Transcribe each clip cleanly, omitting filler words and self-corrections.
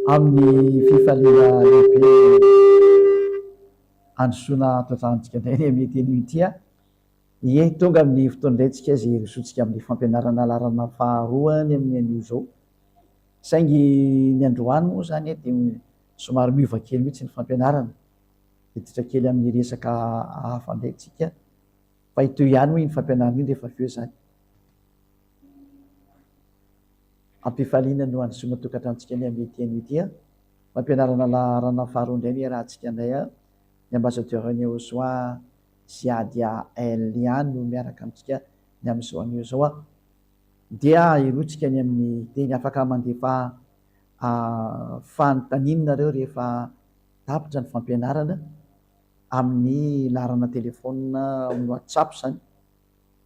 Amin'ny fifaliana lehibe no handrosoana toetrantsika indray ny amin'ity anio ity. Ie, tonga amin'ny fotoana indray tsika izay hirosoantsika amin'ny fampianarana laharana faharoa ny amin'ny anio izao. Saingy ny androany moa izany dia somary miova kely mihitsy ny fampianarana. Hiditra kely amin'ny resaka hafa indray tsika. Fa hitohy ihany moa iny fampianarana iny rehefa avy eo izany. Am-pifaliana no handrosoana tokantranontsika ny amin'ity anio ity a! Fampianarana laharana faharoa indray no iarahantsika indray a! Ny Ambassadeur Neosoa Ziadia El ihany no miaraka amintsika ny amin'izao anio izao a! Dia hirotsika ny amin'ny teny afaka mandefa fanontaniana nareo rehefa tapitra ny fampianarana amin'ny laharana telefaonina amin'ny WhatsApp izany.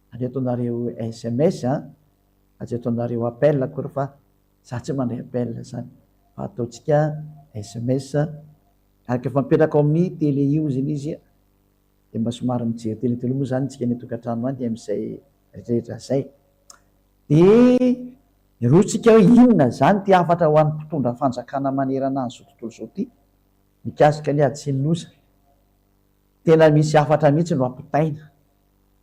Aleo ataonareo sms a! Fa tsy ataonareo appel akory fa za tsy mandray appel zany fa ataontsika sms araka efa mipetraka ao amin'ny télé io zany izy dia mba somary mijery télé daholo moa zany tsika any an-tokantrano any dia amin'izay rehetra zay dia irotsika hoe inona zany ity hafatra ho an'ny mpitondra fanjakana manerana an'izao tontolo izao ity mikasika ny ady sy ny loza. Tena misy hafatra mihitsy no ampitaina.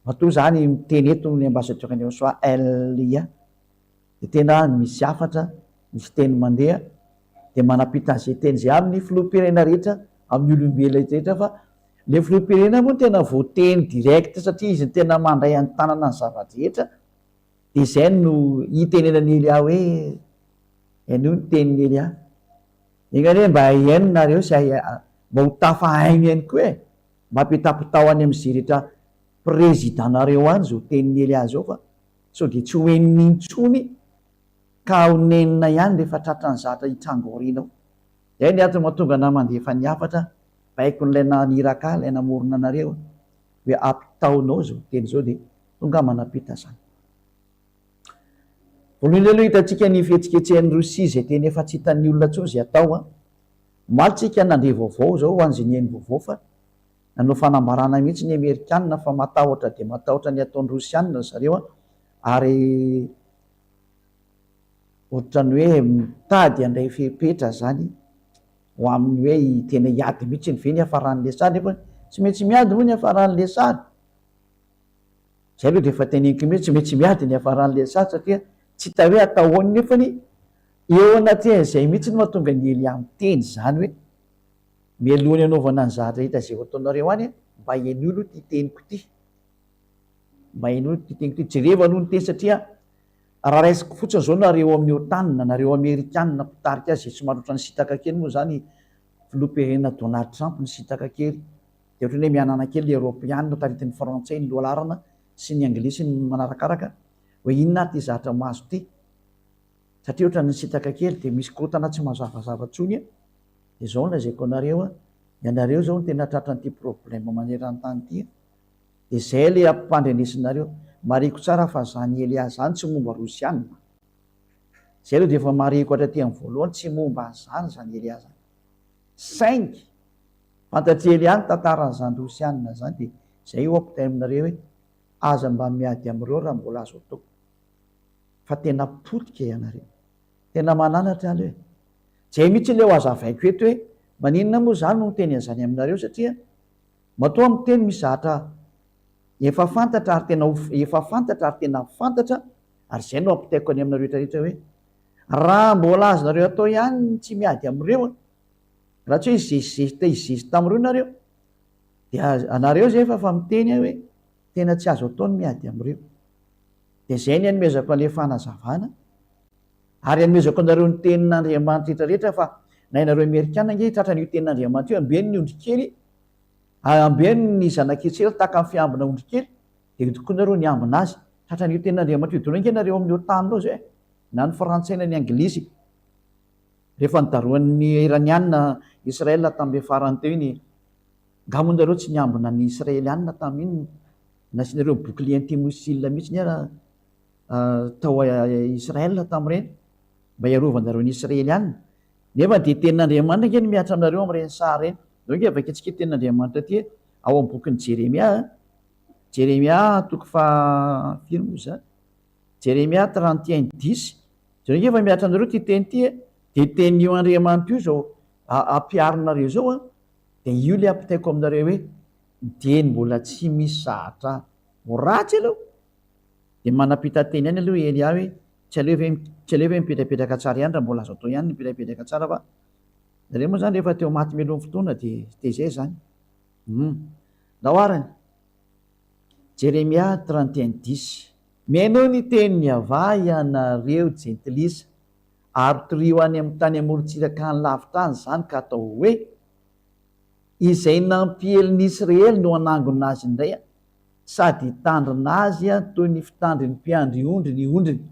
Matoa izany miteny eto ny ambassadeur Neosoa LIA dia tena misy hafatra, misy teny mandeha dia manampita an'izay teny izay amin'ny filoham-pirenena rehetra, amin'ny olombelona rehetra fa ilay filoham-pirenena moa no tena voateny direct satria izy no tena mandray an-tanana ny zava-drehetra dia izay no itenenan'i Elia hoe henoy ny tenin'i Elia. Enga anie mba hihaino nareo sy mba ho tafa haino ihany koa e! Mba apetapetao any amin'izay rehetra président nareo any izao tenin'i Elia izao fa sao dia tsy ho henony intsony ka ho nenina ihany rehefa tratran'ny zatra hitranga aoriana ao. Izay ny antony mahatonga anah mandefa ny hafatra baikon'ilay naniraka ahy, ilay namorona anareo hoe ampitaonao izao teny izao dia tonga aho manampita izany. Voalohany aloha hitantsika ny fihetsiketsehan'i Rosia izay tena efa tsy hitan'ny olona intsony izay atao an. Omaly tsika nandre vaovao izao ho an'izay nihaino vaovao fa nanao fanambarana mihitsy ny Amerikana fa matahotra dia matahotra ny ataon'ny Rosiana ry zareo an, ary ohatran'ny hoe mitady handray fepetra izany ho amin'ny hoe tena hiady mihitsy ve ny hiafaran'ilay sary nefa tsy maintsy miady moa ny hiafaran'ilay sary. Zay aloha dia efa teneniko mihitsy, tsy maintsy miady ny hiafaran'ilay sary satria tsy hita hoe atao ahoana nefany eo anatrehan'izay mihitsy no mahatonga an'i Elia miteny izany hoe mialoha ny hanaovana ny zavatra rehetra izay ho ataonareo any mba henoy aloha ity teniko ity, mba henoy ity teniko ity, jerevo aloha ny teny satria raha raisiko fotsiny izao nareo amin'ny OTAN, nareo amerikana mpitarika azy izay somary ohatran'ny nisintaka kely moa izany filoham-pirenena Donald Trump nisintaka kely Dia ohatran'ny hoe mihanana kely ny Eoropeana taritin'ny Frantsay ny lohalaharana sy ny Anglisy ny manarakaraka hoe inona ary ity zatra mahazo ity? Satria ohatran'ny nisintaka kely dia misy korontana tsy mazavazava intsony an! Dia izao no lazaiko anareo an, ianareo izao no tena tratran'ity problème maneran-tany ity an! Dia izay ilay ampandrenesinareo. Marihiko tsara fa izany Elia izany tsy momba Rosiana. Izay aloha dia efa marihiko hatraty amin'ny voalohany, tsy momba an'izany izany Elia izany. Saingy Fantatr'i Elia ny tantaran'izany Rosiana izany dia izay io ampitainy aminareo hoe aza mba miady amin'ireo raha mbola azo atao fa tena potika ianareo. Tena mananatra aloha e. Izay mihitsy ilay ho hazavaiko eto hoe maninona moa izaho no miteny an'izany aminareo satria matoa miteny misy zavatra efa fantatra ary tena efa fantatra ary tena fantatra ary izay no ampitaiko any aminareo rehetra rehetra hoe raha mbola azonareo atao ihany ny tsy miady amin'ireo Raha tsy hoe hizesizesy hizesy tamin'ireo nareo dia anareo izay efa fa miteny aho hoe tena tsy azo atao ny miady amin'ireo. Dia izay ny anomezako an'ilay fanazavana ary anomezako anareo ny tenin'Andriamanitra rehetra rehetra fa na ianareo Amerikana ange tratran'io tenin'Andriamanitra io ambeno ny ondrikely ambeno ny zanak'Israely tahaka ny fiambina ondrikely dia io tokoa nareo niambina azy. Tratran'io tenin'Andriamanitra io daholo ange nareo amin'io tany io izay na ny frantsay na ny anglisy. Rehefa nodarohan'ny Iraniana Israel tamin'ilay farany teo iny, nga moa nareo tsy niambina ny Israeliana tamin'iny? Nasianareo bouclier anti-missile mihitsy ara tao Israel tamin'ireny mba hiarovanareo ny Israeliana. Nefa dia tenin'Andriamanitra ange no mihatra aminareo amin'ireny sary ireny. Ndao ange vakintsika ity tenin'Andriamanitra ity ao amin'ny bokin'i Jeremia. Jeremia toko faha firy moa izany? Jeremia 31 dix. Jereo ange fa mihatra aminareo ity teny ity e. Dia tenin'io Andriamanitra io izao ampiharinareo izao an, dia io ilay ampitaiko aminareo hoe dieny mbola tsy misy zahatra ho ratsy aloha, dia manam-pita teny ihany aloha i Elia hoe tsy aleo ve tsy aleo ve mipetrapetraka tsara ihany raha mbola azo atao ihany ny mipetrapetraka tsara fa nareo moa izany rehefa te ho maty mialoha ny fotoana dia dia izay izany. Hum. Ndao arany. Jeremia 31 dix. Mihainoa ny tenin'i Yavah ianareo jentilisa, ary torio any amin'ny tany amorontsiraka any lavitra any izany ka ataovy hoe, Izay nampiely ny Israely no hanangona azy indray, sady hitandrina azy toy ny fitandrin'ny mpiandry ondry ny ondriny.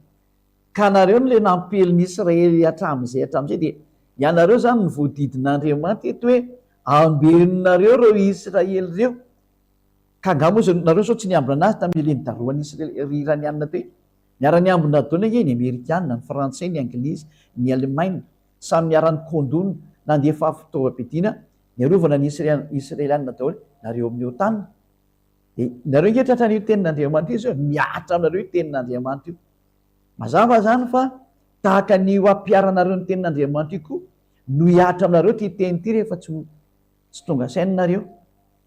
Ka nareo no le nampiely ny Israely hatramin'izay hatramin'izay, dia ianareo izany no voadidin'Andriamanitra eto hoe ambenonareo ireo Israely ireo. Ka angaha moa izao nareo sao tsy niambina anazy tamin'ny le nidarohan'ny Israely Iraniana teo iny? Niara-niambina daholo ange ny Amerikana, ny Frantsay, ny Anglisy, ny Alemaina, samy niara-nikondona nandefa fitaovam-piadiana niarovana ny Israeliana daholo nareo amin'ny OTAN. Dia nareo ange tratran'io tenin'Andriamanitra io izao, mihatra aminareo io tenin'Andriamanitra io. Mazava izany fa tahaka ny ho ampiharanareo ny tenin'Andriamanitra io koa no hihatra aminareo ity teny ity rehefa tsy tsy tonga saina nareo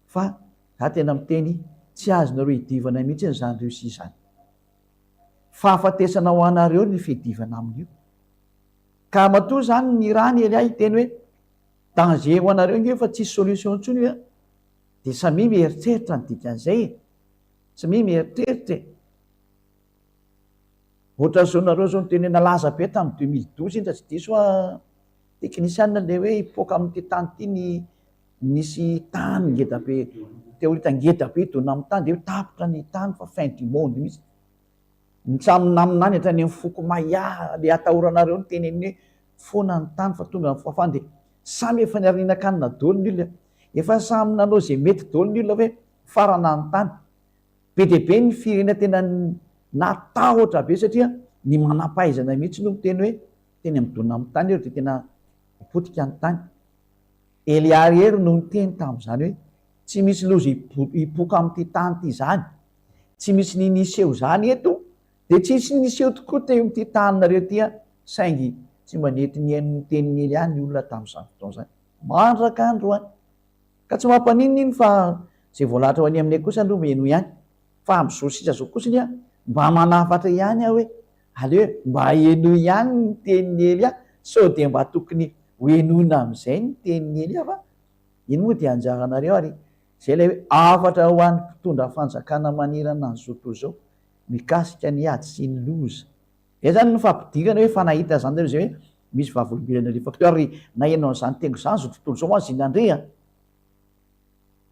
fa za tena miteny tsy azonareo idivana mihitsy izany Russie izany. Fahafatesana ho anareo ny fiadivana amin'io. Ka matoa izany ny Iran Elia hiteny hoe danger ho anareo nge fa tsisy solution intsony io an! Dia samia mieritreritra ny dikan'izay e! Samia mieritreritra e! Ohatran'izao nareo zao niteny hoe nalaza be tamin'ny 2012 iny raha tsy diso aho teknisianina le hoe hipoaka amin'ity tany ity ny nisy tany ngeda be teorita ngeda be hidona amin'ny tany dia hoe tapitra ny tany fa fin du monde mihitsy. Ny samy naminany hatrany amin'ny foko Maya le atahoranareo ny teneniny hoe foana ny tany fa tonga ny fahafahana dia samy efa niara-nihinan-kanina daholo ny olona, efa samy nanao izay mety daholo ny olona hoe mifarana ny tany. Be dia be ny firenena tena natahotra be satria ny manampahaizana mihitsy no miteny hoe teny amin'ny dona amin'ny tany eo dia tena potika ny tany. Elia irery no niteny tamin'izany hoe tsy misy loza hipoka amin'ity tany ity izany, tsy misy ny niseho izany eto, dia tsisy niseho tokoa teo amin'ity taninareo ity an, saingy tsy mba nety nihaino ny tenin'i Elia ny olona tamin'izany fotoana izany mandraka androany. Ka tsy mampaninona iny fa izay voalahatra ho any aminay kosa aloha miheno ihany. Fa amin'izao sisa izao kosany an, mba manafatra ihany aho hoe aleo mba henoy ihany ny tenin'i Elia, sao dia mba tokony ho henoina amin'izay ny tenin'i Elia fa iny moa dia anjaranareo ary izay ilay hoe hafatra ho an'ny mpitondra fanjakana manerana an'izao tontolo izao mikasika ny ady sy ny loza. Izay izany no fampidirana hoe fa nahita izany nareo izay hoe misy vavolombelona alefako teo ary naheno an'izany teniko izany izao tontolo izao aza i nandre a!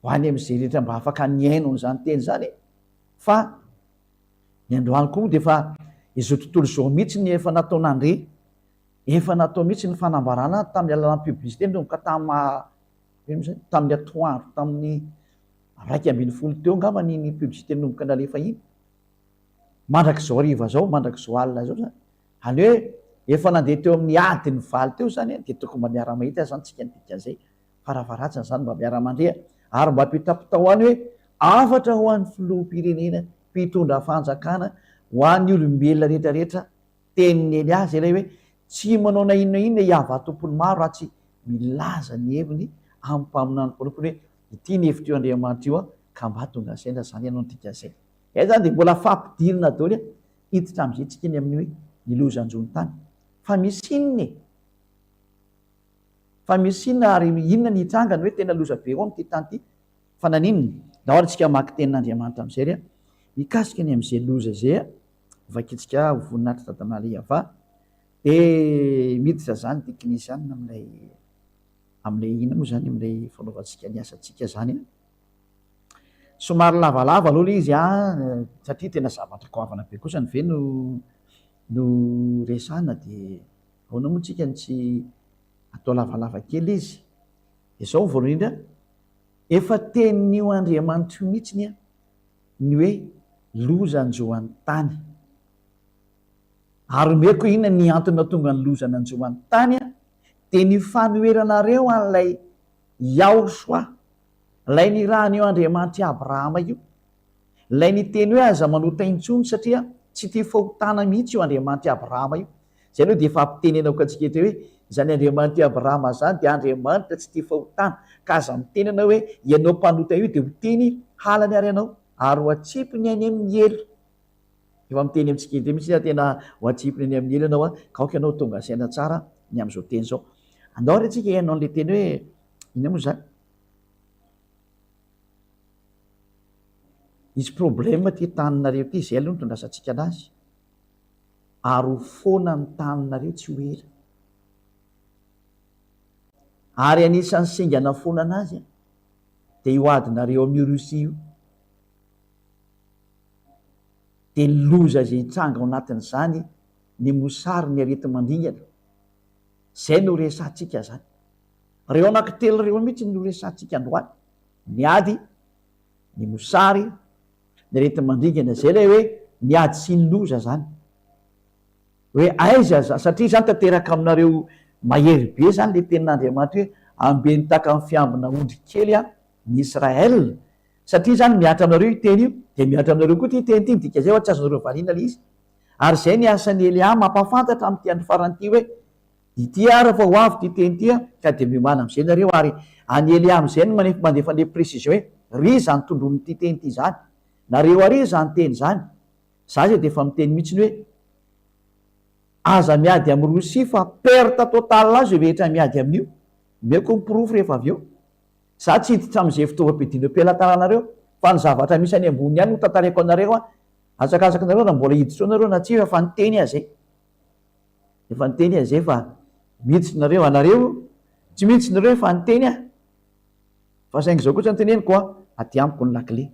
Ho any amin'izay rehetra mba afaka nihaino an'izany teny izany fa ny androany koa moa dia efa izao tontolo izao mihitsy ny efa natao nandre, efa natao mihitsy ny fanambarana tamin'ny alalan'ny publicité nanomboka tamin'ny tamin'ny atoandro tamin'ny 11 teo angamba iny publicité nanomboka nalefa iny. Mandrak'izao hariva izao, mandrak'izao alina izao izany. Izany hoe efa nandeha teo amin'ny adiny valo teo izany dia tokony mba miara-mahita izany tsika ny dikan'izay. Farafaharatsiny izany mba miara-mandre ary mba ampitapitao any hoe hafatra ho an'ny filoham-pirenena, mpitondra fanjakana, ho an'ny olombelona rehetra rehetra, tenin'i Elia izay ilay hoe tsy manao na inona inona i Yavah tompon'ny maro raha tsy milaza ny heviny amin'ny mpaminany mpanompony hoe ity ny hevitr'io Andriamanitra io ka mba tonga saina izany ianao ny dikan'izay. Izay izany dia mbola fampidirina daholo hiditra amin'izay tsika eny amin'ny hoe ny loza hanjo ny tany. Fa misy inona e? Fa misy inona ary inona ny hitranga ny hoe tena loza be ao amin'ity tany ity? Fa naninona? Ndao ary tsika hamaky tenin'Andriamanitra amin'izay ry a. Mikasika ny amin'izay loza izay a, vakintsika ho voninahitry Dadanala Iavah. Dia miditra izany teknisianina amin'ilay amin'ilay inona moa izany amin'ilay fanaovantsika ny asantsika izany a. Somary lavalava aloha ilay izy an, satria tena zavatra goavana be kosany ve no no resahina dia ahoana moa tsika no tsy atao lavalava kely izy. Dia izao voalohany indrindra, efa tenin'io Andriamanitra io mihitsiny an, ny hoe loza hanjo an'ny tany. Ary omeko inona ny antony nahatonga ny loza nanjo an'ny tany an, dia ny fanoheranareo an'ilay Yahoshua Ilay nirahan'io Andriamanitr'i Abrahama io. Ilay niteny hoe aza manota intsony satria tsy tia fahotana mihitsy io Andriamanitr'i Abrahama io. Izay aloha dia efa ampitenenako antsika eto hoe. Izany Andriamanitr'i Abrahama izany dia Andriamanitra tsy tia fahotana, ka aza miteny ianao hoe ianao mpanota io dia ho tiany halany ary ianao, ary ho atsipiny any amin'ny helo. Efa miteny amintsika indray mihitsy aho tena ho atsipiny any amin'ny helo ianao, ka aoka ianao ho tonga saina tsara ny amin'izao teny izao. Andao ary isika hihaino an'ilay teny hoe inona moa izany? Hisy problème ity taninareo ity, izay aloha no itondrasantsika anazy. Ary ho foana ny taninareo tsy ho ela. Ary anisan'ny singa hanafoana anazy dia io adinareo amin'io Russie io. Dia ny loza izay hitranga ao anatin'izany, ny mosary, ny areti-mandringana. Izay no resahantsika izany. Ireo anankitelo ireo mihitsy no resahantsika androany. Ny ady, ny mosary, ny areti-mandringana. Izay ilay hoe ny ady sy ny loza izany. Hoe aiza za, satria izany tanteraka aminareo mahery be izany ilay tenin'Andriamanitra hoe ambeno tahaka ny fiambina ondry kely an, ny Israël. Satria izany mihatra aminareo io teny io, dia mihatra aminareo koa ity teny ity, midika izay hoa tsy azonareo valiana ilay izy. Ary izay ny asan'i Elia mampahafantatra amin'ity andro farany ity hoe, Ity ary fa ho avy ity teny ity an, ka dia miomàna amin'izay nareo, ary an'i Elia amin'izay no manefy mandefa an'ilay précision hoe, ry izany tondroin'ity teny ity izany, nareo àry izany teny izany, za izay dia efa miteny mihitsiny hoe, aza miady amin'i Rosia fa perte totale azy izay rehetra miady amin'io, omeko ny porofo rehefa avy eo. Za tsy hiditra amin'izay fitaovam-piadiana eo am-pelatananareo, fa ny zavatra misy any ambony ihany no tantaraiko anareo an, asakasaky nareo raha mbola hiditra eo nareo na tsia fa efa niteny aho zay. Efa niteny aho zay fa miditra nareo, anareo tsy miditra nareo efa niteny aho. Fa saingy izao kosa no teneniko an, aty amiko ny lakile.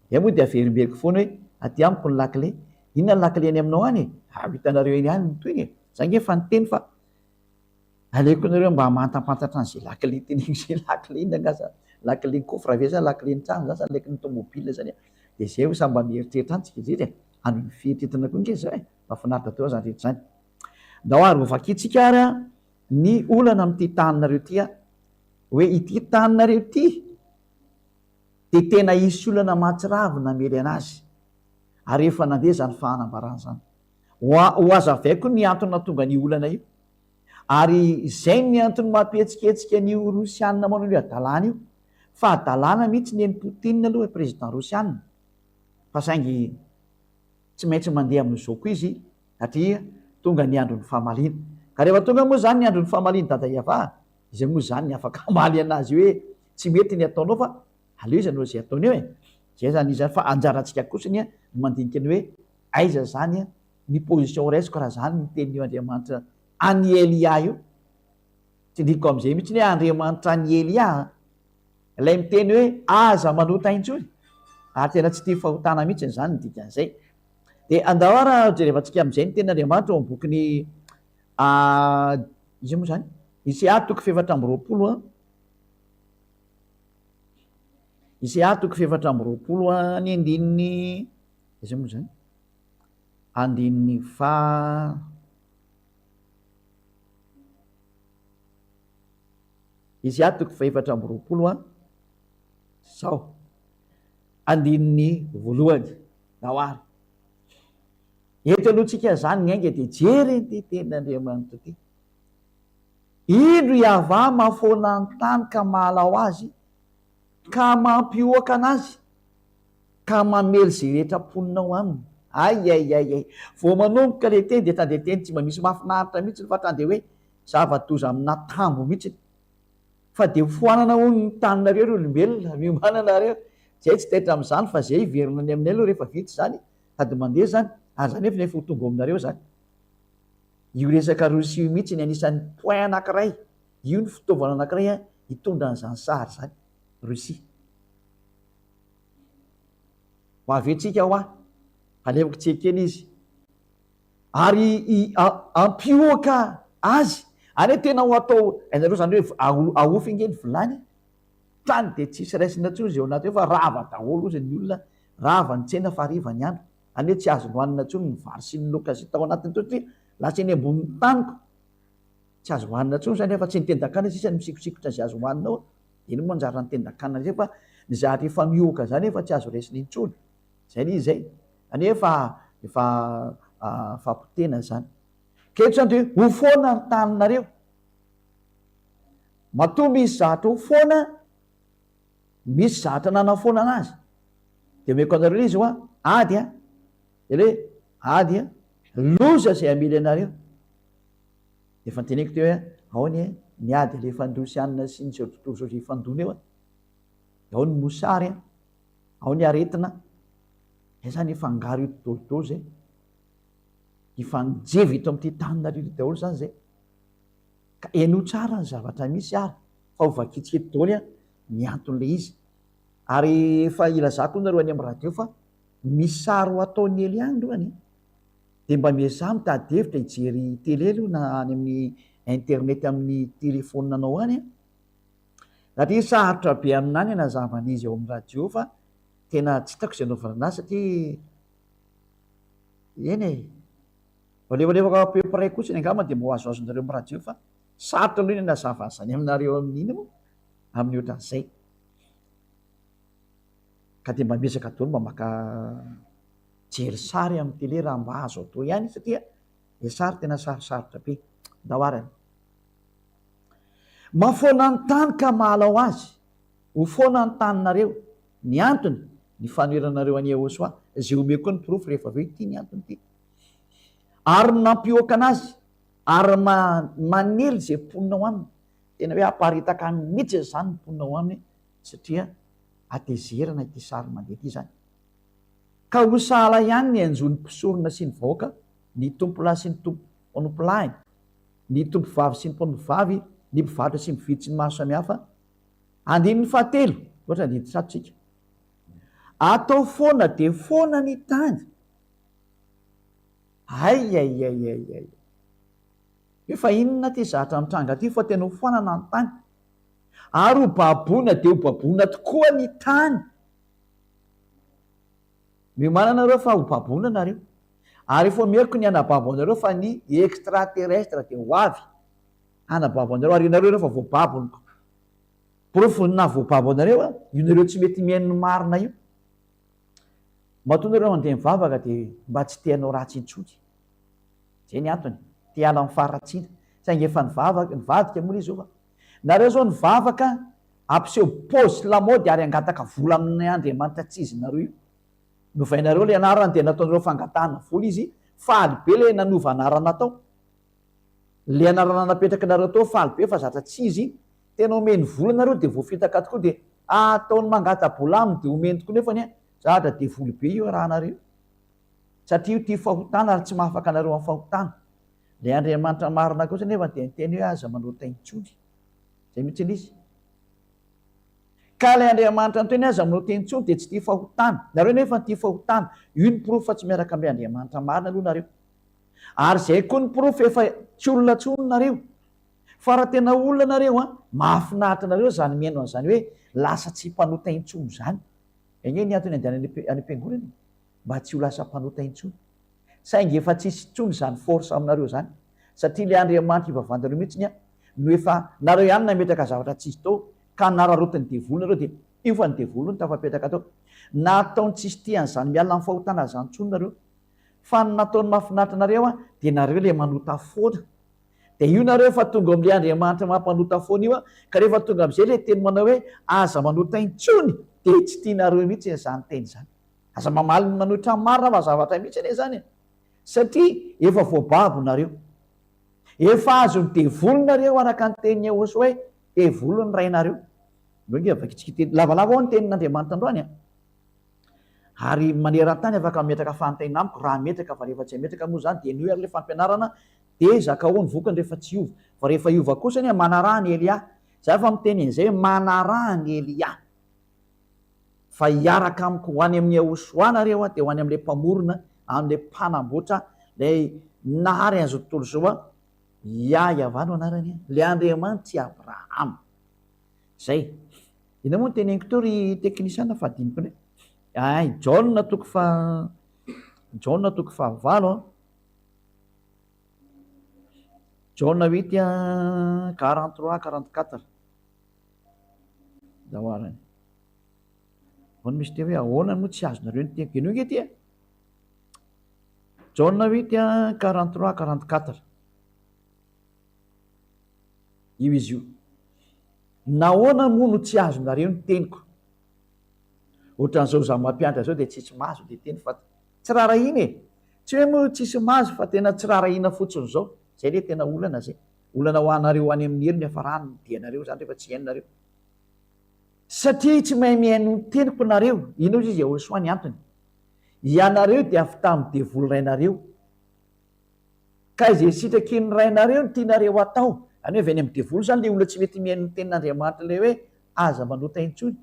Izay moa dia averimberiko foana hoe aty amiko ny lakile. Inona ny lakile any aminao any e? Ah, ho hitanareo eny ihany ny tohiny e. Za ange efa niteny fa aleoko nareo mba hamantampantatra an'izay lakile teneniko izay lakile inona angaha zany? Lakile ny coffre ve sa lakile ny trano zany sa lakile ny tomobile zany e? Dia izay hoy samy mba mieritreritra any tsika izay e. Any ny fieritreretana koa ange izao e. Mahafinaritra daholo izany rehetra izany. Ndao ary hovakintsika ary ny olana amin'ity taninareo ity hoe ity taninareo ity dia tena hisy olana mahatsiravina hamely anazy ary efa nandeha izany fahanambarana izany. Ho hazavaiko ny antony nahatonga an'io olana io ary izay ny antony mampihetsiketsika an'io Rosiana manao an'io hadalana io. Fa hadalana mihitsy ny an'i Poutine aloha président Rosiana fa saingy Tsy maintsy mandeha amin'izao koa izy satria tonga ny andron'ny famaliana. Ka rehefa tonga moa izany ny andron'ny famalian'i Dada Yavah, iza moa izany ny afaka hamaly anazy hoe tsy mety ny ataonao fa aleo izy hanao izay ataony eo e. Izay izany izy fa anjarantsika kosa ny mandinika ny hoe aiza izany ny position raisiko raha izany ny tenin'io Andriamanitra an'i Elia io. Tsindriko amin'izay mihitsy ny hoe Andriamanitra an'i Elia an. Ilay miteny hoe aza manota intsony ary tena tsy tia fahotana mihitsy izany ny dikan'izay. Dia andao ara jerevantsika amin'izay ny tenin'Andriamanitra ao amin'ny bokin'i iza moa izany? Isaia toko fahefatra amby roapolo an. Isaia toko fahefatra amby roapolo an, ny andininy iza moa izany? Andininy faha Isaia toko fahefatra amby roapolo an, sao, andininy voalohany. Ndao ary. Eto aloha tsika izany miainga dia jery ity tenin'Andriamanitra ity. Indro Yavah mahafoana ny tany ka mahalao azy, ka mampihoaka anazy, ka mamely izay rehetra mponina ao aminy. Ay ay ay ay. Vao manomboka ilay teny dia tandre teny tsy mba misy mahafinaritra mihitsy fa tandre hoe Zava-doza amina tambo mihitsy. Fa dia ho foanana hono ny taninareo ry olombelona, miomàna nareo. Zay tsy taitra amin'izany fa zay hiverina any aminay aloha rehefa vita izany, sady mandeha izany, ary zany nefa efa ho tonga ao aminareo izany. Io resaka Rosia io mihitsy ny anisan'ny point anankiray, io ny fitaovana anankiray hitondra an'izany sary izany, Russie. Ho avy eo tsika hoa, aleviko tsy ekena izy. Ary hampihoaka azy. Any hoe tena ho atao, hainareo zany hoe ahofy ange ny vilany e. Tany dia tsisy raisina intsony izay ao anaty ao fa rava daholo ozy ny olona, rava ny tsena fa hariva ny andro. Any hoe tsy azo nohanina intsony ny vary sy ny laoka izay tao anatiny tao satria lasa eny ambonin'ny taniko. Tsy azo hohanina intsony izany afa tsy ny tendan-kanina sisa no misikotsikotra izay azo hohanina ao. Iny moa anjaran'ny tendan-kanina izay fa ny zavatra efa mihoaka izany efa tsy azo raisina intsony. Zay le izy zay. Zany hoe efa efa fahapotehana zany. Ka eto zany de hoe ho foana ny taninareo. Matoa misy zahatra ho foana, misy zahatra nanafoanana azy. Dia omeko anareo ilay izy hoa, ady an, ilay hoe ady an, loza izay hamely anareo. Efa noteneniko teo hoe ao anie ny ady alefan'ny Rosianina sy ny izao tontolo izao izay hifandona eo an. Ao ny mosary an, ao ny aretina, izay izany hifangaro io tontolo tontolo izay. Hifanjevy eto amin'ity taninareo ity daholo izany izay. Ka henoy tsara ny zavatra misy ary fa ho vakintsika eto daholo an ny anton'ilay izy. Ary efa ilazako nareo any amin'ny radio fa misy sary ho ataon'i Elia any aloha anie. Dia mba miezaha mitady hevitra hijery télé aloha na any amin'ny internet amin'ny téléphone anao any an. Satria sarotra be aminà ny hanazava an'izy ao amin'ny radio fa tena tsy hitako izay anaovana anazy satria eny e. Alefalefako à peu près kotsiny angamba dia mba ho azoazonareo amin'ny radio fa sarotra aloha ny hanazava an'izany aminareo amin'iny moa amin'ny ohatran'izay. Ka dia mba miezaka daholo mba maka jery sary amin'ny télé raha mba azo atao ihany satria le sary tena sarosarotra be. Ndao ary. Mahafoana ny tany ka mahalao azy. Ho foana ny taninareo. Ny antony, ny fanoheranareo an'i Yehosua, izay omeko koa ny porofo rehefa avy eo ity ny antony ity. Ary ny nampihoaka anazy, ary manely izay mponina ao aminy. Tena hoe aparitaka mihitsy izany ny mponina ao aminy, satria hatezerana ity sary mandeha ity izany. Ka ho sahala ihany ny hanjo ny mpisorona sy ny vahoaka, ny tompolahy sy ny mpanompolahiny, ny tompovavy sy ny mpanompovavy, ny mpivarotra sy ny mpividy sy ny maro samihafa. Andininy fahatelo, ohatra andininy tsato tsika. Atao foana dia foana ny tany. Hay hay hay hay hay. Efa inona ity zatra mitranga ity fa tena ho foanana ny tany. Ary ho baboina dia ho baboina tokoa ny tany. Miomàna nareo fa ho baboina nareo. Ary efa omeriko ny hanababo anareo fa ny extraterrestre dia ho avy hanababo anareo ary ianareo efa voababony ko. Porofon'ny naha voababo anareo an, io nareo tsy mety mihaino ny marina io. Matoa nareo mandeha mivavaka dia mba tsy te hanao ratsy intsony. Zay ny antony, te hiala amin'ny faharatsiana. Saingy efa nivavaka, nivadika moa izy io fa. Nareo zao nivavaka hampiseho paozy sy lamaody ary hangataka vola amin'ny Andriamanitra tsy izy nareo io. Novainareo ilay anarany dia nataonareo fangatahana vola izy, faly be ilay nanova anarana tao. Ilay anarana napetrakinareo tao faly be fa zatra tsy izy, tena omeny vola nareo dia voafitaka tokoa dia ataony mangata-bola aminy dia omeny tokoa nefany an, zatra devoly be io arahanareo io. Satria io tia fahotana ary tsy mahafaka anareo amin'ny fahotana. Ilay Andriamanitra marina kosa nefa dia niteny hoe aza manota intsony. Izay mihitsy ilay izy. Ka ilay Andriamanitra niteny aza manota intsony dia tsy tia fahotana. Nareo nefa tia fahotana. Io ny porofo fa tsy miaraka amin'ilay Andriamanitra marina aloha nareo. Ary izay koa ny porofo efa tsy olona intsony nareo. Fa raha tena olona nareo an, mahafinaritra anareo izany mihaino an'izany hoe lasa tsy mpanota intsony izany. Anie ny antony andehanana any am-piangonana e, mba tsy ho lasa mpanota intsony. Saingy efa tsisy intsony izany force aminareo izany satria ilay Andriamanitra ivavahanareo mihitsiny an no efa nareo ihany nametraka zavatra tsisy tao ka nararaotin'ny devoly nareo dia io fa ny devoly no tafapetraka tao. Nataony tsisy tia an'izany miala amin'ny fahotana izany intsony nareo fa ny nataony mahafinaritra anareo an dia nareo ilay manota foana. Dia io nareo efa tonga ao amin'ilay Andriamanitra mampanota foana io an ka rehefa tonga amin'izay ilay teny manao hoe aza manota intsony dia tsy tianareo mihitsy izany teny izany. Aza mamaly ny manohitra ny marina fa zavatra mihitsy anie izany e! Satria efa voababo nareo. Efa azon'ny devoly nareo araka ny tenin'i Yehosua hoe devoly ny rainareo. Ndao ange vakintsika ity lavalava ao ny tenin'Andriamanitra androany a! Ary maneran-tany afaka mametraka fanontaniana amiko raha hametraka fa rehefa tsy hametraka moa izany dia henoy ary ilay fampianarana dia zakao ny vokany rehefa tsy hiova. Fa rehefa hiova kosa anie manaraha an'i Elia. Za efa miteny an'izay hoe manaraha an'i Elia. Fa hiaraka amiko ho any amin'i Yahoshuah nareo aho, dia ho any amin'ilay Mpamorona, amin'ilay Mpanamboatra, ilay nahary an'izao tontolo izao aho. Yah Yavah no anarany, ilay Andriamanitr'i Abrahama. Izay. Inona moa no teneniko teo ry teknisiana fa adinoko indray. Ay, Jaona toko faha Jaona toko fahavalo an. Jaona huit an, 43, 44. Dahoarany. Ahoana misy teny hoe ahoana moa tsy azonareo ny teniko. Henoy nge ty e. Jaona 8 43 44. Io izy io. Nahoana moa no tsy azonareo ny teniko? Ohatran'izao izaho mampianatra izao dia tsisy mahazo ilay teny fa tsy rarahina e! Tsy hoe moa tsisy mahazo fa tena tsy rarahina fotsiny izao. Izay ilay tena olana izay. Olana ho anareo any amin'ny helo ny hafarany ny dianareo izany rehefa tsy hainonareo. Satria tsy mahay mihaino ny teniko nareo. Inona hozy izy Yahoshuah ny antony? Ianareo dia avy tamin'ny devoly rainareo. Ka izay sitraky ny rainareo no tianareo hatao. Izany hoe avy any amin'ny devoly izany ilay olona tsy mety mihaino ny tenin'Andriamanitra ilay hoe aza manota intsony.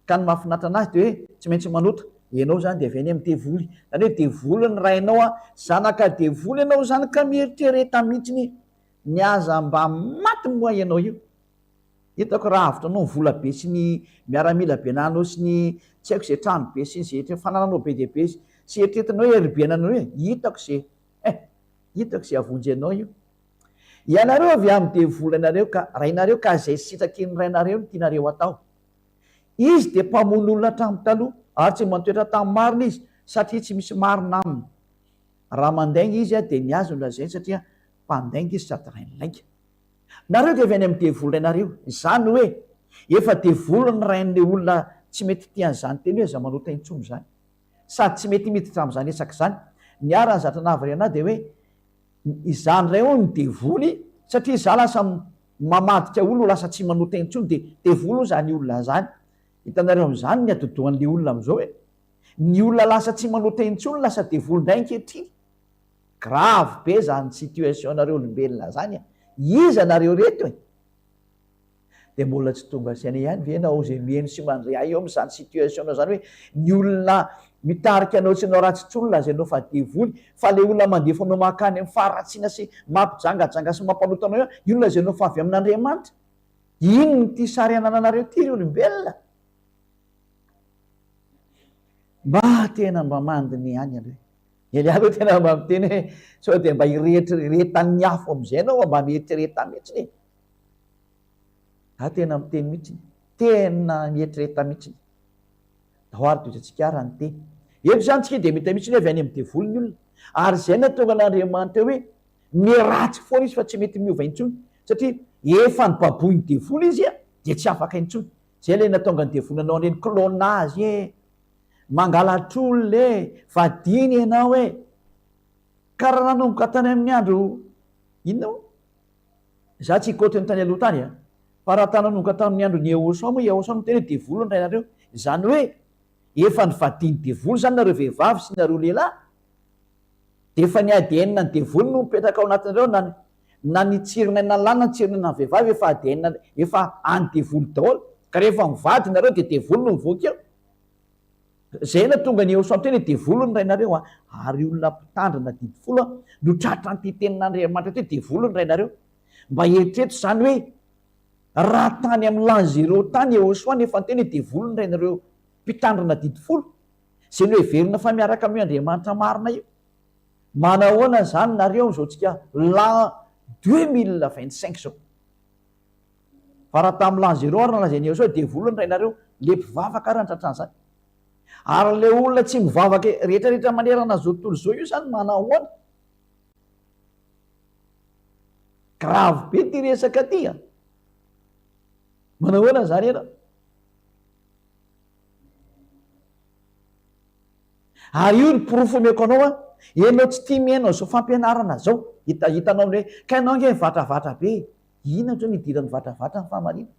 Ka ny mahafinaritra anazy dia hoe tsy maintsy manota. Ianao izany dia avy any amin'ny devoly. Izany hoe devoly ny rainao an. Zanaka devoly ianao izany ka mieritrereta mihitsy ny aza mba maty moa ianao io. Hitako raha avotra anao ny vola be sy ny miaramila be ananao sy ny tsy haiko izay trano be sy ny izay fanananao be dia be sy eritreretinao hoe herim-piainanao io e! Hitako izay eh! Hitako izay hahavonjy anao io. Ianareo avy amin'ny devoly anareo ka rainareo ka izay sitraky ny rainareo no tianareo atao. Izy dia mpamono olona hatramin'ny taloha ary tsy mba nitoetra tamin'ny marina izy satria tsy misy marina aminy. Raha mandainga izy dia ny azy no lazainy satria mpandainga izy sady rain'ny lainga. Nareo dia avy any amin'ny devoly rainareo. Izany hoe efa devoly ny rain'ilay olona tsy mety tia an'izany teny hoe aza manota intsony izany. Sady tsy mety miditra amin'izany resaka izany. Ny ahy raha ny zatra nahavariana ahy dia hoe izany indray hono ny devoly satria izaho lasa mamadika olona ho lasa tsy manota intsony dia devoly hono izany olona izany. Hitanareo amin'izany ny atidohan'ilay olona amin'izao e. Ny olona lasa tsy manota intsony lasa devoly indray ankehitriny. Grave be zany situation nareo olombelona zany a! Iza nareo reto e? De mbola tsy tonga saina ihany ve ianao zay miheno sy mandre ahy eo amin'izany situation nao zany hoe ny olona mitarika anao tsy hanao ratsy intsony lazainao fa devoly fa le olona mandefa anao mankany amin'ny faharatsiana sy mampijangajanga sy mampanota anao io io no lazainao fa avy amin'Andriamanitra? Inona ity sary anananareo ity ry olombelona? Mba tena mba mandiny ihany aloha e. Elia aloha tena mba miteny hoe sao dia mba irehitriretan'ny afo amin'izay ianao fa mba mieritrereta mihitsiny e. Za tena miteny mihitsiny. Tena mieritrereta mihitsiny. Ndao ary tohizantsika ary ny teny. Eto izany tsika dia mita mihitsiny hoe avy any amin'ny devoly ny olona. Ary izay nahatonga an'Andriamanitra hoe miharatsy foana izy fa tsy mety miova intsony. Satria efa nobaboin'ny devoly izy dia tsy afaka intsony. Izay ilay nahatonga ny devoly nanao an'ireny clonage e. Mangalatr'olona e! Vadiana ianao e! Ka raha nanomboka tany amin'ny andro inona moa? Za tsy hikaoty ny tany aloha tany a! Fa raha tany nanomboka tamin'ny andron'i Yehosoa moa, Yehosoa no niteny hoe devoly ny rainareo. Izany hoe efa nivadian'ny devoly izany nareo vehivavy sy nareo lehilahy. Dia efa ny ADN ny devoly no mipetraka ao anatinareo na na ny tsirin'aina lahy na ny tsirin'aina vehivavy efa ADN efa an'ny devoly daholo. Ka rehefa mivady nareo dia devoly no mivoaka eo. Zay no tonga ny Eosa miteny hoe devoly ny rainareo a, ary olona mpitandrina didy folo a, no tratran'ity tenin'Andriamanitra ity hoe devoly ny rainareo. Mba eritrereto izany hoe raha tany amin'ny l'an zéro tany Eosoa no efa niteny hoe devoly ny rainareo mpitandrina didy folo, izay noheverina fa miaraka amin'io Andriamanitra marina io. Manahoana izany nareo amin'izao tsika l'an 2025 izao? Fa raha tamin'ny l'an zéro ary nolazain'i Yehosua hoe devoly ny rainareo, le mpivavaka ary ny tratran'izany. Ary le olona tsy mivavaka rehetra rehetra manerana an'izao tontolo izao io izany manahoana? Grave be ity resaka ity a! Manahoana izany ianao? Ary io ny porofo omeko anao an, ianao tsy tia mihaino an'izao fampianarana izao, hita hitanao ny hoe ka ianao ange mivatravatra be e! Inona intsony ny idiran'ny vatravatra amin'ny fahamarinana?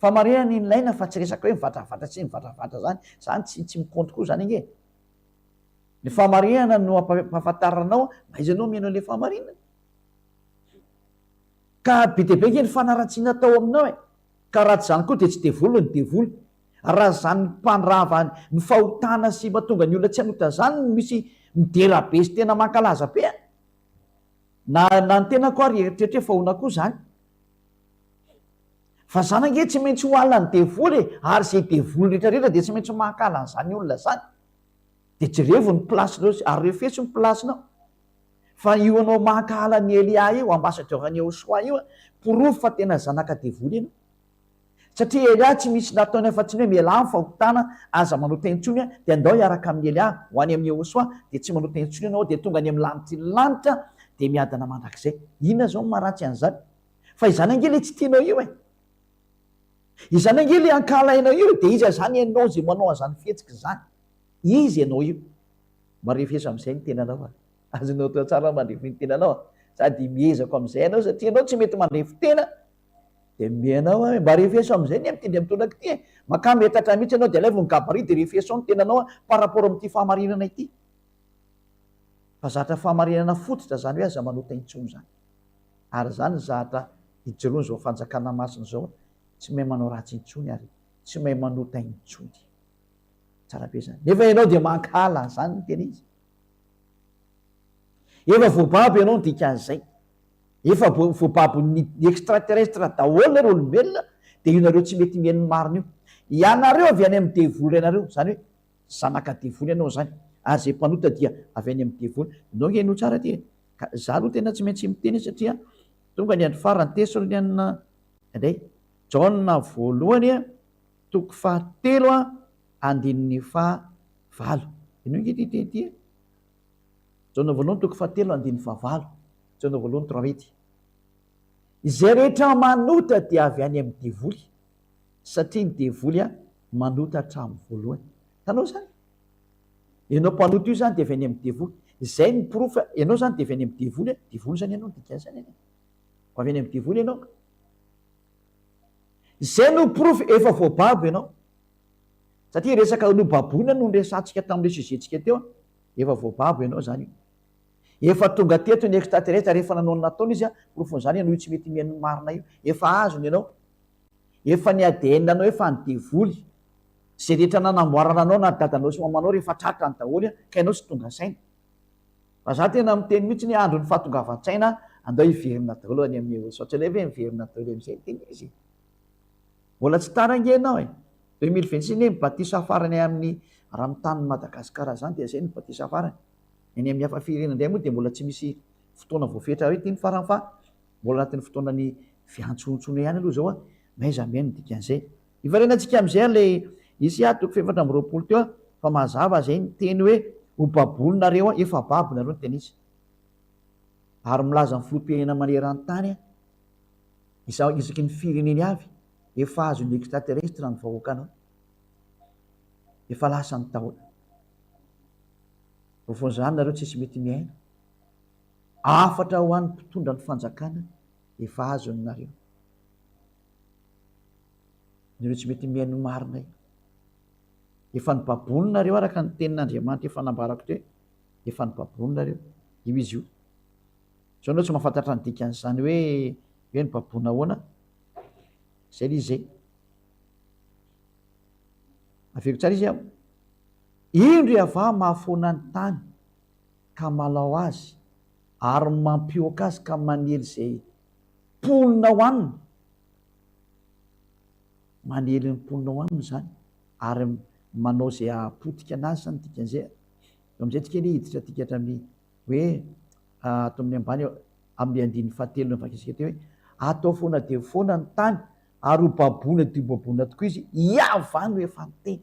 Fahamarinana no ilaina fa tsy resaka hoe mivatravatra sy tsy mivatravatra zany, zany tsy tsy mi-compte koa zany ange e! Ny fahamarinana no ampahafantaranao aiza ianao mihaino an'ilay fahamarinana. Ka be dia be ange ny fanaratsiana atao aminao e! Ka raha tsy izany koa dia tsy devoly ny devoly. Raha izany mpandrava ny fahotana sy mahatonga ny olona tsy hanota izany no misy midera be sy tena mankalaza be a! Na na ny tenako ary eritreritra hoe fahona koa izany. Fa izany ange tsy maintsy ho halan'ny devoly e! Ary izay devoly rehetra rehetra dia tsy maintsy mankahala an'izany olona izany. Dia jerevo ny place-nao ary refeso ny place-nao. Fa io anao mankahala an'i Elia io, ambassadeur an'i Yehoshua io, porofo fa tena zanaka devoly ianao. Satria Elia tsy misy nataony afa-tsy ny hoe mialà amin'ny fahotana, aza manota intsony, dia andao hiaraka amin'i Elia ho any amin'i Yehosoa, dia tsy manota intsony ianao, dia tonga any amin'ny lanitry ny lanitra, dia miadana mandrakizay. Inona izao no maharatsy an'izany? Fa izany ange ilay tsy tianao io e! Izany ange ilay ankahalainao io e! Dia iza izany ianao izay manao an'izany fihetsika izany? Iza ianao io? Marefeso amin'izay ny tenanao a! Azonao atao tsara ny mandrefy ny tenanao a! Sady miezako amin'izay ianao satria ianao tsy mety mandrefy tena dia mianao aho hoe mba refeso amin'izay anie mitendry amin'ny tonaka ity e! Makà metatra mihitsy ianao dia alaivo ny gabarit dia refeso ao ny tenanao a! Par rapport amin'ity fahamarinana ity. Fa zatra fahamarinana fototra izany hoe aza manota intsony izany. Ary izany ny zatra ijoroan'izao fanjakana masina izao, tsy mahay manao ratsy intsony ary tsy mahay manota intsony. Tsara be izany. Nefa ianao dia mankahala an'izany ny tena izy. Efa voababo ianao ny dikan'izay. Efa voababon'ny extraterrestre daholo nareo olombelona dia io nareo tsy mety mihaino ny marina io. Ianareo avy any amin'ny devoly ianareo, izany hoe zanaka devoly ianao izany. Ary izay mpanota dia avy any amin'ny devoly. Ianao ange henoy tsara ity e. Ka za aloha tena tsy maintsy miteny satria tonga ny andro farany. Tesalonianina indray. Jaona voalohany toko fahatelo andininy fahavalo. Henoy ange ity teny ity e. Jaona voalohany toko fahatelo andininy fahavalo. Jaona voalohany trois huit. Izay rehetra manota dia avy any amin'ny devoly, satria ny devoly manota hatramin'ny voalohany. Hitanao izany? Ianao mpanota io izany dia avy any amin'ny devoly. Izay ny porofo, ianao izany dia avy any amin'ny devoly, devoly izany ianao, dikan'izany anie. Avy any amin'ny devoly ianao. Izay no porofo efa voababo ianao. Satria resaka nobaboina no niresahantsika tamin'ilay sujet-tsika teo. Efa voababo ianao izany io. Efa tonga teto ny extraterrestre ary efa nanao ny nataony izy, porofon'izany ianao io tsy mety mihaino ny marina io. Efa azony ianao. Efa ny ADN anao efa ny devoly. Izay rehetra nanamboarana anao na dadanao sy mamanao rehefa tratrany daholo ka ianao tsy tonga saina. Fa za tena miteny mihitsy ny andron'ny fahatongavan-tsaina andao hiverina daholo any amin'ny evolution. Tsy aleo ve miverina daholo amin'izay ny tena izy e? Mbola tsy tara ange ianao e! 2026 anie ny batisa farany amin'ny raha amin'ny tanin'i Madagasikara izany dia izay no batisa farany. Any amin'ny hafa firenena indray moa dia mbola tsy misy fotoana voafetra hoe ity ny farany fa mbola anatin'ny fotoanan'ny fiantsoantsoana ihany aloha izao a! M'aiza mihaino ny dikan'izay. Hiverenantsika amin'izay ary ilay Isaia toko fahefatra amby 20 teo fa mazava izay ny teny hoe ho baboinareo efa babo nareo ny tena izy. Ary milaza ny filoham-pirenena maneran-tany Izaho isaky ny fireneny avy efa azon'ny extraterrestre ny vahoakanao. Efa lasa ny taona. Voafon'izany nareo tsisy mety miaina. Hafatra ho an'ny mpitondra ny fanjakana efa azony nareo. Nareo tsy mety mihaino ny marina io. Efa nibabony nareo araka ny tenin'Andriamanitra efa nambarako teo. Efa nibabony nareo. Io izy io. Zao anao tsy mahafantatra ny dikan'izany hoe hoe ny baboina ahoana? Zay le izy zay. Averiko tsara izy aho. Indro Yavah mahafoana ny tany ka malao azy ary mampihoaka azy ka manely izay mponina ao aminy. Manely ny mponina ao aminy izany ary manao izay hahapotika anazy izany dikan'izay. Eo amin'izay tsika anie hiditra tika hatramin'ny hoe ato amin'ny ambany amin'ny andininy fahatelo novakintsika teo hoe atao foana dia foana ny tany ary ho baboina dia ho baboina tokoa izy, Yavah no efa niteny.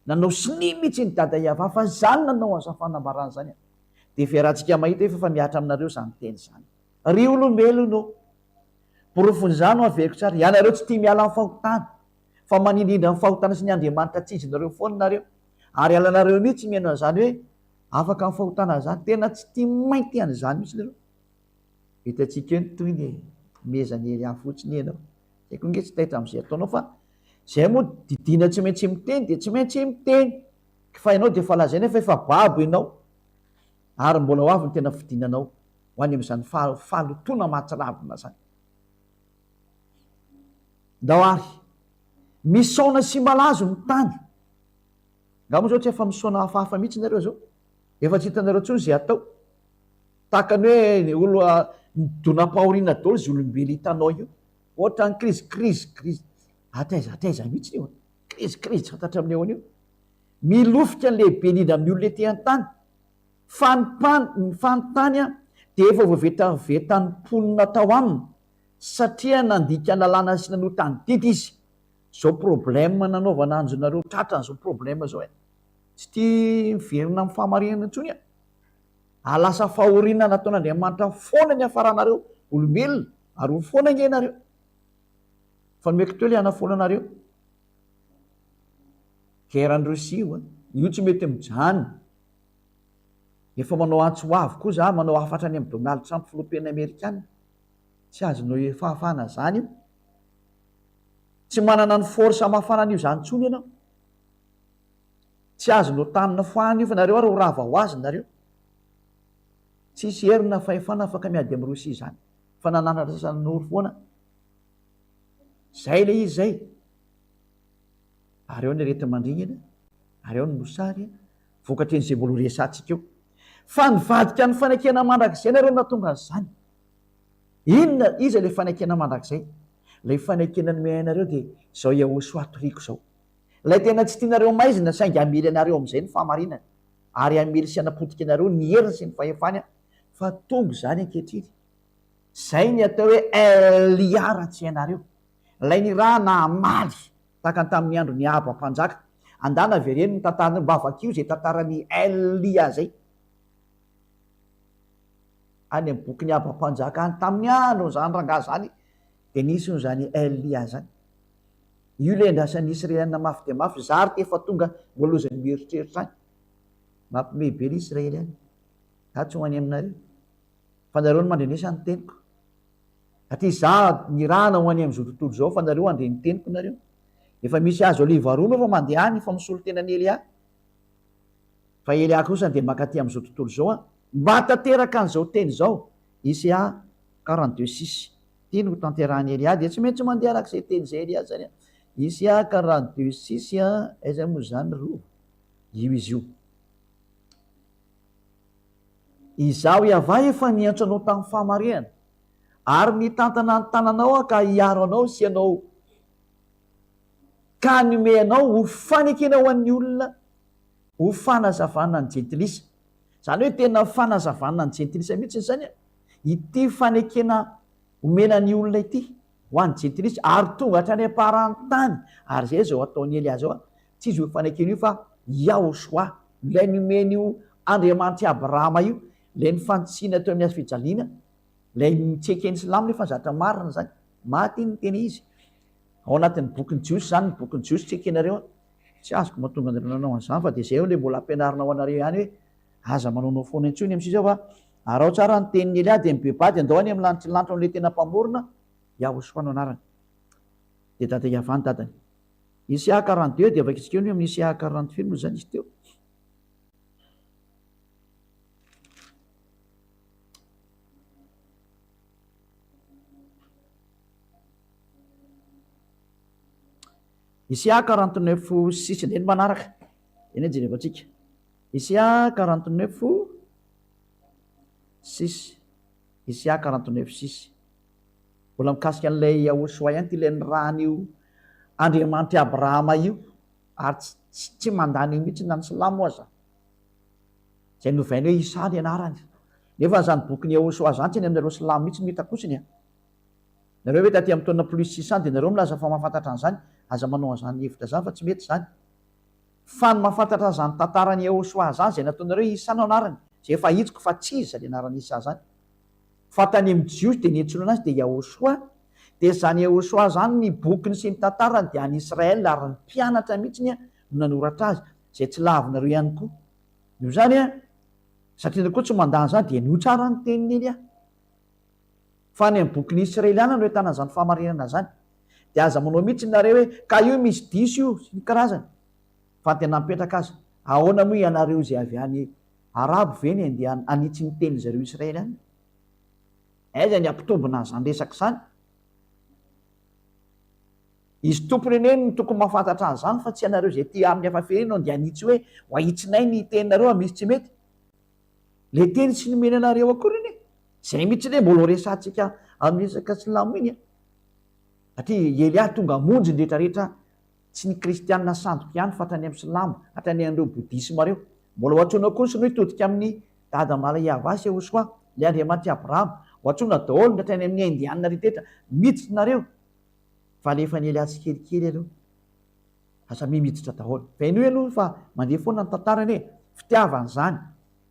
Nanao sonia mihitsy ny dada Yavah fa izany nanao an'izany fanambarana izany. Dia efa iarahantsika mahita efa fa mihatra aminareo izany teny izany. Ry olombelona ô! Porofon'izany ho averiko tsara, ianareo tsy tia miala amin'ny fahotana, fa manindrindra ny fahotana sy ny Andriamanitra tsy izinareo foana nareo, ary halanareo mihitsy mihaino an'izany hoe Afaka amin'ny fahotana zany. Tena tsy tia mainty an'izany mihitsy nareo. Hitantsika eo ny tohiny e. Mehezan'i Elia fotsiny ianao. Zay koa nge tsy taitra amin'izay ataonao fa zay moa didiana tsy maintsy miteny dia tsy maintsy miteny. Fa ianao dia efa lazaina fa efa babo ianao. Ary mbola ho avy ny tena fidinanao ho any amin'izany fahalotoana mahatsiravina izany. Ndao ary. Misaona sy malazo ny tany. Nga moa zao tsy efa misaona hafahafa mihitsy nareo zao? Efa tsy hitanareo intsony ze atao. Tahaka ny hoe olo midonam-pahoriana daholo ze olombelo hitanao io. Ohatran'ny krizy krizy krizy. Hatraiza hatraiza mihitsy io. Krizy krizy tsy fantatra amin'ny ahoana io. Milofika ny lehibe indrindra amin'ny olona ety an-tany. Fa ny mpan fa ny tany dia efa voavetavetan'ny mponina tao aminy satria nandika lalàna sy nanota ny didy izy. Zao problème nanaovana anjy nareo tratra an'izao problème zao e. Tsy tia miverina amin'ny fahamarinana intsony a. Ahalasa fahoriana nataon'Andriamanitra foana ny hafaranareo olombelona. Ary ho foana ange nareo. Fa nomeko teo le hanafoana anareo. Guerre any Russie io an. Io tsy mety mijanona. Efa manao antso ho avy koa za, manao hafatra any amin'i Donald Trump filoham-pirenena amerikana. Tsy azonao fahafahana zany io. Tsy manana ny force hamafana an'io zany intsony ianao. Tsy azonao tanina foahana io fa nareo ary ho rava ho azy nareo. Tsisy hery na fahefana afaka miady amin'i Russie zany. Fa nananatra sasany noro foana. Zay le izy zay. Ary ao ny areti-mandringana, ary ao ny mosary, vokatry ny izay mbola ho resahantsika eo. Fa nivadika ny fanekena mandrakizay nareo no nahatonga an'izany. Inona, iza ilay fanekena mandrakizay? Ilay fanekena nomey anareo dia izao Yahoshuah toriko izao. Ilay tena tsy tianareo maizina saingy hamely anareo amin'izay ny fahamarinany, ary hamely sy hanapotika anareo ny heriny sy ny fahefany fa tonga izany ankehitriny. Izay ny atao hoe Elia raha tsy hainareo. Ilay nirahana hamaly tahaka ny tamin'ny andron'i Ahaba mpanjaka. Andana avereno ny tantaranareo, mba vakio izay tantaran'i Elia izay. Any amin'ny bokin'i Ahaba mpanjaka any, tamin'ny andron'izany rangahy izany, dia nisy an'izany Elia izany. Io ilay andrasan'ny Israeliana mafy dia mafy, zary efa tonga mbola lozan'ny mieritreritra any. Mampiomehy be ny Israely any. Za tsy ho any aminareo. Fa nareo no mandrenesa ny teniko. Satria izaho nirahana ho any amin'izao tontolo izao, fa nareo handre ny teniko nareo. Efa misy hazo oliva roa fa mandeha any fa misolo tena an'i Elia. Fa Elia kosa dia mankaty amin'izao tontolo izao an. Mba tanteraka an'izao teny izao, Isa 42 six. Tiany ho tanterahan'i Elia dia tsy maintsy mandeha araka izay teny izay Elia izany an. Isa 42 six an, aiza moa izany ry rova? Io izy io. Izaho Yavah efa niantso anao tamin'ny fahamarinana, ary nitantana ny tananao Aho ka hiaro anao sy ianao, ka hanome anao ho fanekena ho an'ny olona, ho fanazavana ny jentilisa. Izany hoe tena fanazavana ny jentilisa mihitsy izany ity fanekena omena ny olona ity ho an'ny jentilisa, ary tonga hatrany am-paran'ny tany. Ary izay izao ataon'i Elia izao, tsy izy io fanekena io fa Yahoshua, ilay nomen'io Andriamanitr'i Abrahama io, ilay nifantsina teo amin'ny hazo fijaliana, ilay tsy eken'ny silamo nefa zatra marina izany, maty iny ny tena izy. Ao anatin'ny bokin'ny Jiosy izany, ny bokin'ny Jiosy tsy ekenareo an. Tsy azoko mahatonga anareo nanao an'izany fa dia izay ilay mbola ampianarina ho anareo ihany hoe aza manaonao foana intsony amin'ny sisa fa araho tsara ny tenin'i Elia dia mibebaha dia andao any amin'ny lanitry ny lanitra amin'ilay tena mpamorona, Yahoshua no anarany. Dia dada Yavah ny dadany. Isa 42 dia vakintsika eo ny amin'ny Isa 40 firy moa izany izy teo? Isa 49 six indray ny manaraka. Eny jerevantsika. Isa 49 six. Isa 49 six. Mbola mikasika an'ilay Yahoshua ihany ity ilay nirahan'io Andriamanitr'i Abrahama io ary tsy tsy mandany io mihitsy na ny silamo aza. Izay novainy hoe Isa ny anarany. Nefa izany bokin'i Yahoshua izany tsy any aminareo silamo mihitsy no hitakosiny a. Nareo ve taty amin'ny taona plus 600 dia nareo milaza fa mahafantatra an'izany? Aza manao an'izany hevitra izany fa tsy mety izany. Fa ny mahafantatra an'izany tantaran'i Yahoshua izany izay nataonareo hoe Isa no anarany, izay efa ahitsiko fa tsy izy izany anaran'i Isa izany. Fa tany amin'ny Jiosy dia niantsoana azy dia Yahoshua, dia izany Yahoshua izany ny bokiny sy ny tantarany dia any Israel ary ny mpianatra mihitsy no nanoratra azy, izay tsy lavinareo ihany koa. Noho izany, satria nareo koa tsy mandà an'izany dia henoy tsara ny tenin'i Elia. Fa any amin'ny bokin'ny Israeliana no ahitana an'izany fahamarinana izany. Dia aza manao mihitsy nareo hoe ka io misy diso io sy ny karazany. Fa ny tena mipetraka aza, ahoana moa ianareo izay avy any Arabo ve ny andeha hanitsy ny tenin zareo Israely any? Aiza ny hampitombina an'izany resaka izany? Izy tompony anie no tokony mahafantatra an'izany fa tsy ianareo izay tia amin'ny hafa firenena no andeha hanitsy hoe ho ahitsinay ny teninareo raha misy tsy mety. Le teny tsy nomena anareo akory anie. Izay mihitsy anie mbola ho resahantsika amin'ny resaka silamo iny a. Satria i Elia tonga hamonjy ny rehetra rehetra Tsy ny kristianina sandoka ihany fa hatrany amin'ny silamo, hatrany an'ireo bodisma ireo. Mbola ho antsoina koa ny sinoa hitodika amin'i Dada Malayiava sy Yehosua, ilay Andriamanitr'i Abrahama. Ho antsoina daholo ny hatrany amin'ny Indianina rehetra. Miditra nareo fa alefan'i Elia tsikelikely aloha. Fa samia miditra daholo. Fa henoy aloha fa mandeha foana ny tantara anie. Fitiavana izany.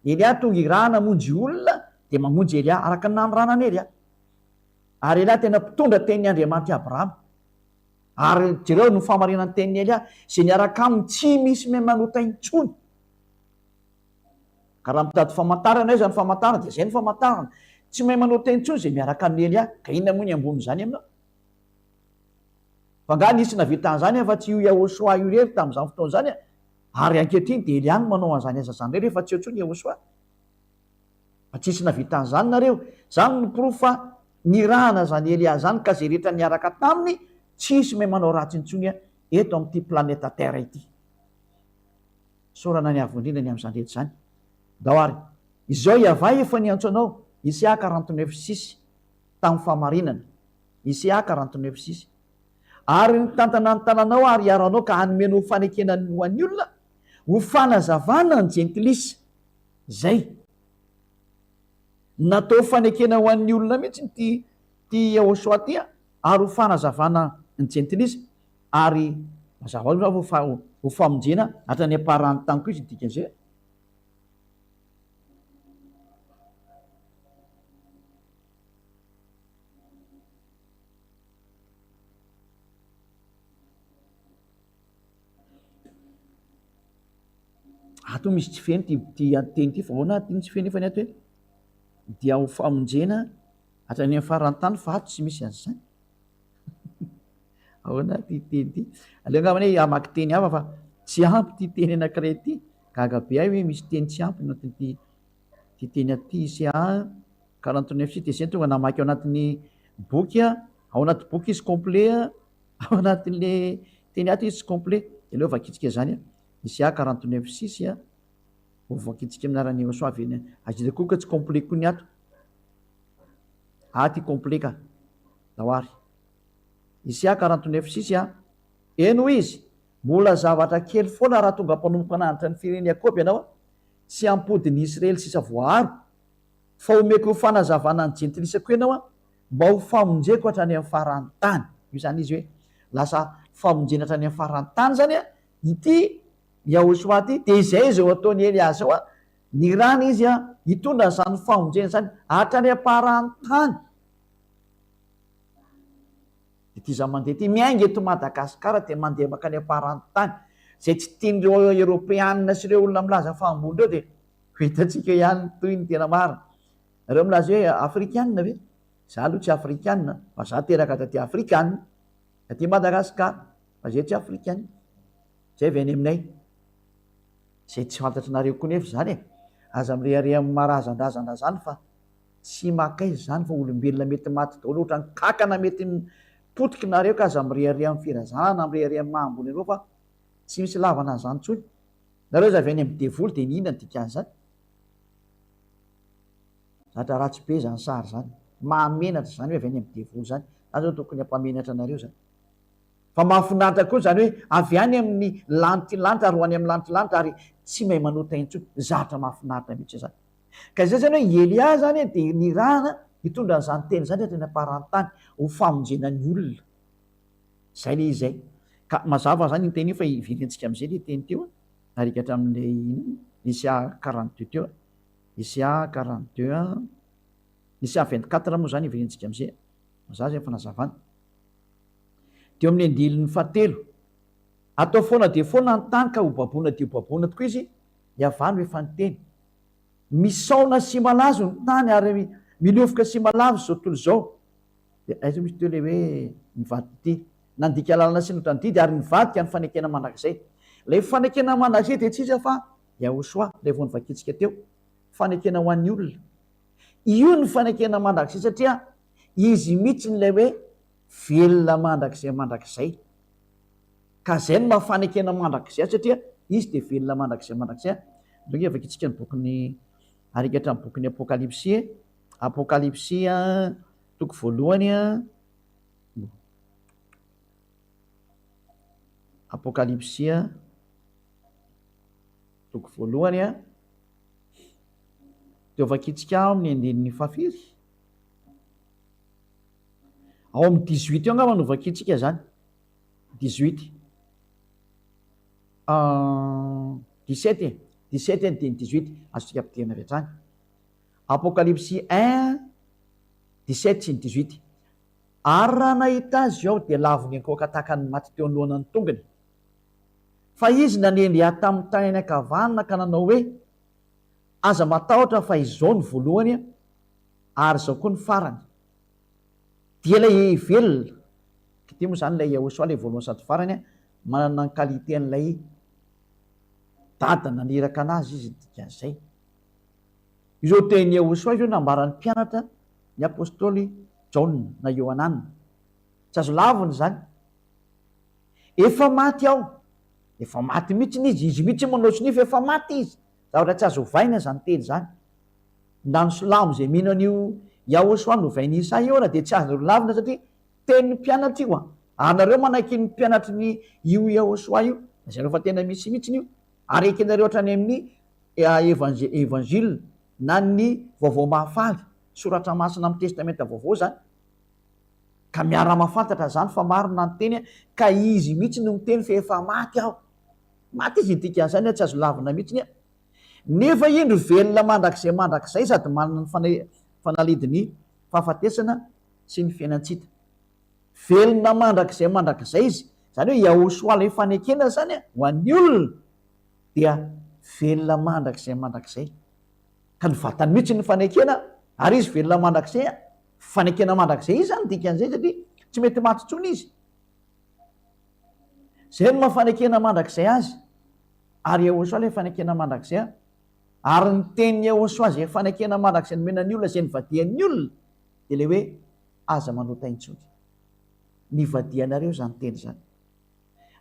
Elia tonga irahana hamonjy olona dia mamonjy Elia araka ny nanoranan'i Elia. Ary Elia tena mpitondra tenin'i Andriamanitr'i Abrahama. Ary jereo ny fahamarinan'ny tenin'i Elia, izay niaraka aminy tsy misy mahay manota intsony. Ka raha mitady famantarana aiza ny famantarana dia izay ny famantarana. Tsy mahay manota intsony izay miaraka amin'i Elia. Ka inona moa ny ambonin'izany aminao? Fa angaha nisy nahavita an'izany afa-tsy io Yahoshua io irery tamin'izany fotoana izany? Ary ankehitriny dia Elia no manao an'izany asa izany irery fa tsy eo intsony Yahoshua. Fa tsisy nahavita an'izany nareo. Izany no porofo fa nirahana izany Elia izany ka izay rehetra niaraka taminy tsisy mahay manao ratsy intsony eto amin'ity planeta terre ity. Isaorana ny Avo Indrindra ny amin'izany rehetra izany. Ndao ary. Izao Yavah efa niantso anao, Isaiah 49 six, tamin'ny fahamarinana. Isaiah 49 six. Ary nitantana ny tananao ary hiaro anao ka hanome ny ho fanekena ny ho an'ny olona, ho fanazavana ny jentilisa. Zay. Natao fanekena ho an'ny olona mihitsy ity ity Yahoshuah ity ary ho fanazavana ny jentilisa ary mazava ho azy fa ho famonjena hatrany am-paran'ny tany koa izy ny dikan'izay. Ato misy tsy feno ity ity teny ity fa ahoana ty no tsy feno nefa ny ato hoe dia ho famonjena hatrany amin'ny faran'ny tany fa ato tsy misy an'izany. Ahoana ty teny ity? Aleo angamba anie hamaky teny hafa fa tsy ampy ity teny anankiray ity. Gaga be ahy hoe misy teny tsy ampy anatin'ity ity teny ato ity. ICA 49 sy dia tonga namaky ao anatin'ny boky ao anaty boky izy complet ao anatin'le teny ato izy tsy complet. Dia aleo vakintsika izany. ICA 49 six a, ho vakintsika amin'ny anaran'i Yehosua ve ny aza koa ka tsy complet koa ny ato. Ato i complet ka. Ndao ary. ICA 49 six a, Eny hoy izy, mbola zavatra kely foana raha tonga mpanompo hananatra ny firenen'i Jakoba ianao sy hampody ny Israely sisa voaaro, fa homeko ho fanazavana ny jentilisa koa ianao mba ho famonjeko hatrany amin'ny faran'ny tany. Io izany izy hoe lasa famonjena hatrany amin'ny faran'ny tany izany a, Ity Yahoshua ity dia izay izao ataon'i Elia izao an, nirahana izy an, hitondra an'izany famonjena izany hatrany am-paran'ny tany. Ity izaho mandeha ity, miainga eto Madagasikara dia mandeha mankany am-paran'ny tany. Izay tsy tian'ireo Eoropeanina sy ireo olona milaza fa ambony ireo dia ho hitantsika ihany ny tohiny tena marina. Nareo milaza hoe Afrikanina ve? Izaho aloha tsy Afrikanina fa izaho teraka taty Afrika any, taty Madagasikara. Fa zay tsy africaine. Zay avy any aminay. Zay tsy fantatrinareo koa nefa zany e. Aza mirehareha amin'ny maha razandrazana zany fa tsy makaiza zany fa olombelona mety maty daholo ohatran'ny kakana mety potiky nareo ka aza mirehareha amin'ny firazanana na mirehareha amin'ny maha ambony anareo fa tsy misy ilavana an'izany intsony. Nareo aza avy any amin'ny devoly dia inona ny dikan'izany? Zatra ratsy be zany sary zany. Mahamenatra zany hoe avy any amin'ny devoly zany. Zany zao tokony hampamenatra anareo zany. Fa mahafinaritra koa izany hoe avy any amin'ny lanitry lanitra ary ho any amin'ny lanitry lanitra ary tsy mahay manota intsony. Zatra mahafinaritra mihitsy izany. Ka izay izany hoe i Elia izany dia nirahana hitondra an'izany teny izany hatrany am-paran'ny tany ho famonjena ny olona. Izay ilay izy izay. Ka mazava izany iny teny io fa hiverentsika amin'izay ilay teny teo ary hikatra amin'ilay inona Isa 42 teo. Isa 42, Isa 24 moa izany hiverentsika amin'izay. Mazava izay ny fanazavana. Teo amin'ny andininy fahatelo, Atao foana dia foana ny tany ka ho baboina dia ho baboina tokoa izy, Yavah no efa niteny. Misaona sy malazo ny tany ary milofoka sy malavo izao tontolo izao. Dia aiza misy teo ilay hoe nivadika ity? Nandika lalana sy notrandidy ary nivadika ny fanekena mandrakizay. Ilay fanekena mandrakizay dia tsy iza fa Yahoshua, ilay vao novakintsika teo. Fanekena ho an'ny olona. Io ny fanekena mandrakizay satria izy mihitsy ilay hoe velona mandrakizay mandrakizay. Ka izay no maha fanekena mandrakizay azy satria izy dia velona mandrakizay mandrakizay. Ndao ange vakintsika ny bokin'ny arika hatramin'ny bokin'ny Apokalypsy e. Apokalypsy toko voalohany Apokalypsy toko voalohany dia vakintsika ao amin'ny andininy fahafiry? Ao amin'ny dix-huit eo angamba no vakintsika izany. Dix-huit. Dix-sept e. Dix-sept ny teny dix-huit. Azontsika ampidirina avy hatrany. Apokalypsy un, dix-sept sy ny dix-huit. Ary raha nahita azy aho dia lavo niankohoka tahaka ny maty teo anoloana ny tongony. Fa izy nanendry ahy tamin'ny tanany ankavanana ka nanao hoe, Aza matahotra fa izao no voalohany ary izao koa ny farany. Dia ilay velona, ity moa izany ilay Yahoshua ilay voalohany sady farany, manana ny qualité an'ilay dada naniraka anazy izy ny dikan'izay. Ireo tenin'i Yahoshua ireo nambaran'ny mpianatra ny apostoly Jaona na Iohanana. Tsy azo lavina izany. Efa maty aho. Efa maty mihitsy izy, izy mihitsy manao sonia fa efa maty izy. Zavatra tsy azo ovaina izany teny izany. Na ny silamo izay mino an'io Yahoshua novain'i Isa io ara dia tsy azo lavina satria tenin'ny mpianatra io an. Ary nareo manaiky ny mpianatry ny io Yahoshua io, lazainareo fa tena misy mihitsy io. Ary ekenareo hatrany amin'ny Evangile na ny Vaovao Mahafaly, Soratra Masina amin'ny Testamenta Vaovao izany. Ka miara-mahafantatra izany fa marina ny teny ka izy mihitsy no miteny fa efa maty aho. Maty izy ny dikan'izany hoe tsy azo lavina mihitsy ny Nefa indro velona mandrakizay mandrakizay sady manana ny fanalidin'ny fahafatesana sy ny fiainan-tsita. Velona mandrakizay mandrakizay izy, izany hoe Yahoshua ilay fanekena izany ho an'ny olona dia velona mandrakizay mandrakizay. Ka ny vatany mihitsy ny fanekena ary izy velona mandrakizay, fanekena mandrakizay izy izany dikan'izay satria tsy mety maty intsony izy. Izay no maha fanekena mandrakizay azy. Ary Yehosua ilay fanekena mandrakizay, ary ny tenin'i Yehosua izay fanekena mandrakizay nomena ny olona izay nivadihan'ny olona dia ilay hoe aza manota intsony. Nivadihanareo izany teny izany.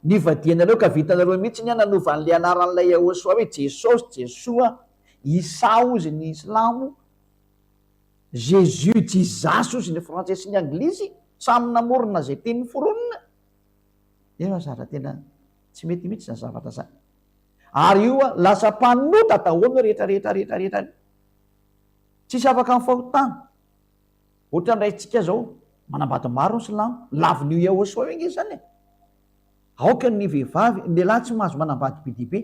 Nivadihanareo ka vitanareo mihitsy ny nanova an'ilay anaran'ilay Yehosua hoe Jesosy, Jesoa, Isa hozy ny Islamo, Jésus, Jesus hozy ny frantsay sy ny anglisy, samy namorona izay teny noforonina. Nefa zatra tena tsy mety mihitsy izany zavatra izany. Ary io lasa mpanota daholo ny rehetra rehetra rehetra rehetra. Tsisy afaka amin'ny fahotana. Ohatran'ny raintsika zao, manambady maro ny silamo, lavin'io Yahoshua io ange izany e. Aoka ny vehivavy, ny lehilahy tsy mahazo manambady be dia be.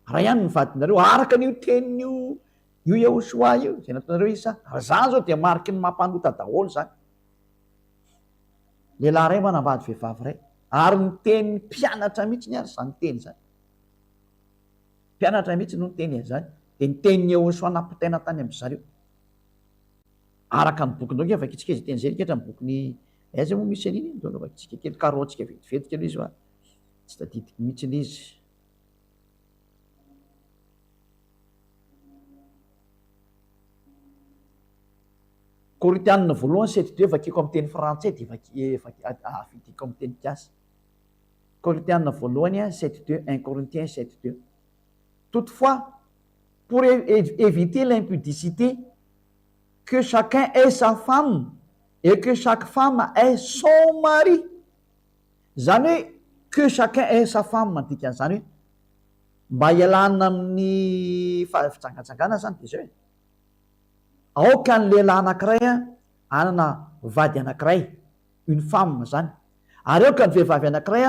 Ray ihany ny vadinareo, araka an'io tenin'io io Yahoshua io, izay nataonareo Isa. Ary izany zao dia mariky ny mampanota daholo izany. Lehilahy iray manambady vehivavy iray. Ary niteny mpianatra mihitsy ary izany teny izany. Mpianatra mihitsy no niteny an'izany. Dia ny tenin'i Yehosua nampitaina tany amin-dry zareo. Araka ny bokin'i Ndao vakintsika izay teny izay niketra ny bokin'i aiza moa misy an'iny? Ndao vakintsika kely, karohantsika vetivety kely izy fa tsy tadidiko mihitsy ilay izy. Korintianina voalohany sept deux vakiko amin'ny teny frantsay dia vaky avidiko amin'ny teny gasy. Korintianina voalohany sept deux un Corinthiens sept deux. Toutefois, pour éviter l'impudicité, que chacun ait sa femme et que chaque femme ait son mari. Izany hoe que chacun ait sa femme dikan'izany hoe mba hialana amin'ny fijangajangana izany dia izao e. Aoka ny lehilahy anankiray hanana vady anankiray, une femme izany, ary aoka ny vehivavy anankiray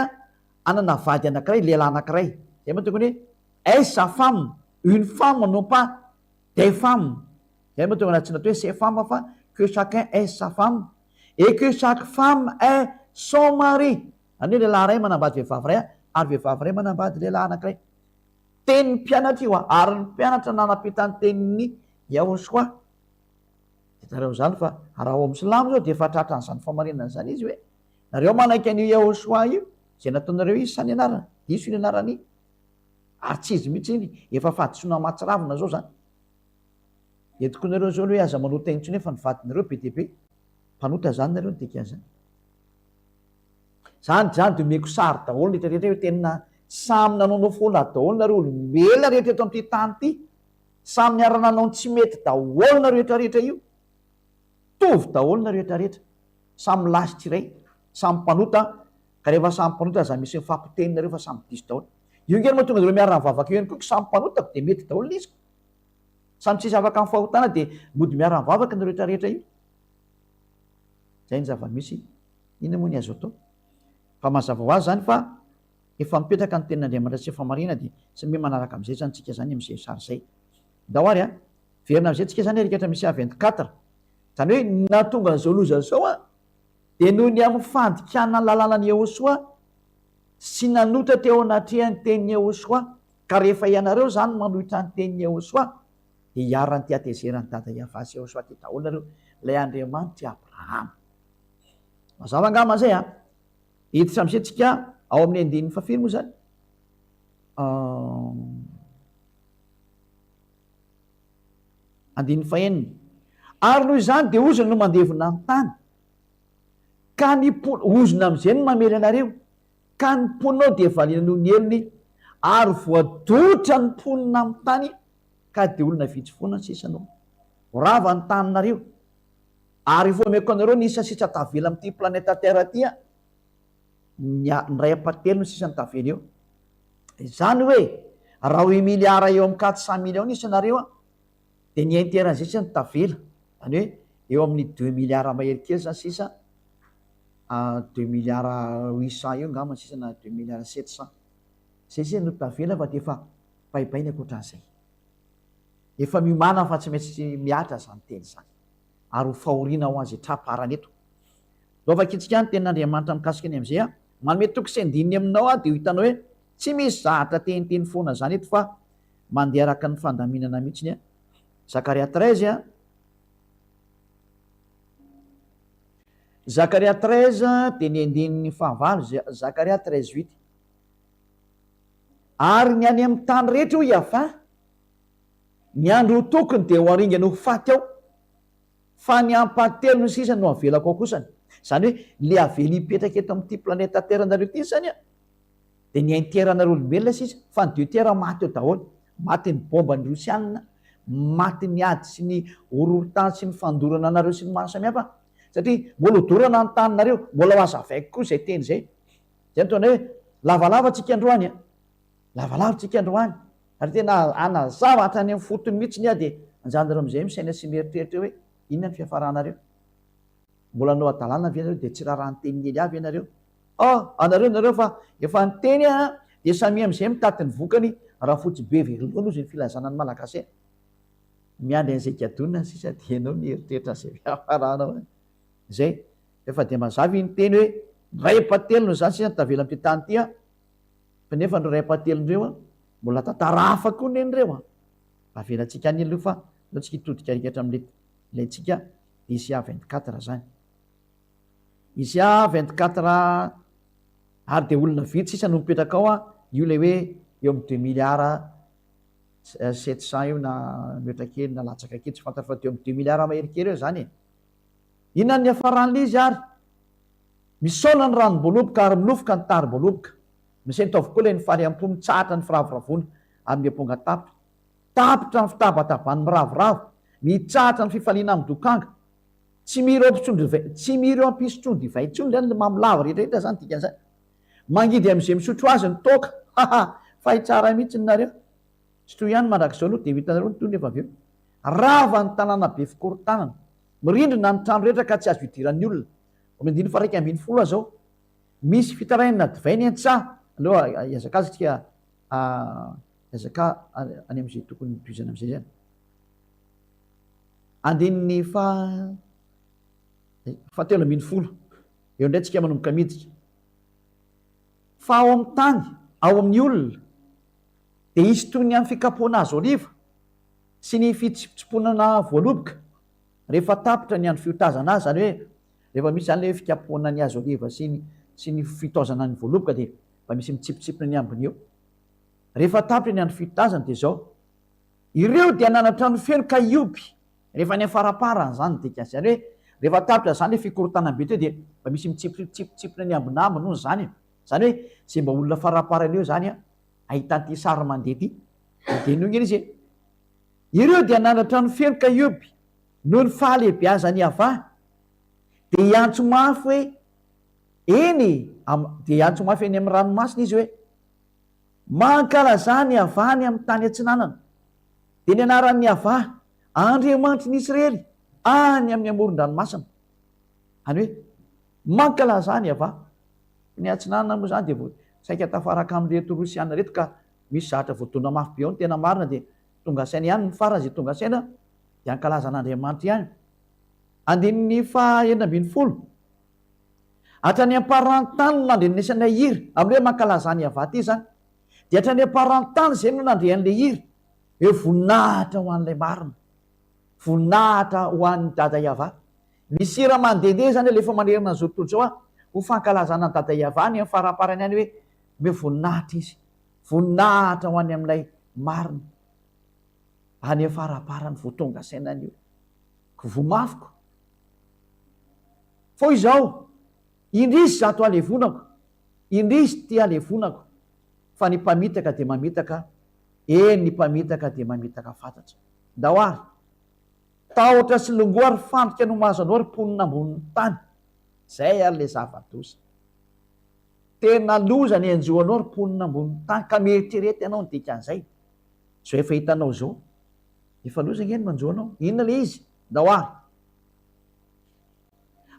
hanana vady anankiray, lehilahy anankiray. Izay mahatonga ny hoe est sa femme, une femme non pas des femmes. Izay mahatonga anazy tsy natao hoe ses femmes fa que chacun ait sa femme et que chaque femme ait son mari. Izany hoe lehilahy iray manambady vehivavy iray ary vehivavy iray manambady lehilahy anankiray. Tenin'ny mpianatra io ary ny mpianatra nanapita ny tenin'i Yahoshuah. Hitanareo izany fa raha ao amin'ny silamo izao dia efa tratran'izany famarinana izany izy hoe nareo manaiky an'io Yahoshuah io, izay nataonareo izy sa ny anarany? Diso iny anarany iny. Ary tsy izy mihitsy iny, efa fahadisoana mahatsiravina izao izany. Entiko nareo izao ny hoe aza manota intsony fa ny vadinareo be dia be. Mpanota izany nareo ny dikan'izany. Zany zany de omeko sary daholo rehetra rehetra io tena samy nanaonao foana daholo nareo olombelona rehetra eto amin'ity tany ity samy niara nanao ny tsy mety daholo nareo rehetra rehetra io tovy daholo nareo rehetra rehetra samy lasitra iray samy mpanota ka rehefa samy mpanota aza misy mifampiteny nareo fa samy diso daholo io nge no mahatonga anareo miara mivavaka io ihany koa ko samy mpanota ko de mety daholo le izy ko samy tsisy afaka amin'ny fahotana de mody miara mivavaka nareo rehetra rehetra io zay ny zava-misy Inona moa ny azo atao? Fa mazava ho azy izany fa efa mipetraka ny tenin'Andriamanitra sy famarina dia samia manaraka amin'izay izany tsika izany amin'izay sary izay. Ndao ary a! Verina amin'izay tsika izany ary hikatra Misia 24. Izany hoe ny nahatonga an'izao loza izao an, dia noho ny amin'ny fandikana ny lalànan'i Yehosua sy nanota teo anatrehan'ny tenin'i Yehosua, ka rehefa ianareo izany manohitra ny tenin'i Yehosua, dia hiharan'ity hatezeran'i Dada Yavah sy Yehosua ity daholo nareo, ilay Andriamanitr'i Abrahama. Mazava angamba izay an? Hiditra amin'izay tsika ao amin'ny andininy fahafiry moa izany? Andininy fahenina. Ary noho izany dia ozona no mandevona ny tany, ka ny mpo-, ozona amin'izay no mamely anareo, ka ny mponina ao dia valiana noho ny helony, ary voadotra ny mponina amin'ny tany, ka dia olona vitsy foana ny sisa no ho rava ny taninareo. Ary efa omeko anareo ny isa sisa tavela amin'ity planeta Terre ity an, ny iray ampahatelony sisa no tavela eo. Izany hoe raha huit milliards eo amin'ny 400 millions ny isanareo an, dia ny un tiers an'izay sisa no tavela. Izany hoe eo amin'ny deux milliards mahery kely izany sisa, deux milliards 800 eo angamba ny sisa na deux milliards 700. Izay sisa no tavela fa dia efa baibay ny ankoatran'izay. Efa miomàna fa tsy maintsy mihatra izany teny izany. Ary ho fahoriana ho an'izay tra-parany eto. Ndao vakintsika ny tenin'Andriamanitra mikasika ny amin'izay aho. Manome toky sy andininy aminao aho dia ho hitanao hoe tsy misy zahatra teniteny foana izany eto fa mandeha araka ny fandaminana mihitsy ny Zakaria 13 Zakaria 13 dia ny andininy fahavalo, Zakaria 13 huit. Ary ny any amin'ny tany rehetra hoy Yavah, ny andro ho tokony dia ho aringana ho faty ao. Fa ny ampahatelony sisa no avelako ao kosany. Izany hoe le avela hipetraka eto amin'ity planète terre nareo ity izany an, dia ny un tiers anareo olombelona sisa, fa ny deux tiers maty eo daholo. Matin'ny bomba ny rosianina, matin'ny ady sy ny horohorontany sy ny fandorana anareo sy ny maro samihafa. Satria mbola hodorana ny taninareo, mbola ho hazavaiko koa izay teny izay. Izay no ataonay hoe lavalava tsika androany an. Lavalava tsika androany. Ary tena hanazava hatrany amin'ny fotony mihitsy ny ahy dia anjaranareo amin'izay misaina sy mieritreritra eo hoe inona ny fiafaranareo. Mbola hanao hadalana ve nareo dia tsy raharaha ny tenin'i Elia ve nareo? Oh, anareo nareo fa efa niteny aho dia samia amin'izay mitady ny vokany rafotsy be very loha hozy ny filazana ny malagasy e. Miandry an'izay gadona sisa dia ianao mieritreritra an'izay fiafaranao any. Izay. Efa dia mazava iny teny hoe ray ampahatelony izany sisa no tavela amin'ity tany ity an. Fa nefa ireo ray ampahatelony ireo an, mbola tantara hafa koa neny ireo an. Avelantsika any aloha fa aleo tsika hitodika arikatra amin'ilay ilaintsika Isa 24 izany. Isa 24 ary dia olona vitsy sisa no mipetraka ao an, io ilay hoe eo amin'ny deux milliards 700 io na mihoatra kely na latsaka kely tsy fantatra fa teo amin'ny deux milliards mahery kely eo izany e. Inona no niafaran'ilay izy ary? Misaona ny ranom-boaloboka ary milofoka ny tarim-boaloboka. Misento avokoa ilay nifaly am-po, mitsahatra ny firavoravoana ary miaponga tapitra. Tapitra ny fitabataban'ny miravoravo, mitsahatra ny fifaliana amin'ny dokanga. Tsy miry eo am-pisotron-divay, tsy miry eo am-pisotroan-divay intsony izany ilay mamo lava rehetra rehetra izany dikan'izany. Mangidy amin'izay misotro azy ny toaka. Ha ha! Fay tsara mihitsy nareo. Sotroy ihany mandrakizao aloha dia ho hitanareo ny tohiny rehefa avy eo. Rava ny tanàna be fikorontanana. Mirindrina ny trano rehetra ka tsy azo idiran'ny olona. Ao amin'ny andininy faha-11 aza ao, misy fitarainana divay ny an-tsaha. Aleo hihazakazaka isika hihazaka any amin'izay tokony hitohizana amin'izay izany. Andininy faha fahatelo ambin'ny folo. Eo indray tsika manomboka miditra. Fa ao amin'ny tany, ao amin'ny olona, dia hisy toy ny amin'ny fikapohana hazo oliva sy ny fitsipotsiponana voaloboka rehefa tapitra ny andro fiotazana azy, izany hoe rehefa misy izany ilay hoe fikapohana ny hazo oliva sy ny sy ny fitaozana ny voaloboka dia mba misy mitsipotsipona ny ambiny eo. Rehefa tapitra ny andro fiotazana dia izao, ireo dia hanana trano feno ka hiompy rehefa any am-faraparany izany ny dikany, izany hoe rehefa tapitra izany ilay fikorontanam-be teo dia mba misy mitsipotsipotsipona ny ambinambiny hono izany e, izany hoe izay mba olona faraparany eo izany an, ahita an'ity sary mandeha ity dia henoy ange izy e. Ireo dia hanana trano feno ka hiompy noho ny fahalehibeazan'i Yavah, dia hiantso mafy hoe, Eny, dia hiantso mafy eny amin'ny ranomasina izy hoe, Mankalazà an'i Yavah any amin'ny tany atsinanana, dia ny anaran'i Yavah, Andriamanitry ny Israely, any amin'ny amoron-dranomasina. Izany hoe, mankalazà an'i Yavah. Ny atsinanana moa izany dia saika tafaraka amin'ireto Rosiana ireto ka misy zavatra voadona mafy be ao ny tena marina dia tonga saina ihany ny farany izay tonga saina dia hankalaza an'Andriamanitra ihany. Andininy faha 16. Hatrany am-paran'ny tany no nandrenesanay hira, amin'ny hoe mankalaza an'i Yavah ity izany. Dia hatrany am-paran'ny tany izay no nandre an'ilay hira, hoe voninahitra ho an'ilay marina. Voninahitra ho an'i Dada Yavah. Misy hira mandehandeha izany alefa manerana an'izao tontolo izao ho fankalazana an'i Dada Yavah any amin'ny faramparany any hoe omeo voninahitra izy. Voninahitra ho any amin'ilay marina. Any amin'ny faramparany vao tonga saina an'io. Voa mafiko. Fao izao, indrisy izato halevonako, indrisy ity halevonako, fa ny mpamitaka dia mamitaka, eny ny mpamitaka dia mamitaka fatratra. Ndao ary! Tahotra sy longoa ary fandrika no mahazo anao ry mponina ambonin'ny tany. Izay ary ilay zava-doza. Tena loza ny hanjo anao ry mponina ambonin'ny tany, ka mieritrereta ianao ny dikan'izay. Izao efa hitanao izao. Efa loza ange ny manjo anao. Inona ilay izy? Ndao ary!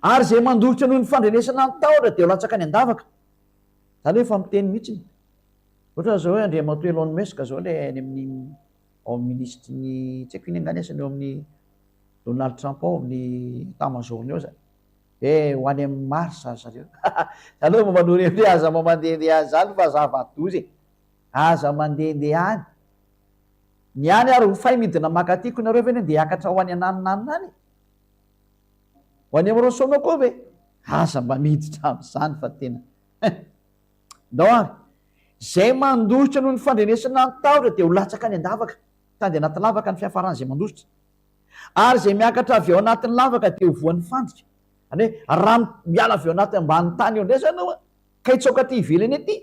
Ary izay mandositra noho ny fandrenesana ny tahotra dia ho latsaka any an-davaka. Za aloha efa miteny mihitsiny. Ohatra zao hoe Andriamatoa Elon Musk zao ilay any amin'ny ao amin'ny minisitry ny tsy haiko inona angaha ny asany eo amin'ny Donald Trump ao amin'ny état major-ny ao zany. Hoe ho any amin'ny Mars ry zareo. Za aloha mba manoro hevitra hoe aza mba mandehandeha any zany fa zava-doza e. Aza mandehandeha any. Ny any ary ho fay midina maka aty ko nareo ve ne ndeha hiakatra ho any ananonanona any e? Ho any amin'ny Rossonao koa ve? Aza mba miditra amin'izany fa tena hein! Ndao ary! Izay mandositra noho ny fandrenesana ny tahotra dia ho latsaka any an-davaka, tady anaty lavaka ny fiafaran'izay mandositra. Ary izay miakatra avy ao anatin'ny lavaka dia ho voan'ny fandrika. Izany hoe raha miala avy ao anaty ambany tany eo indray izany ianao ka hitsoaka aty ivelany aty,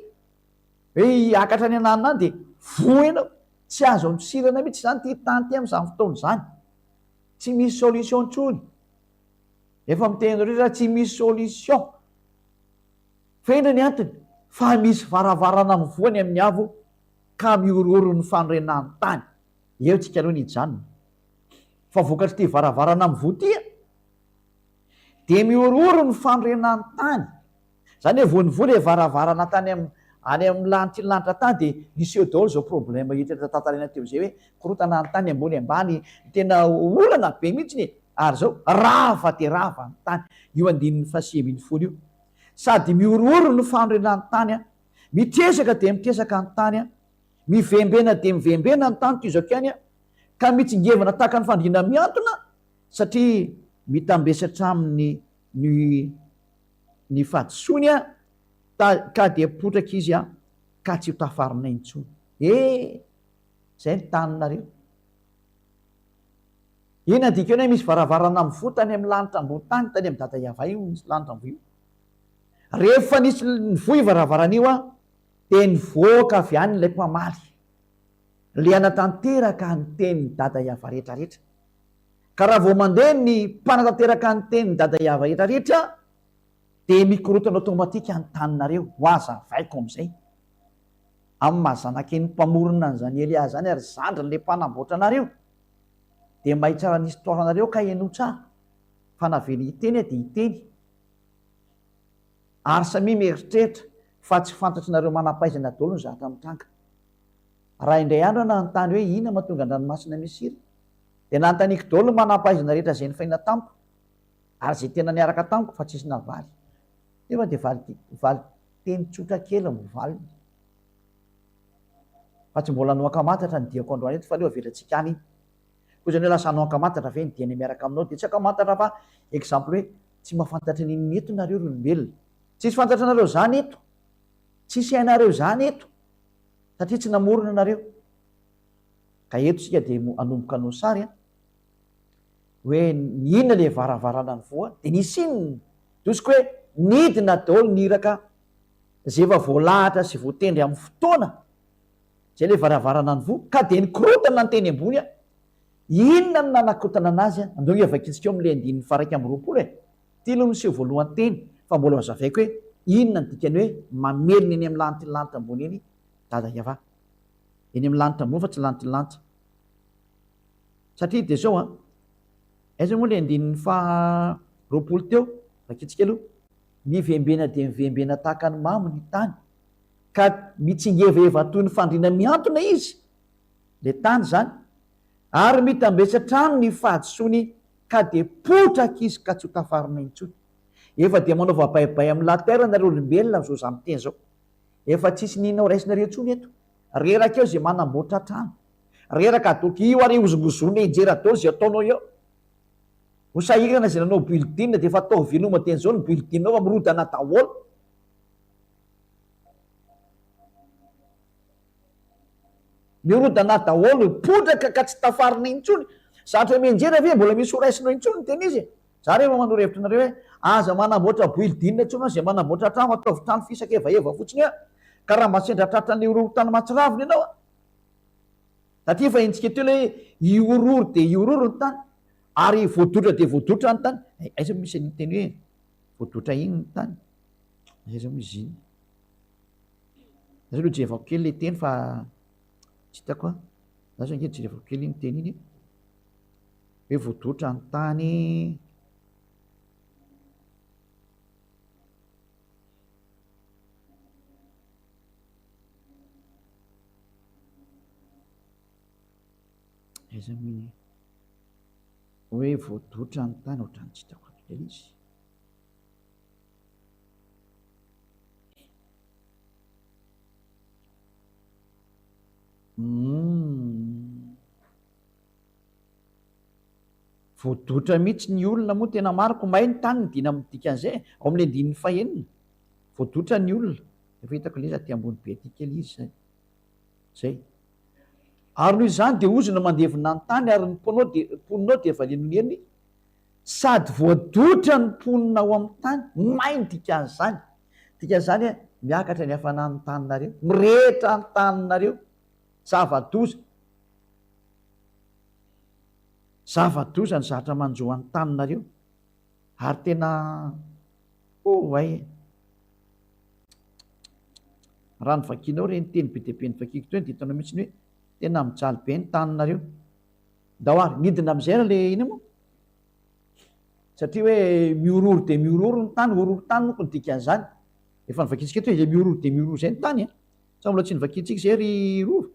hoe hiakatra any ananona any dia voa ianao. Tsy azo andosirana mihitsy izany ity tany ity amin'izany fotoana izany. Tsy misy solution intsony. Efa miteny anareo za tsy misy solution. Fa inona ny antony? Fa misy varavarana mivoha ny amin'ny avo ka mihorohoro ny fanorenan'ny tany. Eo tsika aloha ny hijanona. Fa vokatr'ity varavarana mivoha ity dia mihorohoro ny fanorenan'ny tany. Zany hoe vao nivoha le varavarana tany am any amin'ny lanitry ny lanitra tany dia niseho daholo izao problème hita tantaraina teo izay hoe korontana ny tany ambony ambany, tena olana be mihitsiny e! Ary izao rava dia rava ny tany, io andininy faha 19 io. Sady mihorohoro ny fanorenan'ny tany an, mitresaka dia mitresaka ny tany an, mivembena dia mivembena ny tany toy izao ihany an, ka mitsingevana tahaka ny fandriana mihantona satria mitambesatra aminy ny ny fahadisoany an, ta, ka dia potraka izy an, ka tsy ho tafarina intsony. E! Zay ny taninareo. Inona ny dikany hoe misy varavarana mivoha tany amin'ny lanitra ambony tany, tany amin'i Dada Yavah io misy lanitra ambony io. Rehefa nisy nivoha io varavarana io an, dia nivoaka avy any ilay mpamaly. Ilay hanatanteraka ny tenin'i Dada Yavah rehetrarehetra. Ka raha vao mandeha ny mpanatanteraka ny tenin'i Dada Yavah rehetrarehetra dia mikorontana automatique ny taninareo, ho hazavaiko amin'izay. Amin'ny maha zanakin'ny mpamorona an'izany Elia izany ary zandrin'ilay mpanamboatra anareo dia mahay tsara ny histoire nareo ka henoy tsara fa na avela hiteny aho dia hiteny ary samia mieritreritra fa tsy fantatrinareo manam-pahaizana daholo ny zavatra mitranga. Raha indray andro aho nanontany hoe inona mahatonga an-dranomasina misy sira dia nanontaniako daholo ny manam-pahaizana rehetra izay nifaina tamiko ary izay tena niaraka tamiko fa tsisy navaly. Nefa dia valin-teny tsotra kely no valiny. Fa tsy mbola hanao ankamantatra ny diako androany eto fa aleo avelantsika any iny. Koa izany hoe lasa hanao ankamantatra ve ny dianay miaraka aminao dia tsy ankamantatra fa exemple hoe tsy mahafantatra n'inona eto nareo ry olombelona. Tsisy fantatranareo izany eto. Tsisy hainareo izany eto. Satria tsy namorona anareo. Ka eto isika dia hanomboka hanao sary an. Hoe ny inona ilay varavarana nivoha dia nisy inona? Dosiko hoe nidina daholo ny iraka izay efa voalahatra sy voatendry amin'ny fotoana. Izay ilay varavarana nivoha ka dia nikorontana ny teny ambony an. Inona no nanakorontana anazy an? Andao ange vakintsika eo amin'ilay andininy faha 21 e. Ity aloha no seho voalohany teny fa mbola ho hazavaiko hoe inona ny dikany hoe mamelona eny amin'ny lanitry ny lanitra ambony eny Dada Yavah. Eny amin'ny lanitra ambony fa tsy lanitry ny lanitra. Satria dia izao an, aiza moa ilay andininy faha 20 teo? Vakintsika aloha. Mivembena dia mivembena tahaka ny mamo ny tany, ka mitsingevaheva toy ny fandriana mihantona izy, ilay tany izany, ary mitambesatra aminy ny fahadisoany. Ka dia potraka izy ka tsy ho tafarina intsony. Efa dia manaova baibay amin'ny la terre nareo olombelona amin'izao za miteny zao. Efa tsisy n'inona ho raisinareo intsony eto. Reraka eo ze manamboatra trano. Reraka doky io ary hozongozonina hijery daholo ze ataonao eo. Ho sahirana ze nanao building dia efa ataovy veloma dieny zao ny building nao fa mirodana daholo. Mirodana daholo, potraka ka tsy tafarina intsony. Zatra mianjera ve mbola misy ho raisinao intsony ny tena izy e? Za rehefa manoro hevitra anareo hoe aza manamboatra building intsony fa zay manamboatra trano ataovy trano fisaka evaheva fotsiny eo ka raha mba sendra tratran'ny horohorontany mahatsiravina ianao a! Satria efa henontsika teo ilay hoe hihorohoro dia hihorohoro ny tany ary voadotra dia voadotra ny tany. Aiza moa misy an'iny teny hoe voadotra iny ny tany? Aiza moa izy iny? Zay aloha jerevako kely le teny fa tsy hitako an. Za zao ange jerevako kely iny teny iny e. Hoe voadotra ny tany. Aiza moa iny e? Hoe voadotra ny tany ohatran'ny tsy hitako ato ilay izy. Humm. Voadotra mihitsy ny olona moa tena mariko may ny tany ny dina dikan'izay e, ao amin'ilay andininy fahenina. Voadotra ny olona. Efa hitako ilay izy aty ambony be aty kely izy izay. Izay. Ary noho izany dia ozona mandevona ny tany ary ny mponao dia mponinao dia valian'ny heriny Sady voadotra ny mponina ao amin'ny tany, may ny dikan'izany. Dikan'izany hoe miakatra ny hafanan'ny taninareo, mirehitra ny taninareo. Zava-doza. Zava-doza ny zatra manjo an'ny taninareo. Ary tena, oh ay e. Raha novakianao ireny teny be dia be novakiako teo dia hitanao mihitsy hoe tena mijaly be ny taninareo. Ndao ary, midina amin'izay ary le ina moa? Satria hoe mihorohoro dia mihorohoro ny tany, horohorontany manko ny dikan'izany. Efa novakintsika eto hoe izay mihorohoro dia mihorohoro izay ny tany an. Sa mbola tsy novakintsika izay ry Rova?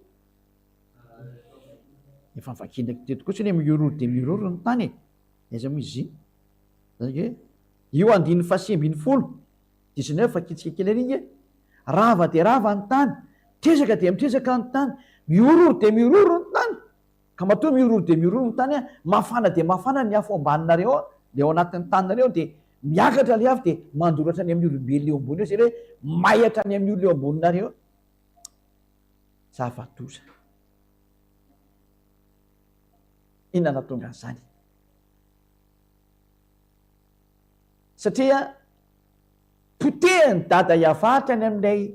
Efa novakiana teto kosa ny hoe mihorohoro dia mihorohoro ny tany e. Aiza moa izy iny? Zany hoe io andininy fahasivy 18, 19 vakintsika kely ary iny hoe rava dia rava ny tany, mitresaka dia mitresaka ny tany, mihorohoro dia mihorohoro ny tany. Ka matoa mihorohoro dia mihorohoro ny tany an, mafana dia mafana ny afo ambaninareo ao, le ao anatin'ny taninareo ao dia miakatra le afo dia mandoro hatrany amin'ny olombelona eo ambony eo, zay hoe may hatrany amin'ny olona eo amboninareo eo. Zava-doza. Inona nahatonga an'izany? Satria potehin'i Dada hiavaratra any amin'ilay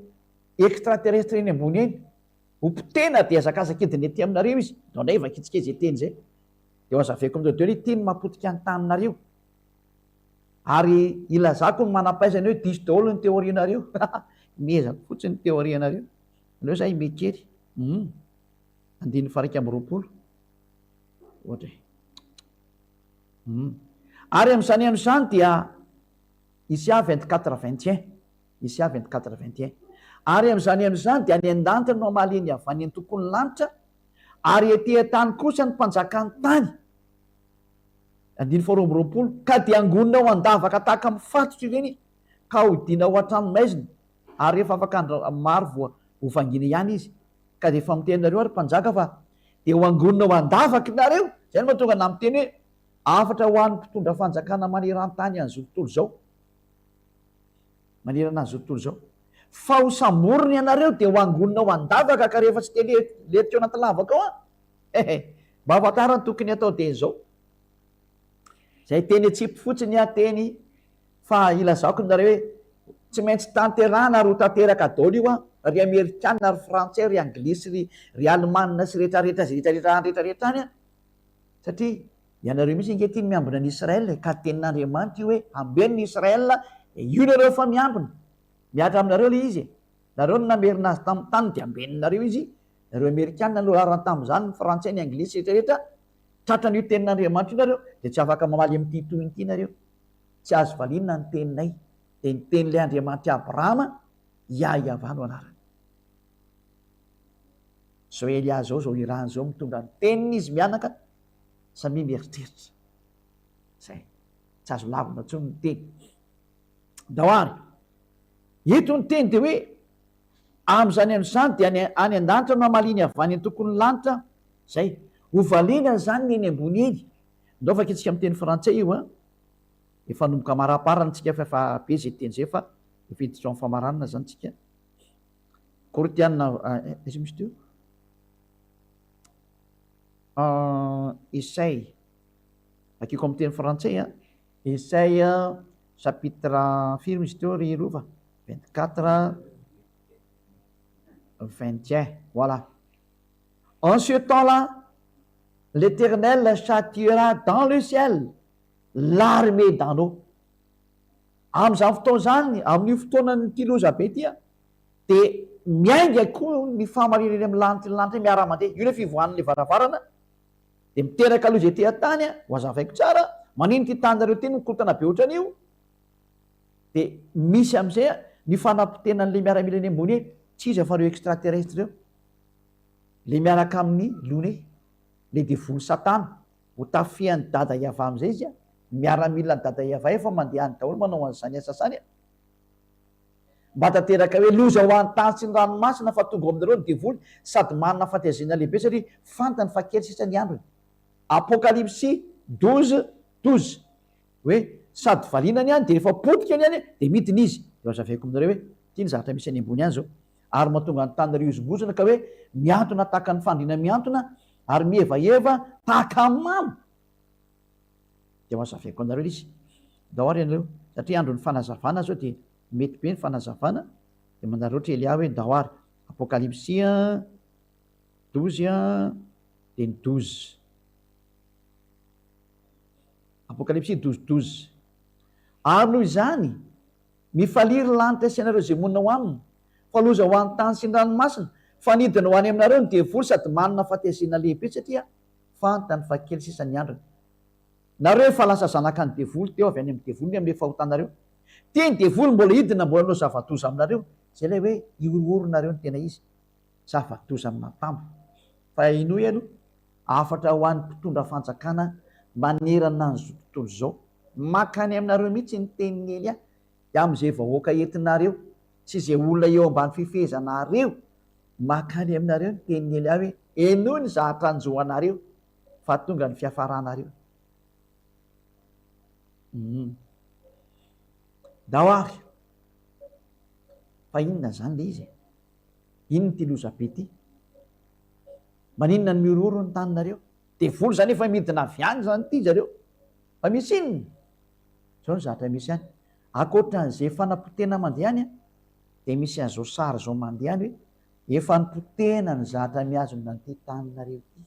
extraterrestre eny ambony eny. Ho potehina dia hazakazaka hidina ety aminareo izy. Ndao indray vakintsika izay teny izay. Dia ho hazavaiko aminareo daholo ity ny mahapotika ny taninareo. Ary ilazako ny manam-pahaizana hoe diso daholo ny théorie-nareo. Miezaka fotsiny ny théorie-nareo. Aleo za himehy kely. Hum. Andininy faha 21. Ohatra e. Hum. Ary amin'izany andro izany dia Isia 24 21. Isa 24 21. Ary amin'izany andro izany dia any an-danitra no hamaliany avy any an-tokon'ny lanitra, ary ety an-tany kosa ny mpanjakan'ny tany. Andininy faharoa amby 22. Ka dia hangonina ao an-davaka tahaka ny mifatotra ireny, ka hodiana ao an-trano maizina, ary rehefa afaka andro maro vao ho vangiana ihany izy. Ka dia efa miteny anareo aho, ry mpanjaka, fa dia ho angonina ao an-davaky nareo. Izay no mahatonga anà miteny hoe, Hafatra ho an'ny mpitondra fanjakana maneran-tany an'izao tontolo izao. Manerana an'izao tontolo izao. Fa ho samborina ianareo dia ho angonina ao an-davaka ka rehefa tsy te lentika ao anaty lavaka ao an! Hehe! Mba afantaro ny tokony hatao dia izao. Izay teny atsipy fotsiny aho teny fa ilazako nareo hoe tsy maintsy tanterahana ary ho tanteraka daholo io an! Ry amerikana, ry frantsay, ry anglisy, ry ry alemana sy rehetrarehetra izay rehetrarehetra any rehetrarehetra any an! Satria ianareo mihitsy ange ity no miambina an'i Israël e, ka tenin'Andriamanitra io hoe ambeno ny Israël dia io nareo fa miambina. Mihatra aminareo ilay izy e. Nareo no namerina azy tamin'ny taniny dia ambeninareo izy, nareo Amerikana no rarany tamin'izany, ny Frantsay, ny Anglisy rehetra rehetra, tratran'io tenin'Andriamanitra io nareo dia tsy afaka mamaly amin'ity tohiny ity nareo. Tsy azo valiana ny teninay. Dia ny tenin'ilay Andriamanitr'i Abrahama, Yah-Yavah no anarany. Zao Elia zao, zao Iran zao mitondra ny teniny izy mianaka, samia mieritreritra. Zay. Tsy azo lavina intsony ny teny. Ndao ary. Eto ny teny dia hoe amin'izany andro izany dia any any an-danitra no hamaliany avy any an-tokon'ny lanitra. Zay. Hovaliana izany ny eny ambony eny. Ndao vakintsika amin'ny teny frantsay io an. Efa hanomboka amaraparana tsika fa efa be izay teny izay fa efa hiditra ao amin'ny famaranana izany tsika. Korintiana aiza misy teo? Esay. Vakiko amin'ny teny frantsay an. Esay chapitre firy misy teo ry Rova? 24 21. Voilà. En ce temps-là, l'Éternel châtiera dans le ciel l'armée d'en haut. Amin'izany fotoana izany, amin'io fotoanan'ity loza be ity, dia miainga koa ny fahamarinana eny amin'ny lanitry ny lanitra miara-mandeha. Io ilay fivoahan'ilay varavarana, dia miteraka loza ety an-tany, ho hazavaiko tsara, manino ity taninareo ity no mikorontana be ohatran'io? Dia misy amin'izay ny fanapotenan'ilay miaramila eny ambony eny, tsy iza fa ireo extraterrestre ireo, ilay miaraka amin'ny lone, ilay devoly satana. Ho tafihan'i Dada Yavah amin'izay izy an! Ny miaramilan'i Dada Yavah efa mandeha any daholo manao an'izany asa izany an! Mba tanteraka hoe loza ho an'ny tany sy ny ranomasina fa tonga ao aminareo ny devoly sady manana fahatezena lehibe satria fantany fa kely sisa ny androny. Apokalypsy 12, 12 hoe sady valiana ny any dia rehefa potika ny any dia midina izy. Dia hazavaiko aminareo hoe ity ny zavatra misy any ambony any izao. Ary mahatonga ny taninareo hihozongozona ka hoe mihantona tahaka ny fandriana mihantona ary mihevaheva tahaka ny mamo. Dia ho azavaiko anareo ilay izy. Ndao ary ianareo, satria andron'ny fanazavana izao dia mety be ny fanazavana, dia manararaotra Elia hoe ndao ary. Apokalypsy 12 dia ny 12. Apokalypsy 12 12. Ary noho izany, Mifalia ry lanitra sy ianareo izay monina ao aminy, fa loza ho an'ny tany sy ny ranomasina, fa nidina ho any aminareo ny devoly sady manana fahatezena lehibe satria fantany fa kely sisa ny androny. Nareo efa lasa zanakan'ny devoly teo avy any amin'ny devoly ny amin'ilay fahotanareo. Tia ny devoly mbola hidina mbola hanao zava-doza aminareo, izay ilay hoe hihorohoro nareo ny tena izy. Zava-doza amin'atambo. Fa henoy aloha, hafatra ho an'ny mpitondra fanjakana manerana an'izao tontolo izao. Mankany aminareo mihitsy ny tenin'i Elia, dia amin'izay vahoaka entinareo sy izay olona eo ambany fifehezanareo, mankany aminareo ny tenin'i Elia hoe, Henoy ny zahatra hanjo anareo, fa tonga ny fiafaranareo. Hum. Ndao ary. Fa inona izany ilay izy e? Inona ity lozabe ity? Maninona no mihorohoro ny taninareo? Devoly izany efa midina avy any izany ity zareo. Fa misy inona? Izao ny zavatra misy any. Ankoatran'izay fanapotehana mandeha any dia misy an'izao sary izao mandeha any hoe efa nipotehana ny zavatra mihazona an'ity taninareo ity.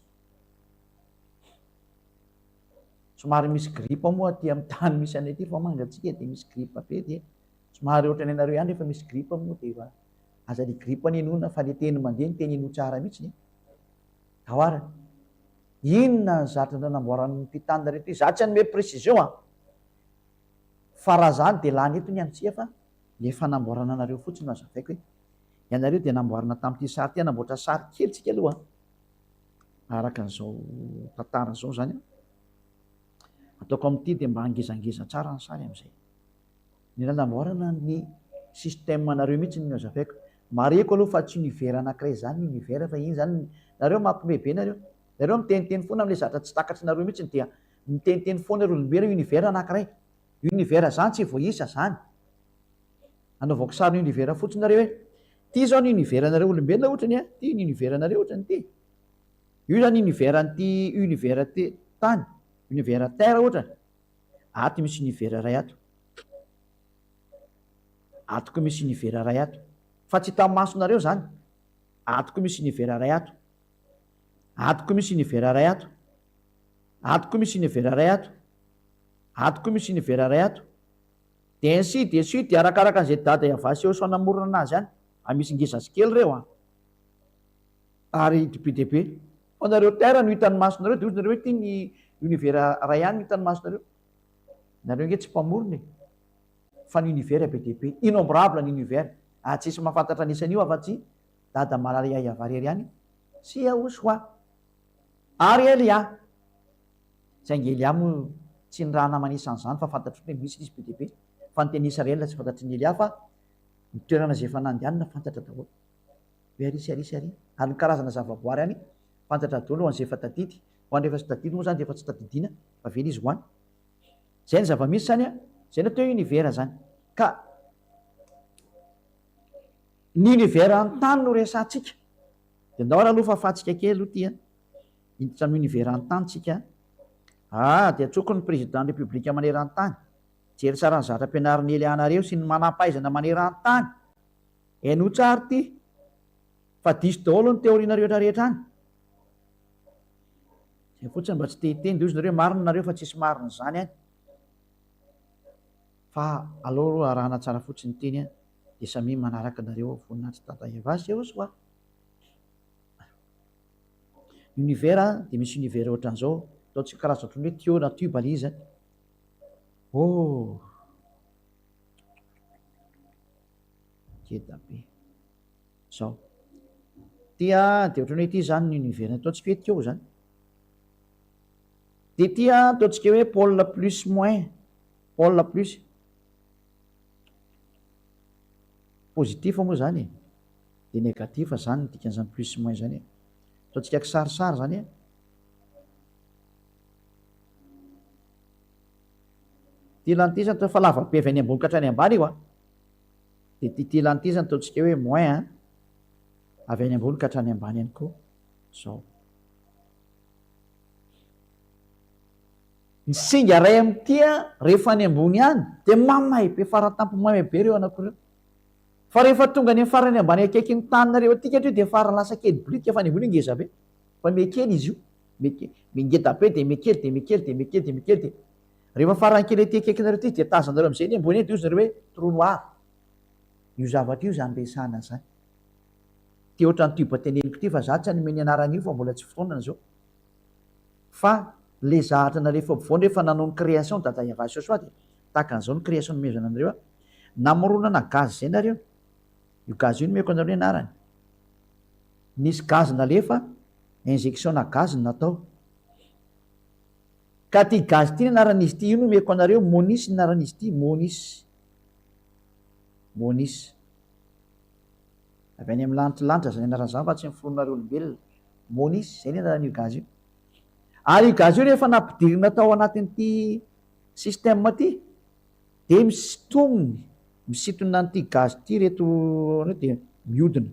Somary misy grippe moa aty amin'ny tany misy anay aty fa mangatsiaka dia misy grippe be dia somary ohatran'ny anareo ihany rehefa misy grippe moa dia efa aza le grippe anie inoana fa le teny mandeha ny teny inoa tsara mihitsy e. Tahoarany. Inona ny zatra nanamboaran'ny mpitandrina reto izy? Za tsy hanome précision an! Fa raha zany dia lany eto ny antsika fa le fanamboarana anareo fotsiny no azavaiko hoe ianareo dia namboarina tamin'ity sary ity, hanamboatra sary kely tsika aloha an! Araka an'izao tantara izao zany an! Ataoko amin'ity dia mba hangezangeza tsara ny sary amin'izay. Ny nanamboarana ny système anareo mihitsy no azavaiko. Marihiko aloha fa tsy univers anakiray izany ny univers fa iny izany nareo mampime be nareo. Nareo miteniteny foana amin'ilay zavatra tsy takatrinareo mihitsy dia miteniteny foana ry olombelona univers anakiray. Univers zany tsy voaisa zany. Anaovako sary univers fotsiny nareo hoe ty zao ny univers anareo olombelona ohatrany a, ty ny univers anareo ohatrany ty. Io zany univers an'ity univers ty tany, univers terre ohatrany. Ato misy univers iray ato. Ato koa misy univers iray ato. Fa tsy hitan'ny masonareo izany. Ato koa misy univers iray ato. Ato koa misy univers iray ato. Ato koa misy univers iray ato. Ato koa misy univers iray ato. Dia ainsi de suite, dia arakaraka an'izay dada Yavah sy Yehosua namorona anazy any. Ary misy ngeza sy kely ireo an. Ary be dia be. Fa nareo terre no hitan'ny masonareo dia ozy nareo hoe ity ny univers ray ihany no hitan'ny masonareo. Nareo ange tsy mpamorona e. Fa ny univers be dia be. Innombrable ny univers. Ary tsisy mahafantatra ny isan'io afa-tsy Dada Malala Yahya irery ihany sy Yahushua. Ary Elia. Saingy Elia moa. Tsy ny raha namana isan'izany fa fantatro hoe misy izy be dia be fa ny tena Israel tsy fantatry ny Elia fa ny toerana izay efa nandehanana fantatra daholo. Hoe ary sy ary sy ary. Ary ny karazana zavaboary any fantatra daholo ho an'izay efa tadidy. Ho an'ny efa tsy tadidy moa izany dia efa tsy tadidiana fa avela izy ho any. Izay ny zava-misy izany an. Izay no atao hoe univers izany. Ka ny univers an-tany no resahantsika. Dia ndao ary aloha fafantsika kely aloha ity an. Hiditra amin'ny univers an-tany tsika. Ah, dia antsoiko ny président ny république maneran-tany. Jery tsara ny zavatra ampianarin'i Elia anareo sy ny manampahaizana maneran-tany. Henoy tsara ity. Fa diso daholo ny théorie-nareo rehetra rehetra any. Zay fotsiny mba tsy te hiteny dia hozy nareo marina nareo fa tsisy marina izany any. Fa aleo aloha arahana tsara fotsiny ny teny an, dia samia manaraka nareo ao voninahitry Dada Eva sy Yehosua. Univers dia misy univers ohatran'izao, ataontsika karazana ohatran'ny hoe tuyau na tube ilay izy an. Oh! Ngeda be. Zao. Ity an, dia ohatran'ny hoe ity izany ny univers ataontsika hoe tuyau izany. Dia ity an, ataontsika hoe pôle plus moins, pôle plus. Positif moa izany e. Dia négatif izany ny dikan'izany plus sy moins izany e. Ataontsika kisarisary izany e. Ity ilany ity izany atao fa lava be avy any ambony ka hatrany ambany io an. Dia ity ilany ity izany ataontsika hoe moins an. Avy any ambony ka hatrany ambany ihany koa. Izao. Ny singa iray amin'ity rehefa any ambony any dia mamay be faratampony mamay be ireo anankiroa ireo. Fa rehefa tonga any amin'ny farany ambany akaikin'ny taninareo aty ka hatreo dia farany lasa kely biriky fa any ambony io ngeza be. Fa mihakely izy io. Mihakely, mihangeda be dia mihakely dia mihakely dia mihakely dia mihakely dia rehefa farany kely aty akaikinareo aty dia tazanareo amin'izay ny ambony eny dia hozy nareo hoe trou noir. Io zavatra io izany resahana izany. Ity ohatran'ny tube teneniko ity fa za tsy hanome ny anaran'io fa mbola tsy fotoanany izao. Fa le zahatra nalefa ampovoany rehefa nanao ny création dada Yavah Joshua dia tahaka an'izao ny création nomezana anareo a. Namoronana gaz zay nareo. Io gaz io nomeko anareo ny anarany. Nisy gaz nalefa, injection na gaz no natao. Ka ty gaz ty ny anaran'izy ity, io nomeko anareo, Monis ny anaran'izy ity, Monis. Monis. Avy any amin'ny lanitra lanitra zany anarana zany fa tsy noforononareo olombelona. Monis, zay ny anaran'io gaz io. Ary io gaz io rehefa nampidirina tao anatin'ity système ity dia misintominy, misintona an'ity gaz ity ireto anareo dia mihodina.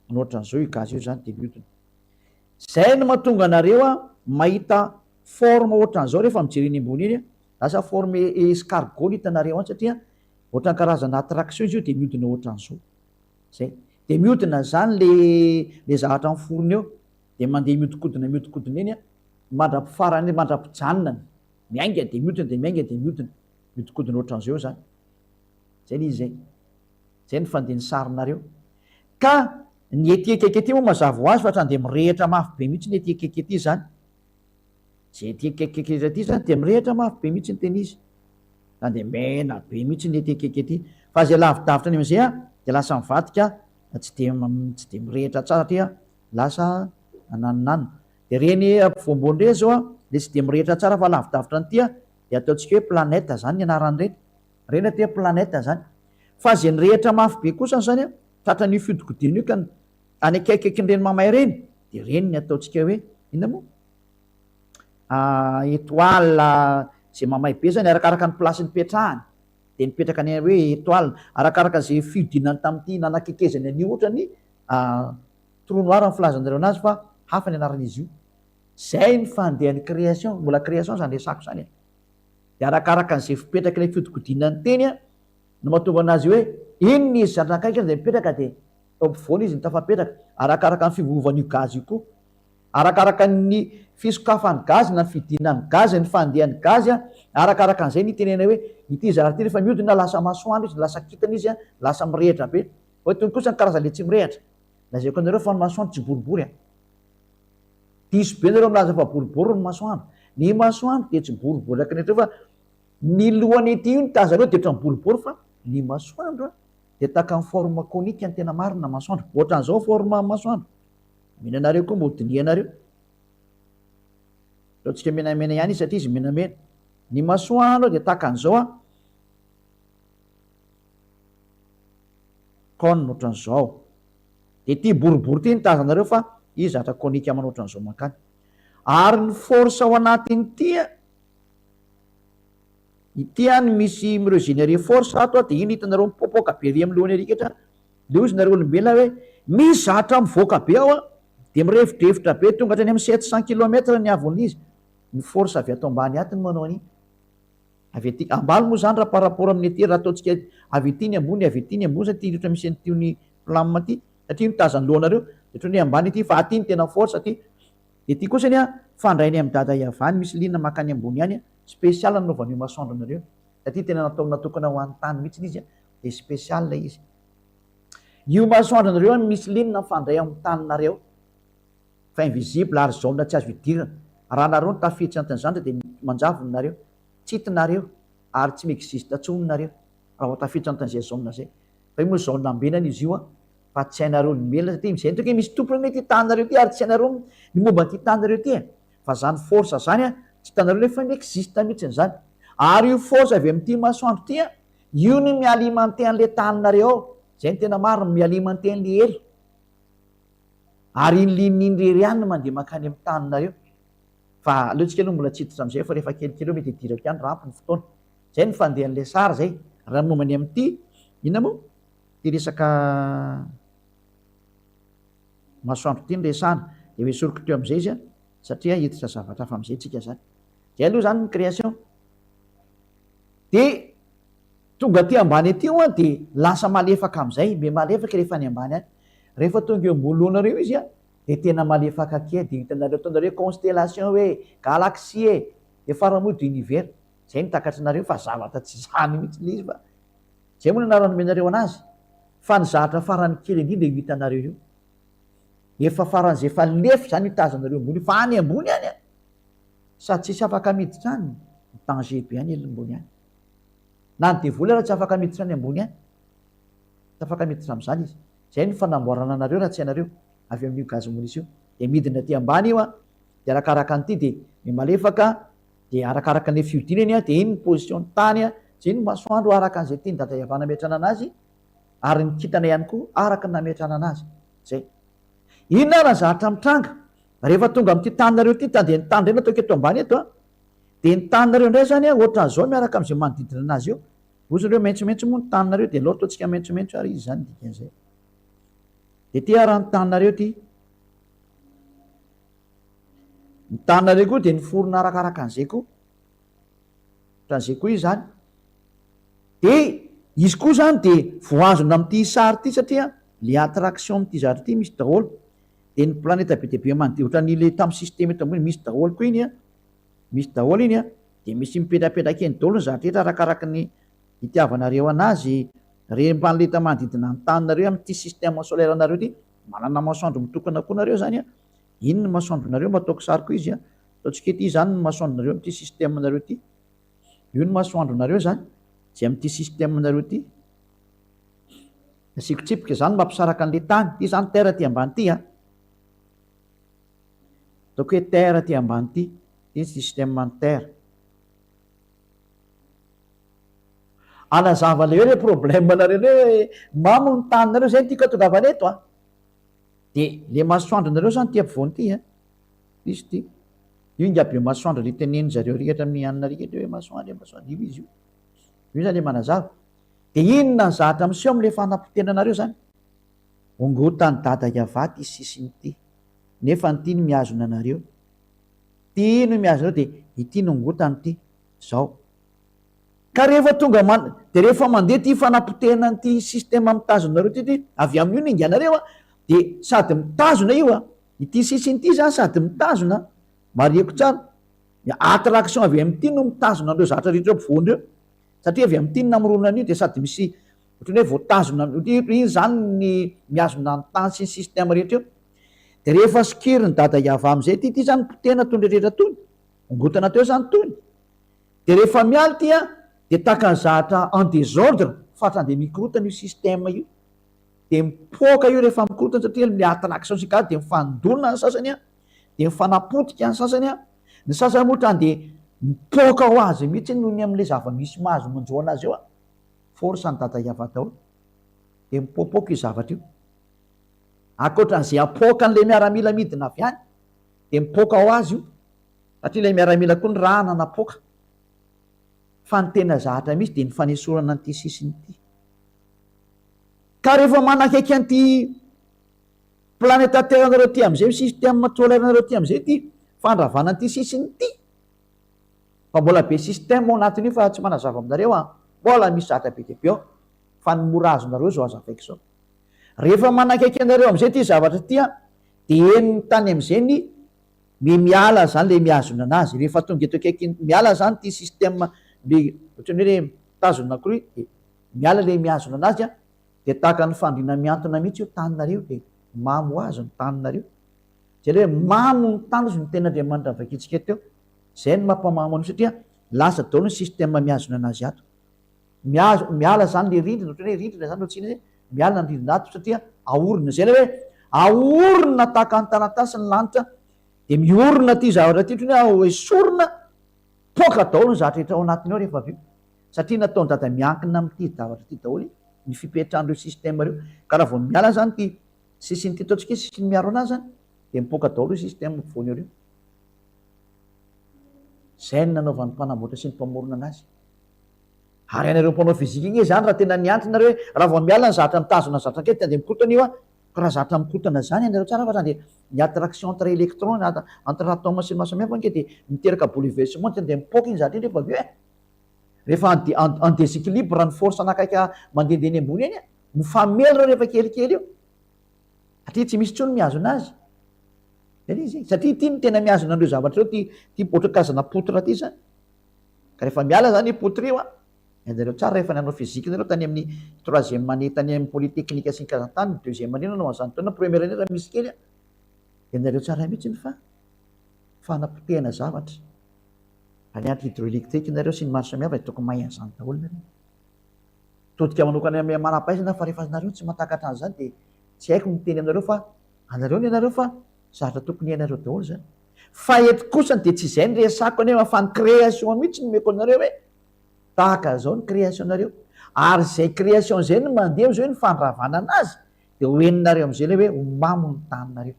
Manao ohatran'izao io gaz io zany dia mihodina. Zay no mahatonga anareo mahita forme ohatran'izao rehefa mijery eny ambony eny, lasa forme escargot no hitanareo any satria ohatran'ny karazana attraction izy io dia mihodina ohatran'izao. Zay. Dia mihodina zany le le zavatra miforona eo. Dia mandeha mihodinkodina mihodinkodina eny an, mandra-pifarany, mandra-pijanonany. Miainga dia mihodina dia miainga dia mihodina. Mihodinkodina ohatran'izao eo zany. Zay le izy zay. Zay ny fandehan'ny sarinareo. Ka ny ety akaiky ety moa mazava ho azy fa hatrany dia mirehitra mafy be mihitsy ny ety akaiky ety zany. Zay ety akaiky ety zany dia mirehitra mafy be mihitsy ny tena izy. Zany dia mena be mihitsy ny ety akaiky ety. Fa izay lavidavitra any amin'izay an, dia lasa mivadika tsy dia tsy dia mirehitra tsara satria lasa nanonanona. Dia ireny ampovoamboany ireny izao an, ilay tsy dia mirehitra tsara fa lavidavitra an'ity an, dia ataontsika hoe planète izany ny anaran'ireny. Ireny aty hoe planète izany. Fa izay nirehitra mafy be kosa izany an, tratran'io fiodikodinana io ka any akaikikaikin'ireny mamay ireny, dia ireny ny ataontsika hoe inona moa? Étoile izay mamay be izany arakaraka ny place nipetrahany dia nipetraka any hoe étoile arakaraka izay fihodinany tamin'ity nanakekezany an'io ohatra ny trou noir ny filazanareo anazy fa hafa ny anaran'izy io. Izay ny fandehan'ny création, mbola création izany resako izany e. Dia arakaraka an'izay fipetrak'ilay fiodikodinany teny no mahatonga anazy hoe inona izy zatra akaiky dia mipetraka dia eo ampovoany izy no tafapetraka, arakaraka ny fiovaovan'io gaz io koa. Arakaraka ny fisokafan'ny gaz na ny fidinan'ny gaz, ny fandehan'ny gaz, arakaraka an'izay ny itenenana hoe ity zara ity rehefa mihodina lasa masoandro izy, lasa kintana izy, lasa mirehitra be. Fa itony kosa ny karazan'ilay tsy mirehitra. Lazaiko anareo fa ny masoandro tsy boribory an. Diso be nareo milaza fa boribory ny masoandro. Ny masoandro dia tsy boribory araka ny eritreritra fa ny lohany ety io ny tazanao dia ohatran'ny boribory fa ny masoandro dia tahaka ny forme conique ny tena marina masoandro. Ohatran'izao forme masoandro. Mino anareo koa mba ho dinihanareo. Ataontsika menamena ihany izy satria izy menamena. Ny masoandro dia tahaka an'izao an, cône ohatran'izao. Dia ity boribory ity no tazanareo fa izy zatra conique manao ohatran'izao mankany. Ary ny force ao anatin'ity an, ity an misy mi-regénérer force ato an, dia iny hitanareo mipoapoaka be ery amin'ny lohany ery rehetra, le hozy nareo olombelona hoe misy zatra mivoaka be ao an, dia mirefodrefotra be tonga hatrany amin'ny 700 kilomètre ny haavon'izy. Ny force avy ato ambany ato no manao an'iny. Avy aty ambany moa izany raha par rapport amin'ny aty, raha ataontsika avy aty ny ambony, avy aty ny ambony satria ohatra misy an'ity ny flamme ity, satria mitazan'ny lohanareo, dia ohatran'ny hoe ambany aty fa aty ny tena force aty. Dia aty kosa anie an, fandrainy amin'i dada hiavany, misy ligne mankany ambony any an, spécial nanaovan'io masoandro anareo, satria tena natao natokana ho an'ny tany mihitsy izy an, dia spécial izy. Io masoandro anareo an, misy ligne mifandray amin'ny taninareo. Fa invisible ary zone tsy azo idirana. Raha nareo no tafiditra anatin'izany dia manjavona nareo. Tsy hitinareo ary tsy mi-existe tsony nareo raha vao tafiditra anatin'izay zone zay. Fa io moa zone ambenana izy io an, fa tsy hainareo olombelona satria izay no tokony misy tompony anie ity taninareo ity ary tsy hainareo ny momba an'ity taninareo ity e. Fa zany force zany an, tsy hitanareo nefa mi-existe mihitsiny zany. Ary io force avy amin'ity masoandro ity an, io no mi-alimenter an'ilay taninareo ao. Zay no tena marina, mi-alimenter an'ilay elo. Ary iny ligne iny irery ihany no mandeha mankany amin'ny taninareo. Fa aleontsika aloha mbola tsy hiditra amin'izay fa rehefa kelikely eo mety hidirako ihany raha ampy ny fotoana. Izay no fandehan'ilay sary izay. Raha ny momba ny amin'ity, inona moa? Ity resaka masoandro ity no resahana. Dia hoesoriko teo amin'izay izy an, satria hiditra zavatra hafa amin'izay tsika izany. Izay aloha izany ny création. Dia Tonga aty ambany aty ho'a dia lasa malefaka amin'izay, miha malefaka rehefa any ambany any. Rehefa tonga eo ambony lohanareo izy an, dia tena malefaka kely, dia hitanareo ataonareo constellation hoe, galaxie e, dia farany moa dia univers. Izay no takatrinareo fa zavatra tsy izany mihitsy ilay izy fa izay moa no anarana omenareo anazy. Fa ny zavatra farany kely indrindra io hitanareo io. Efa faran'izay efa lefy izany io tazanareo ambony io, fa any ambony any an, sady tsisy afaka miditra any, danger be any ambony any. Na ny devoly ara tsy afaka miditra any ambony any. Tsy afaka miditra amin'izany izy. Izay no fanamboarana anareo raha tsy hainareo, avy amin'io gaz moulis io. Dia midina aty ambany io an, dia arakaraka an'ity dia miha-malefaka, dia arakaraka an'ilay fihodinany an, dia iny ny position ny tany an, izay ny masoandro araka an'izay tian'i Dada Iavah nametrana anazy, ary ny kintana ihany koa araka ny nametrana anazy. Izay. Inona ary ny zavatra mitranga rehefa tonga amin'ity taninareo ity, dia ny tany indray no ataoko eto ambany eto an, Dia ny taninareo indray izany an, ohatran'izao miaraka amin'izay manodidina anazy eo. Ozy ireo maitsomaitso moa ny taninareo, dia aleo ataontsika maitsomaitso ary izy izany dikan'izay. Dia ity ary ny taninareo ity. Ny taninareo koa dia niforona arakaraka an'izay koa. Ohatran'izay koa izy izany. Dia izy koa izany dia voahazona amin'ity sary ity satria le attraction amin'ity zavatra ity misy daholo. Dia ny planeta be dia be manodidina, ohatran'ilay tamin'ny système eto ambony misy daholo koa iny an. Misy daholo iny an! Dia misy mipetrapetraka eny daholo ny zavatra rehetra arakaraky ny itiavanareo anazy, ireny planeta manodidina ny taninareo amin'ity système solaire nareo ity, manana masoandro mitokana koa nareo zany an! Iny ny masoandronareo mba ataoko sary koa izy an! Ataontsika ity izany ny masoandronareo amin'ity système nareo ity, io ny masoandronareo zany izay amin'ity système nareo ity, asiako tsipika izany mampisaraka an'ilay tany, ity izany terre aty ambany ity an! Ataoko hoe terre aty ambany ity, ity ny système ny terre. Hanazava ilay hoe le problème nareo hoe mamo ny taninareo, zay no tiako hatongavana eto an. Dia le masoandronareo zany ity ampovoany ity an. Izy ity. Io ingahy be masoandro le tenenin zareo rehetra amin'ny anona rehetra hoe masoandro e masoandro, io izy io. Io zany le manazava. Dia inona ny zavatra miseho amin'ilay fanapotehana anareo zany? Ongotan'i dada Yavah ity sisiny ity. Nefa ny ity no mihazona anareo. Ity no mihazona anareo dia ity no ongotany ity. Zao. Ka rehefa tonga man, dia rehefa mandeha ity fanapotehana an'ity système mitazona anareo ity, ity, avy amin'io ny inganareo an, dia sady mitazona io an, ity sisiny ity zany sady mitazona, marihiko tsara, ny attraction avy amin'ity no mitazona an'ireo zavatra rehetra eo ampovoany ireo, satria avy amin'ity no namoronana an'io dia sady misy ohatran'ny hoe voatazona, iny zany ny mihazona ny tany sy ny système rehetra eo. Dia rehefa sokirin'i Dada Yavah amin'izay ity, ity izany potehina tony rehetra tony, ongotana teo izany tony. Dia rehefa miala ity an, dia tahaka ny zahatra en désordre, fa hatrany dia mikorotana io système io. Dia mipoaka io rehefa mikorotana satria ilay attraction sy gaz dia mifandona ny sasany an, dia mifanapotika ny sasany an, ny sasany moa hatrany dia. Mipoaka ho azy mihitsy noho ny amin'ilay zava-misy mahazo manjo anazy eo an! Force an'i Dada Yava daholo. Dia mipoapoaka io zavatra io. Ankoatran'izay apoakan'ilay miaramila midina avy any, dia mipoaka ho azy io. Satria ilay miaramila koa nirahana napoaka. Fa ny tena zahatra misy dia ny fanesorana an'ity sisiny ity. Ka rehefa manakaiky an'ity planeta Terre-nareo ity amin'izay, système solaire-nareo ity amin'izay ity fandravana an'ity sisiny ity, fa mbola be système ao anatin'io fa tsy manazava aminareo aho, mbola misy zahatra be dia be ao, fa ny mora azonareo izao hazavaiko izao. Rehefa manakaiky anareo amin'izay ity zavatra ity an, dia henon'ny tany amin'izay ny Me miala zany le mihazona anazy, rehefa tonga eto akaiky miala zany ty système le ohatran'ny hoe le mitazona akory de miala le mihazona anazy an, de tahaka ny fandriana mihantona mihitsy io taninareo de mamo ho azy ny taninareo. Zay le hoe mamo ny tany ozy ny tenin'Andriamanitra novakintsika teo, zay no mampamamo an'io satria lasa daholo ny système mihazona anazy ato. Mihazo, miala zany le rindrina, ohatran'ny hoe rindrina zany no antsoina hoe miala ny rindrina ato satria aorina. Zay le hoe aorina tahaka ny taratasy ny lanitra dia miorina ity zavatra ity ohatran'ny hoe esorina, poaka daholo ny zavatra rehetra ao anatiny ao rehefa avy eo. Satria nataon'i dada miankina amin'ity zavatra ity daholo ny fipetrahan'ireo système ireo. Ka raha vao miala zany ity sisiny ity ataontsika hoe sisiny miaro anazy zany dia mipoaka daholo io système afovoany eo ireo. Zay no nanaovan'ny mpanamboatra sy ny mpamorona anazy. Ary ianareo mpanao physique nge zany raha tena niantso nareo hoe raha vao miala ny zatra mitazona ny zatra kely dia mikotana io an, ka raha zatra mikotana zany ianareo tsara fa dia ny attraction entre électron na entre atome sy ny maro samihafa nge dia miteraka bouleversement dia mipoaka iny zatra iny rehefa avy eo e! Rehefa en en déséquilibre ny force anakaika mandehandeha eny ambony eny an, mifamely ireo rehefa kelikely eo satria tsy misy intsony mihazona azy. Zay le izy e! Satria ity no tena mihazona an'ireo zavatra ireo ity ity ohatran'ny karazana poutre ity zany. Ka rehefa miala zany io poutre io an, hainareo tsara rehefa nanao physique nareo tany amin'ny troisième année tany amin'ny polytechnique sy ny karazany tany, deuxième année nanao an'izany taona, première année raha misy kely an, dia hainareo tsara mihitsy fa fanapotehana zavatra. Raha nianatra hydroélectrique nareo sy ny maro samihafa dia tokony mahay an'izany daholo nareo. Mitodika manokana amin'ny manam-pahaizana fa rehefa nareo tsy mahatakatra an'izany dia tsy haiko ny miteny aminareo fa anareo ny anareo fa zavatra tokony hainareo daholo izany. Fa eto kosa dia tsy izay no resako anefa fa ny création mihitsy no omeko anareo hoe tahaka izao ny création-nareo. Ary izay création izay no mandeha amin'izao hoe ny fandravana anazy dia ho henonareo amin'izay ilay hoe ho mamo ny taninareo.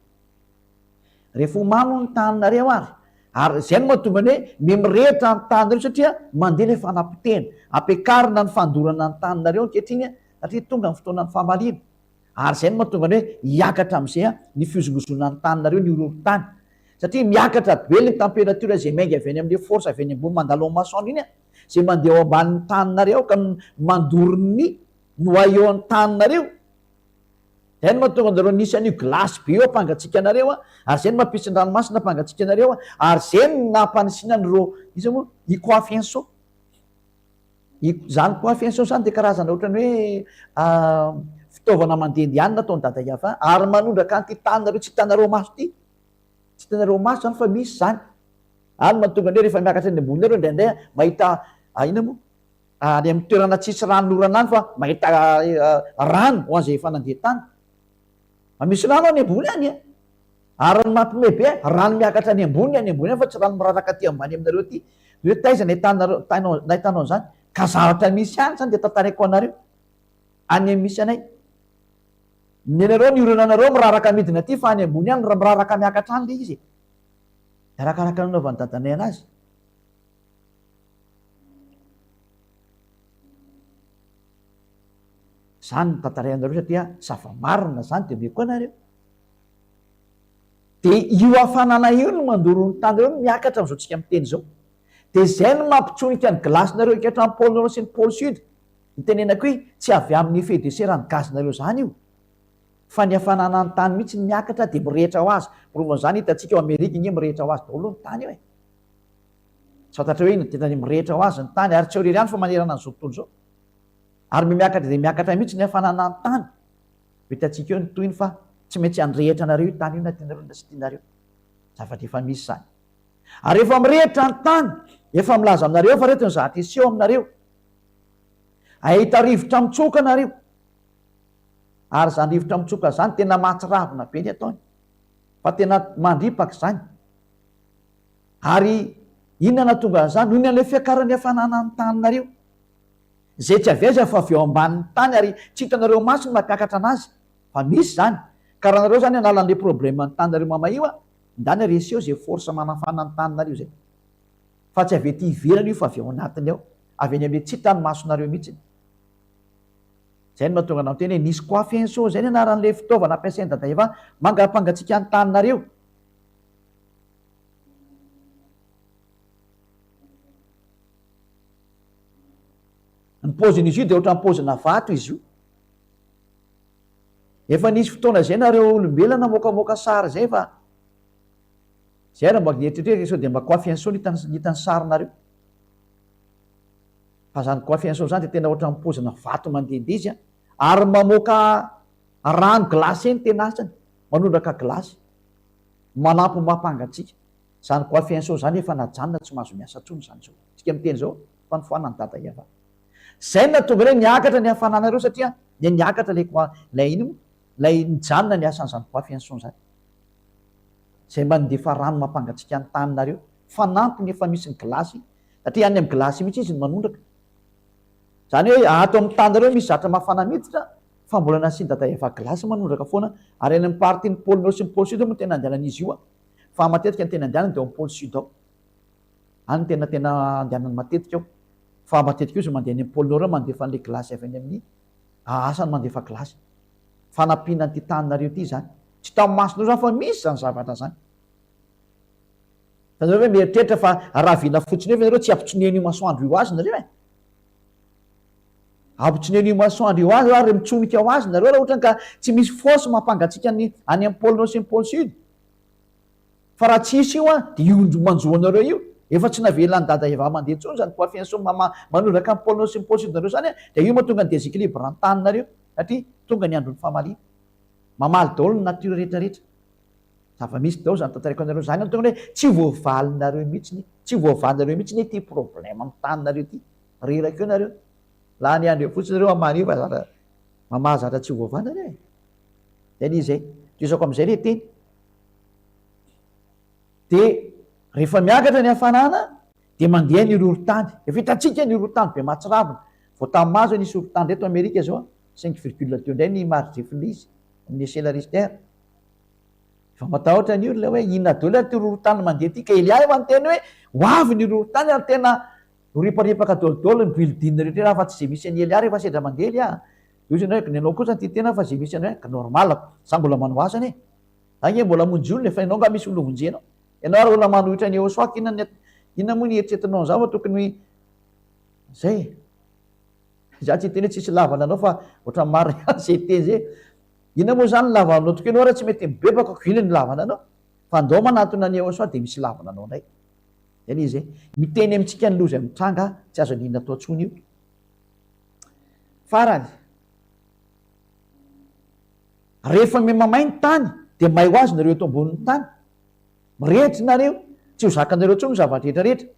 Rehefa ho mamo ny taninareo ary, ary izay no mahatonga ny hoe miha mirehitra ny taninareo satria mandeha ilay fanapotehana. Ampiakarina ny fandorana ny taninareo ankehitriny satria tonga ny fotoanan'ny famaliana. Ary izay no mahatonga ny hoe hiakatra amin'izay ny fihozongozonan'ny taninareo, ny horohorontany. Satria miakatra be ilay température izay miainga avy any amin'ilay force avy any ambony mandalo amin'ny masoandro iny, izay mandeha ao ambanin'ny taninareo ao ka mandoro ny noyau an'ny taninareo. Izay no mahatonga anareo nisy an'io glace be io hampangatsiaka anareo, ary izay no mampisy ny ranomasina hampangatsiaka anareo, ary izay no nampanisiana an'ireo, iza moa, Ikoafienso. Izany koa fianso izany dia karazana ohatran'ny hoe fitaovana mandehandeha any nataon'i Dada Yava ary manondraka an'ity taninareo tsy hitanareo maso ity. Tsy hitanareo maso izany fa misy izany. Any mahatonga ny hoe rehefa miakatra any ambony nareo indraindray mahita inona moa? Any amin'ny toerana tsisy ranonorana any fa mahita rano ho an'izay efa nandeha tany. Fa misy rano any ambony any e. Ary ny mampime be, rano miakatra any ambony any ambony any fa tsy rano miraraka aty ambany aminareo aty. Dia hoe taiza nahitanareo, nahitanao an'izany? Ka zavatra misy any izany dia tantaraiko anareo. Any amin'ny misy anay. Ny anareo ny orana anareo miraraka midina aty fa any ambony any miraraka miakatra any ilay izy e. Arakaraka ny nanaovan'i dadanay anazy. Izany no tantaraiko anareo satria zava-marina izany dia omeko anareo. Dia io hafanana io no mandoro ny tany ireo no miakatra amin'izao tsika miteny izao. Dia izay no mampitsonika ny glace-nareo hikatra amin'ny pôle nord sy ny pôle sud. Itenenako hoe tsy avy amin'ny effet de serre ny gaz-nareo izany io. Fa ny hafanana ny tany mihitsy no miakatra dia mirehitra ho azy. Porofon-izany hitantsika ao Amerika ange mirehitra ho azy daholo ny tany io e. Tsy fantatra hoe inona dia mirehitra ho azy ny tany ary tsy ao irery ihany fa manerana an'izao tontolo izao. Ary mihamiakatra dia miakatra mihitsy ny hafanana ny tany. Ho hitantsika eo ny tohiny fa tsy maintsy handrehitra anareo io tany io na tianareo na tsy tianareo. Zavatra efa misy izany. Ary efa mirehitra ny tany, efa milaza aminareo fa reto ny zavatra hiseho aminareo. Hahita rivotra mitsoka nareo. Ary izany rivotra mitsoka izany tena mahatsiravina be ny ataony. Fa tena mandripaka izany. Ary. Inona nahatonga an'izany? Noho ny an'ilay fiakaran'ny hafanana ny taninareo. Izay tsy avy aiza fa avy eo ambanin'ny tany ary tsy hitanareo maso ny mampiakatra anazy. Fa misy izany. Ka raha nareo izany hanala an'ilay problème ny taninareo mamay io an, ndany reseo izay force manafana ny taninareo izay. Fa tsy avy ety ivelany io fa avy ao anatiny ao. Avy any amin'ilay tsy hitan'ny masonareo mihitsiny. Izay no mahatonga anao miteny hoe nisy coiffenso izay ny anaran'ilay fitaovana ampiasain'i Dada Eva mangapangatsiaka ny taninareo. Ny paozin'izy io dia ohatran'ny paozina vato izy io. Efa nisy fotoana izay nareo olombelona namoakamoaka sary izay fa izay ary mba nieritreritra sao dia mba coiffenso no hitan'ny sarinareo. Fa izany coiffenso izany dia tena ohatran'ny paozina vato mandehandeha izy ary mamoaka rano glacé ny tena asany, manondraka glace. Manampy mampangatsiaka. Izany coiffenso izany efa najanona tsy mahazo miasa intsony izany izao. Tsika miteny izao fa nofoanan'i Dada Iavah. Izay no nahatonga hoe niakatra ny hafananareo satria dia niakatra ilay coin ilay ino moa? Ilay nijanona ny asan'izany coiffenso izany. Izay mandefa rano mampangatsiaka ny taninareo. Fanampiny efa misy ny glace satria any amin'ny glace mihitsy izy no manondraka. Izany hoe ato amin'ny taninareo misy zatra mafana miditra fa mbola nasian'i Dada Iavah glace manondraka foana ary any amin'ny partie ny pôle nord sy ny pôle sud moa tena andehanan'izy io an. Fa matetika ny tena andehanany dia ao amin'ny pôle sud ao. Any no tena tena andehanany matetika ao. Fa matetika io izy mandeha any amin'ny pôle nord ao mandefa an'ilay glace avy any amin'ny asany mandefa glace. Fanampiana an'ity taninareo ity izany. Tsy tamin'ny masonareo izany fa misy izany zavatra izany. Fa nareo ve mieritreritra fa ravina fotsiny eo ve nareo tsy hampitsonen'io masoandro io azy nareo e? Ampitsonen'io masoandro io azy ary mitsonika ho azy nareo raha ohatra ka tsy misy force mampangatsiaka ny any amin'ny pôle nord sy ny pôle sud. Fa raha tsy hisy io an, dia io manjo anareo io, efa tsy navelan'i Dada Eva mandeha intsony izany coiffianso mama manondraka ny pôle nord sy ny pôle sud nareo izany an, dia io mahatonga ny déséquilibre ny taninareo, satria tonga ny andron'ny famaliana. Mamaly daholo ny nature rehetra rehetra. Zava-misy daholo izany tantaraiko anareo izany an, tonga hoe tsy voavalinareo mihitsy, tsy voavalinareo mihitsy ity problème amin'ny taninareo ity. Reraka eo nareo. Lany andro eo fotsiny nareo hamaha an'io fa zatra mamaha zatra tsy voavaha nareo e. Zay le izy e. Tohizako amizay le teny. De rehefa miakatra ny hafanana de mandeha ny horohorontany. Efa hitantsika ny horohorontany be mahatsiravina. Vao tamin'ny maha zao nisy horohorontany reto Amerika zao a, cinq virgule deux ndray ny mari-drefin'ilay izy amin'ny échelle Richter. Efa matahotra ny olona hoe inona daholo ary ity horohorontany mandeha ity. Ka Elia efa niteny hoe ho avy ny horohorontany ary tena ho riparipaka daholo ny building rehetra afa tsy izay misy an'i Elia rehefa sendra mandeha Elia. Io zany hoe ny anao kosa tia tena fa izay misy anao hoe normal ko. Za mbola manao asa anie. Za nge mbola hamonjy olona e, fa ianao nga misy olona vonjenao. Ianao ary olona manohitra an'i Ehosoa ka inona ny inona moa ny eritreretinao an'izany fa tokony zay e. Za tsy hiteny hoe tsisy lavana anao fa ohatran'ny marina ihany zay teny zay. Inona moa zany ny lavanao tokoa ianao ary tsy mety mibebaka ko inona ny lavana anao. Fa ndao manatona an'i Ehosoa dia misy lavana anao indray. Zay le izy e. Miteny amintsika ny loza mitranga tsy azo anina atao intsony io. Farany, rehefa mihamamay ny tany dia may ho azy nareo eto ambonin'ny tany. Mirehitra nareo, tsy ho zakanareo intsony ny zava-drehetra rehetra.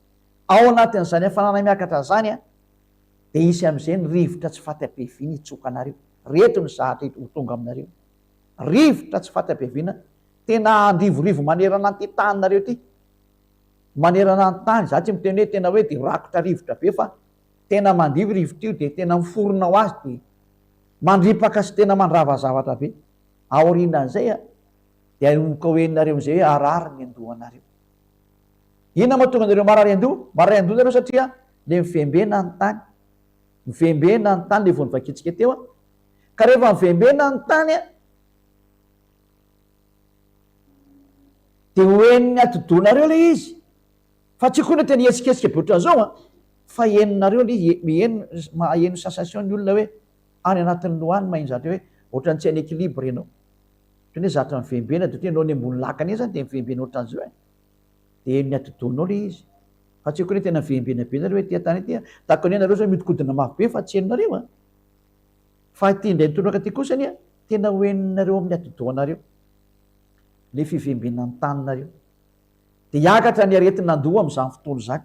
Ao anatin'izany hafanana miakatra izany dia hisy amin'izay ny rivotra tsy faty ampiaviana hitsoka anareo. Reto ny zahatra ho tonga aminareo. Rivotra tsy faty ampiaviana tena handrivorivo manerana an'ity taninareo ity. Manerana ny tany, za tsy miteny hoe tena hoe dia rakotra rivotra be fa tena mandio io rivotra io dia tena miforona ho azy dia mandripaka sy tena mandrava zavatra be. Aorianan'izay a, dia hanomboka ho henonareo amin'izay hoe harary ny andohanareo. Inona mahatonga anareo marary andoha? Marary andoha nareo satria le mivembena ny tany. Mivembena ny tany le vao novakintsika teo a. Ka rehefa mivembena ny tany a, dia ho henon'ny atidohanareo ilay izy. Fa tsy koa ny tena hihetsiketsika be ohatran'izao an! Fa henonareo ilay izy, miheno, maheno sensation ny olona hoe any anatin'ny loha any maheno zavatra hoe ohatran'ny tsy en équilibre ianao. Ohatran'ny hoe zatra mivembena dia ohatran'ny hoe ianao any ambony lakana eny izany dia mivembena ohatran'izao e. Dia henon'ny atidohanao ilay izy. Fa tsy koa ny tena mivembena be nareo ety an-tany ety an! Tahaka ny hoe nareo izao mihodinkodina mafy be fa tsy henonareo an! Fa ity indray mitoraka ity kosa anie tena ho henonareo amin'ny atidohanareo ilay fivembenan'ny taninareo. Dia hiakatra ny aretin'andoha amin'izany fotoana izany,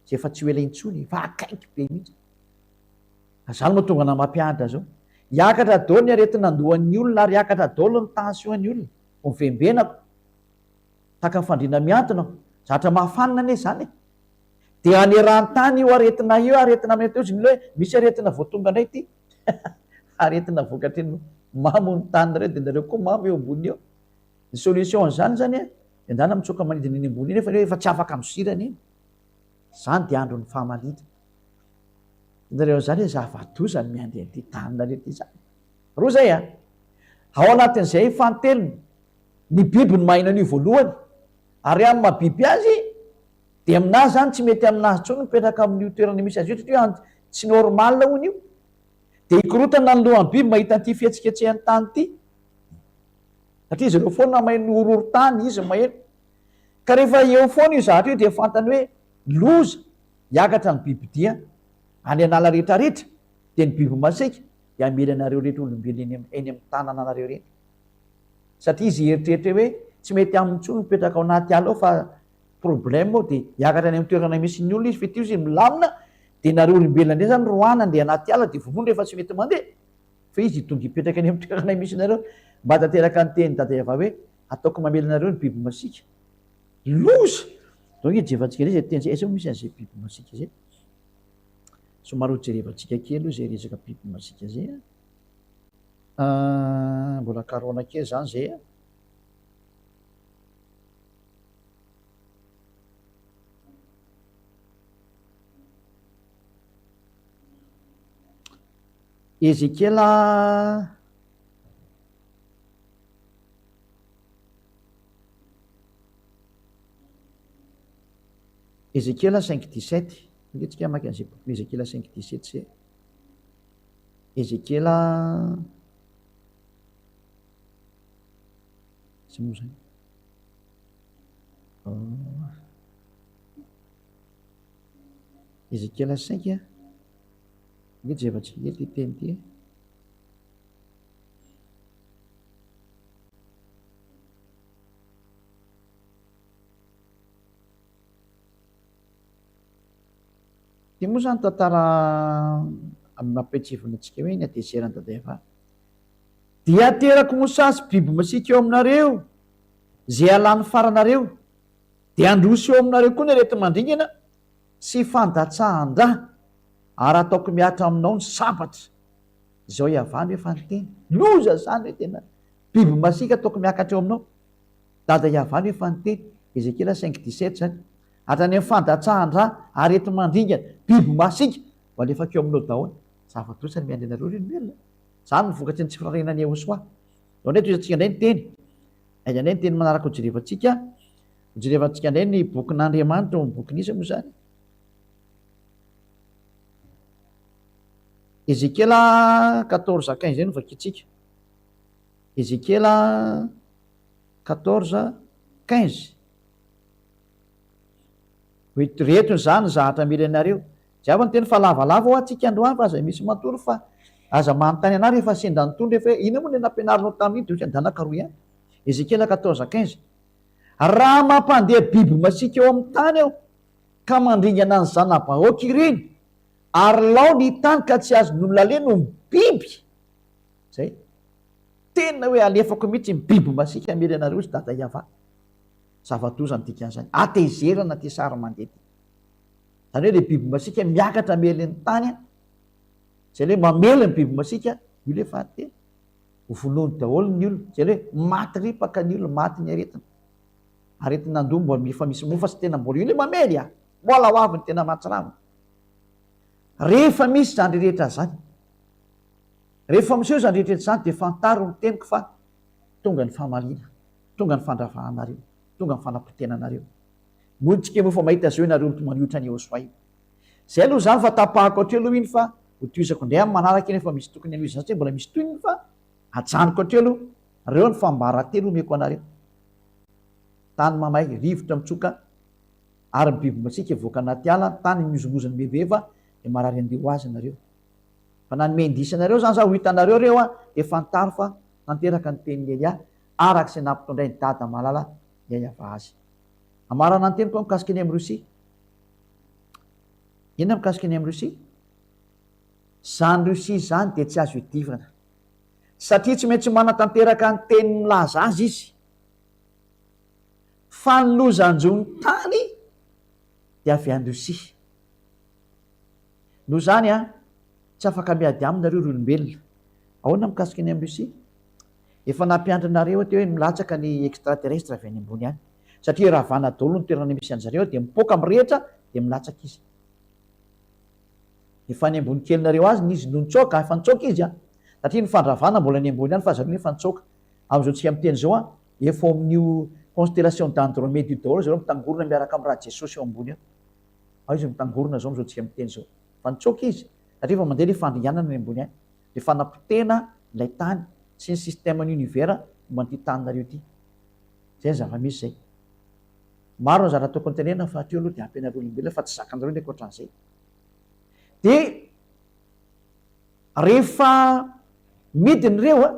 izay efa tsy ho ela intsony, efa akaiky be mihitsy. Izany no mahatonga anà mampianatra izao. Hiakatra daholo ny aretin'andohan'ny olona ary hiakatra daholo ny tension-n'ny olona. Vao mivembenako, tahaka ny fandriana mihantona aho. Zatra mahafanina anie izany e. Dia any eran-tany io aretina io, aretina mety ozy ny hoe misy aretina vao tonga indray ity. Aretina vokatry ny mamo ny taninareo dia nareo koa mamo eo ambony eo. Ny solution an'izany zany a, dia ndana mitsoka manidina eny ambony eny fa efa tsy afaka misirana iny. Izany dia andron'ny famaliana. Hitanareo an'izany hoe zava-doza ny miandry an'ity taninareo ity izany. Roa izay a. Ao anatin'izay fanintelony, ny biby no maheno an'io voalohany. Ary amin'ny maha biby azy, dia aminazy izany tsy mety aminazy intsony mipetraka amin'io toerana misy azy io satria tsy normal hono io. Dia hikorotana ny lohan'ny biby mahita an'ity fihetsiketsehan'ny tany ity. Satria izy ireo foana maheno horohorontany, izy maheno. Ka rehefa eo foana io zavatra io dia fantany hoe loza, hiakatra ny bibidia any an'ala rehetrarehetra, dia ny biby masiaka dia hamely anareo rehetra olombelona eny eny amin'ny tanananareo ireny. Satria izy hieritreritra hoe tsy mety aminy intsony mipetraka ao anaty ala ao fa problème ao dia hiakatra any amin'ny toerana misy ny olona izy fa ity izy milamina dia nareo olombelona indray zany roahana andeha anaty ala dia vonoina rehefa tsy mety mandeha. Fa izy hitonga hipetraka eny amin'ny toerana misy anareo mba tanteraka ny tenin'i Dada Yavah hoe ataoko mamely anareo ny biby masiaka. Loza! Donc hijevantsika indray izay teny izay, aiza moa misy an'izay biby masiaka izay? Somary ho jerevantsika kely aloha izay resaka biby masiaka izay an. Ah, mbola karohana kely izany izay an. Ezekiela Ezekiela cinq dix-sept. Andeha tsika hamaky an'izay bokin'i Ezekiela cinq dix-sept izay. Ezekiela Tsy moa zany. Ezekiela cinq a. Andeha jerevantsika kely ity teny ity e. Ity moa izany tantara mampiantsivona antsika hoe ny hatezeran'i Dada Eva. Dia aterako mosasy biby masiaka eo aminareo, izay halan'ny faranareo. Dia handroso eo aminareo koa ny areti-mandringana sy fandatsahan-dra, ary hataoko mihatra aminao ny sabatra. Izao Yavah no efa niteny. Loza izany hoe tena biby masiaka ataoko miakatra eo aminao. Dada Yavah no efa niteny. Ezekiela cinq dix-sept izany. Hatrany amin'ny fandatsahan-dra, areti-mandringana, biby masiaka, ho alefako eo aminao daholo. Zava-doza ny miandry anareo ry olombelona. Izany no vokatry ny tsy firaharahiana an'i Yehosua. Izao indray tohizantsika indray ny teny. Aiza indray ny teny manaraka hojerevantsika? Hojerevantsika indray ny bokin'Andriamanitra ao amin'ny bokin'iza moa izany? Ezekiela quatorze quinze no vakintsika. Ezekiela quatorze quinze. Hoe reto izany ny zahatra mila anareo. Jiaby niteny fa lavalava hoa tsika androany fa aza misy matory fa aza manontany anah rehefa sendra ny tondro efa hoe inona moa le nampianarinao tamin'iny de ohatry ny danaka roa ihany. Ezekiela quatorze quinze. Raha mampandeha biby masiaka eo amin'ny tany aho ka mandringana ny zana-bahoaka ireny ary lao ny tany ka tsy azon'olona aleha noho ny biby. Zay. Tena hoe alefako mihitsy ny biby masiaka hamely anareo izy Dada Yavah. Zava-doza ny dikan'izany. Hatezerana ity sary mandeha ity. Izany hoe ilay biby masiaka miakatra hamely ny tany, izay ilay hoe mamely ny biby masiaka, io ilay fahatelo. Ho vonoiny daholo ny olona. Izay ilay hoe maty ripaka ny olona, maty ny aretina. Aretina andoha mbola efa misy mofa sy tena mbola io ilay mamely a! Mbola ho avy ny tena mahatsiravina. Rehefa misy izany rehetra izany, rehefa miseho izany rehetra izany dia fantaro ny teniko fa tonga ny famaliana. Tonga ny fandravahanareo, tonga ny fanapotenanareo. Mody moa fa mahita zao ianareo mitomany otrany Yehosua io. Zay aloha zany fa tapahako hatreo aloha iny fa ho tohizako indray amin'ny manaraka iny efa misy tokony hanohizana satria mbola misy tohiny fa ajanoko hatreo aloha. Reo ny fambaratelo omeko anareo. Tany mamay, rivotra mitsoka ary ny biby masiaka hivoaka anaty ala, tany mihozongozona miheveheva dia marary andeha ho azy nareo. Fa nanome indice anareo zany za ho hitanareo reo a dia fantaro fa tanteraka ny tenin'i Elia araka izay nampitondrain'i Dada malala Yayava azy. Hamarana ny teniko aho mikasika ny amin'i Russie. Inona mikasika ny amin'i Russie? Izany Russie izany dia tsy azo idirana. Satria tsy maintsy manatanteraka ny teny milaza azy izy. Fa ny loza hanjo ny tany. Dia avy any Russie. Noho izany an, tsy afaka miady aminy nareo ry olombelona. Ahoana mikasika ny any Russie? Efa nampiandry anareo aho teo hoe milatsaka ny extraterrestre avy any ambony any. Satria ravana daholo ny toerana misy anjareo dia mipoaka mirehitra dia milatsaka izy. Efa any ambony kelinareo azy ny izy no nitsoaka, efa nitsoaka izy an. Satria ny fandravana mbola any ambony any fa zareo efa nitsoaka. Amin'izao tsika miteny izao an, efa ao amin'io constellation d'Andromède io daholo zareo mitangorona miaraka amin'ny Rajesosy eo ambony eo. Ao izy mitangorona izao amin'izao tsika miteny izao. Efa nitsoaka izy satria efa mandeha ilay fandringanana any ambony any. Ilay fanapotehana ilay tany sy ny système ny univers momba an'ity taninareo ity. Izay ny zava-misy izay. Maro ny zavatra tokony tenenina fa hatreo aloha dia ampy anareo olombelona fa tsy zakanareo ny ankoatran'izay. Dia rehefa midina ireo a,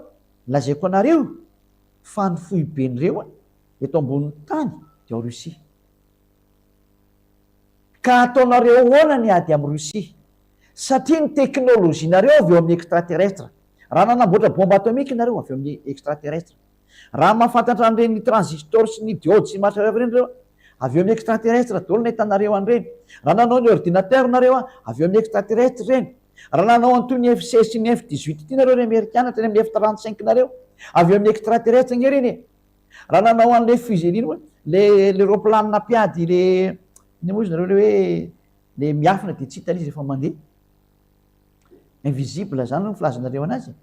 lazaiko anareo fa ny foiben'ireo a, eto ambonin'ny tany dia ao Russie. Ka ataonareo ahoana ny ady amin'i Russie? Satria ny teknolojianareo avy eo amin'ny extraterrestre. Raha nanamboatra bombe atomique nareo avy eo amin'ny extraterrestre. Raha mahafantatra an'ireny transistor sy ny diode sy maro samihafa ireny nareo, avy eo amin'ny extraterrestre daholo no ahitanareo an'ireny. Raha nanao ny ordinateur nareo, avy eo amin'ny extraterrestre ireny. Raha nanao an'itony ny F-16 sy ny F-18 ity nareo ry Amerikana hatrany amin'ny F-35 nareo, avy eo amin'ny extraterrestre ange ireny e. Raha nanao an'ilay fusée iny moa, le le roplanina mpiady le inona moa izy nareo le hoe le miafina dia tsy hita izy rehefa mandeha. Invisible zany no filazanareo anazy e.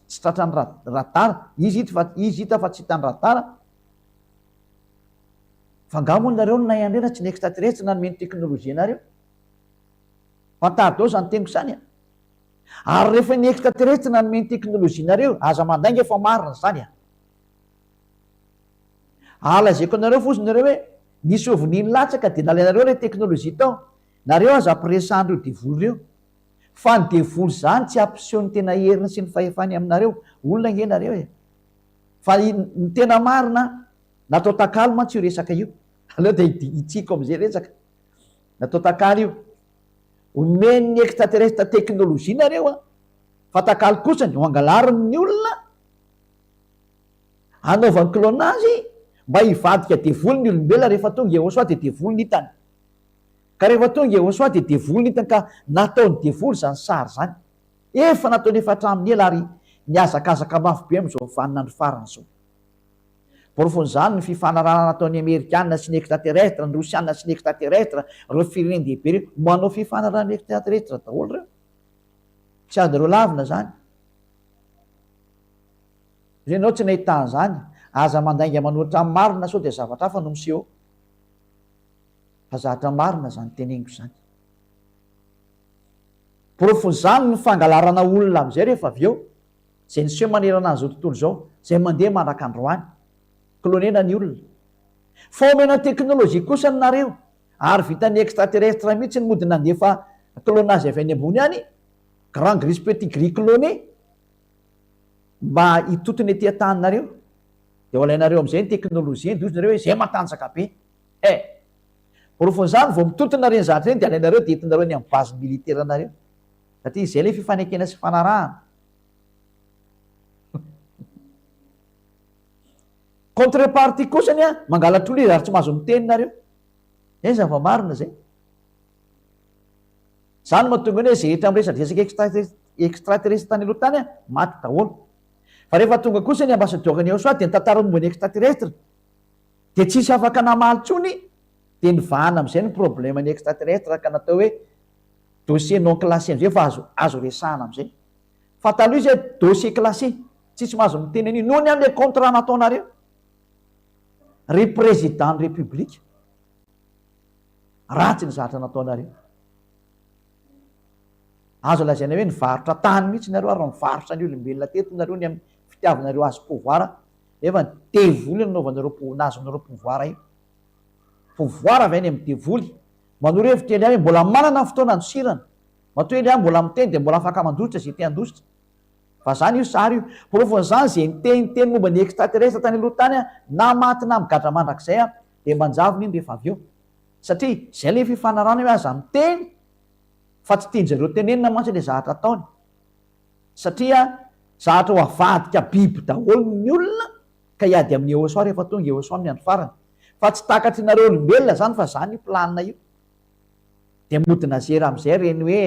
Tsy tratran'ny radar. Izy hita fa izy hita fa tsy hitan'ny radar. Fa angaha moa nareo no nahay an'ireny tsy ny extraterrestre nanome ny technologie anareo. Fantaro daholo zany teniko zany a. Ary rehefa ny extraterrestre nanome ny technologie nareo, aza mandainga fa marina zany a. Ary lazaiko anareo fotsiny nareo hoe nisy ovni nilatsaka dia nalainareo ilay technologie tao. Nareo aza ampiresahan'ireo devoly ireo. Fa ny devoly izany tsy hampiseho ny tena heriny sy ny fahefany aminareo. Olona ange nareo e. Fa ny tena marina, natao takalo mantsy io resaka io. Aleo dia hitsiako amin'izay resaka. Natao takalo io. Omen'ny extraterrestre technologie nareo an. Fa takalo kosa ny ho angalariny ny olona, hanaovany clonage mba hivadika devoly ny olombelona rehefa tonga Yehosua dia devoly ny hitany. Ka rehefa tonga Yehosua dia devoly ny hitany ka nataony devoly izany sary izany. Efa nataony efa hatramin'ny ela ary nihazakazaka mafy be amin'izao vaninandro farany izao. Porofon'izany ny fifanarahana nataon'ny Amerikana sy ny extraterrestre, ny Rosiana sy ny extraterrestre, ireo firenen-dehibe ireo, manao fifanarahana extraterrestre daholo ireo. Tsy azonareo lavina izany. Ry ianao tsy nahita an'izany, aza mandainga manohitra ny marina sao dia zavatra hafa no miseho. Fa zatra marina izany teneniko izany. Porofon'izany ny fangalarana olona amin'izay rehefa avy eo, izay niseho manerana an'izao tontolo izao, izay mandeha mandrak'androany. Clonena ny olona. Fa omena teknolojia kosa ny nareo, ary vitan'ny extraterrestre mihitsy ny mody nandefa clonage avy any ambony any, grand gris petit gris cloné, mba hitotona ety an-taninareo. Dia ho alainareo amin'izay ny teknolojia, dia hozy nareo hoe izay matanjaka be. Eh! Porofon'izany vao mitontona ireny zavatra ireny dia alainareo dia entinareo any amin'ny base militaire nareo. Satria izay ilay fifanekena sy fifanarahana. Contrepartie kosany an, mangalatr'olona izy ary tsy mahazo miteny nareo. Izay ny zava-marina izay. Izany no mahatonga ny hoe izay rehetra miresadresaka extraterrestre tany aloha tany an, maty daholo. Fa rehefa tonga kosa ny ambassadeur ny Eosoa dia nitantara momba ny extraterrestre. Dia tsisy afaka namaly tsony dia nivahana amizay ny problème ny extraterrestre ka natao hoe dossier non classé amizay fa azo azo resahana amizay. Fa taloha izy hoe dossier classé, tsisy mahazo miteny an'io noho ny amle contrat nataonareo ry président ny république. Ratsy ny zavatra nataonareo. Azo lazaina hoe nivarotra tany mihitsy nareo ary nivarotra ny olombelona teto nareo ny amin'ny fitiavanareo azy pouvoir. Nefa ny devoly no nanaovanareo nahazonareo pouvoir io. Pouvoir avy any amin'ny devoly. Manoro hevitra Elia hoe mbola manana ny fotoana handosirana. Matoa Elia mbola miteny dia mbola afaka mandositra izay te handositra. Fa zany io sary io. Porofon'izany izay niteniteny momba ny extraterrestre tany aloha tany na maty na migadra mandrakizay dia manjavona iny rehefa avy eo. Satria izay ilay fifanarahana hoe aza miteny fa tsy tian-jareo tenenina mantsy ilay zavatra ataony. Satria zatra ho avadika biby daholo ny olona ka hiady amin'i Yehosua rehefa tonga Yehosua amin'ny andro farany. Fa tsy takatrinareo olombelona zany fa zany io planina io. Dia mody nazera amin'izay ireny hoe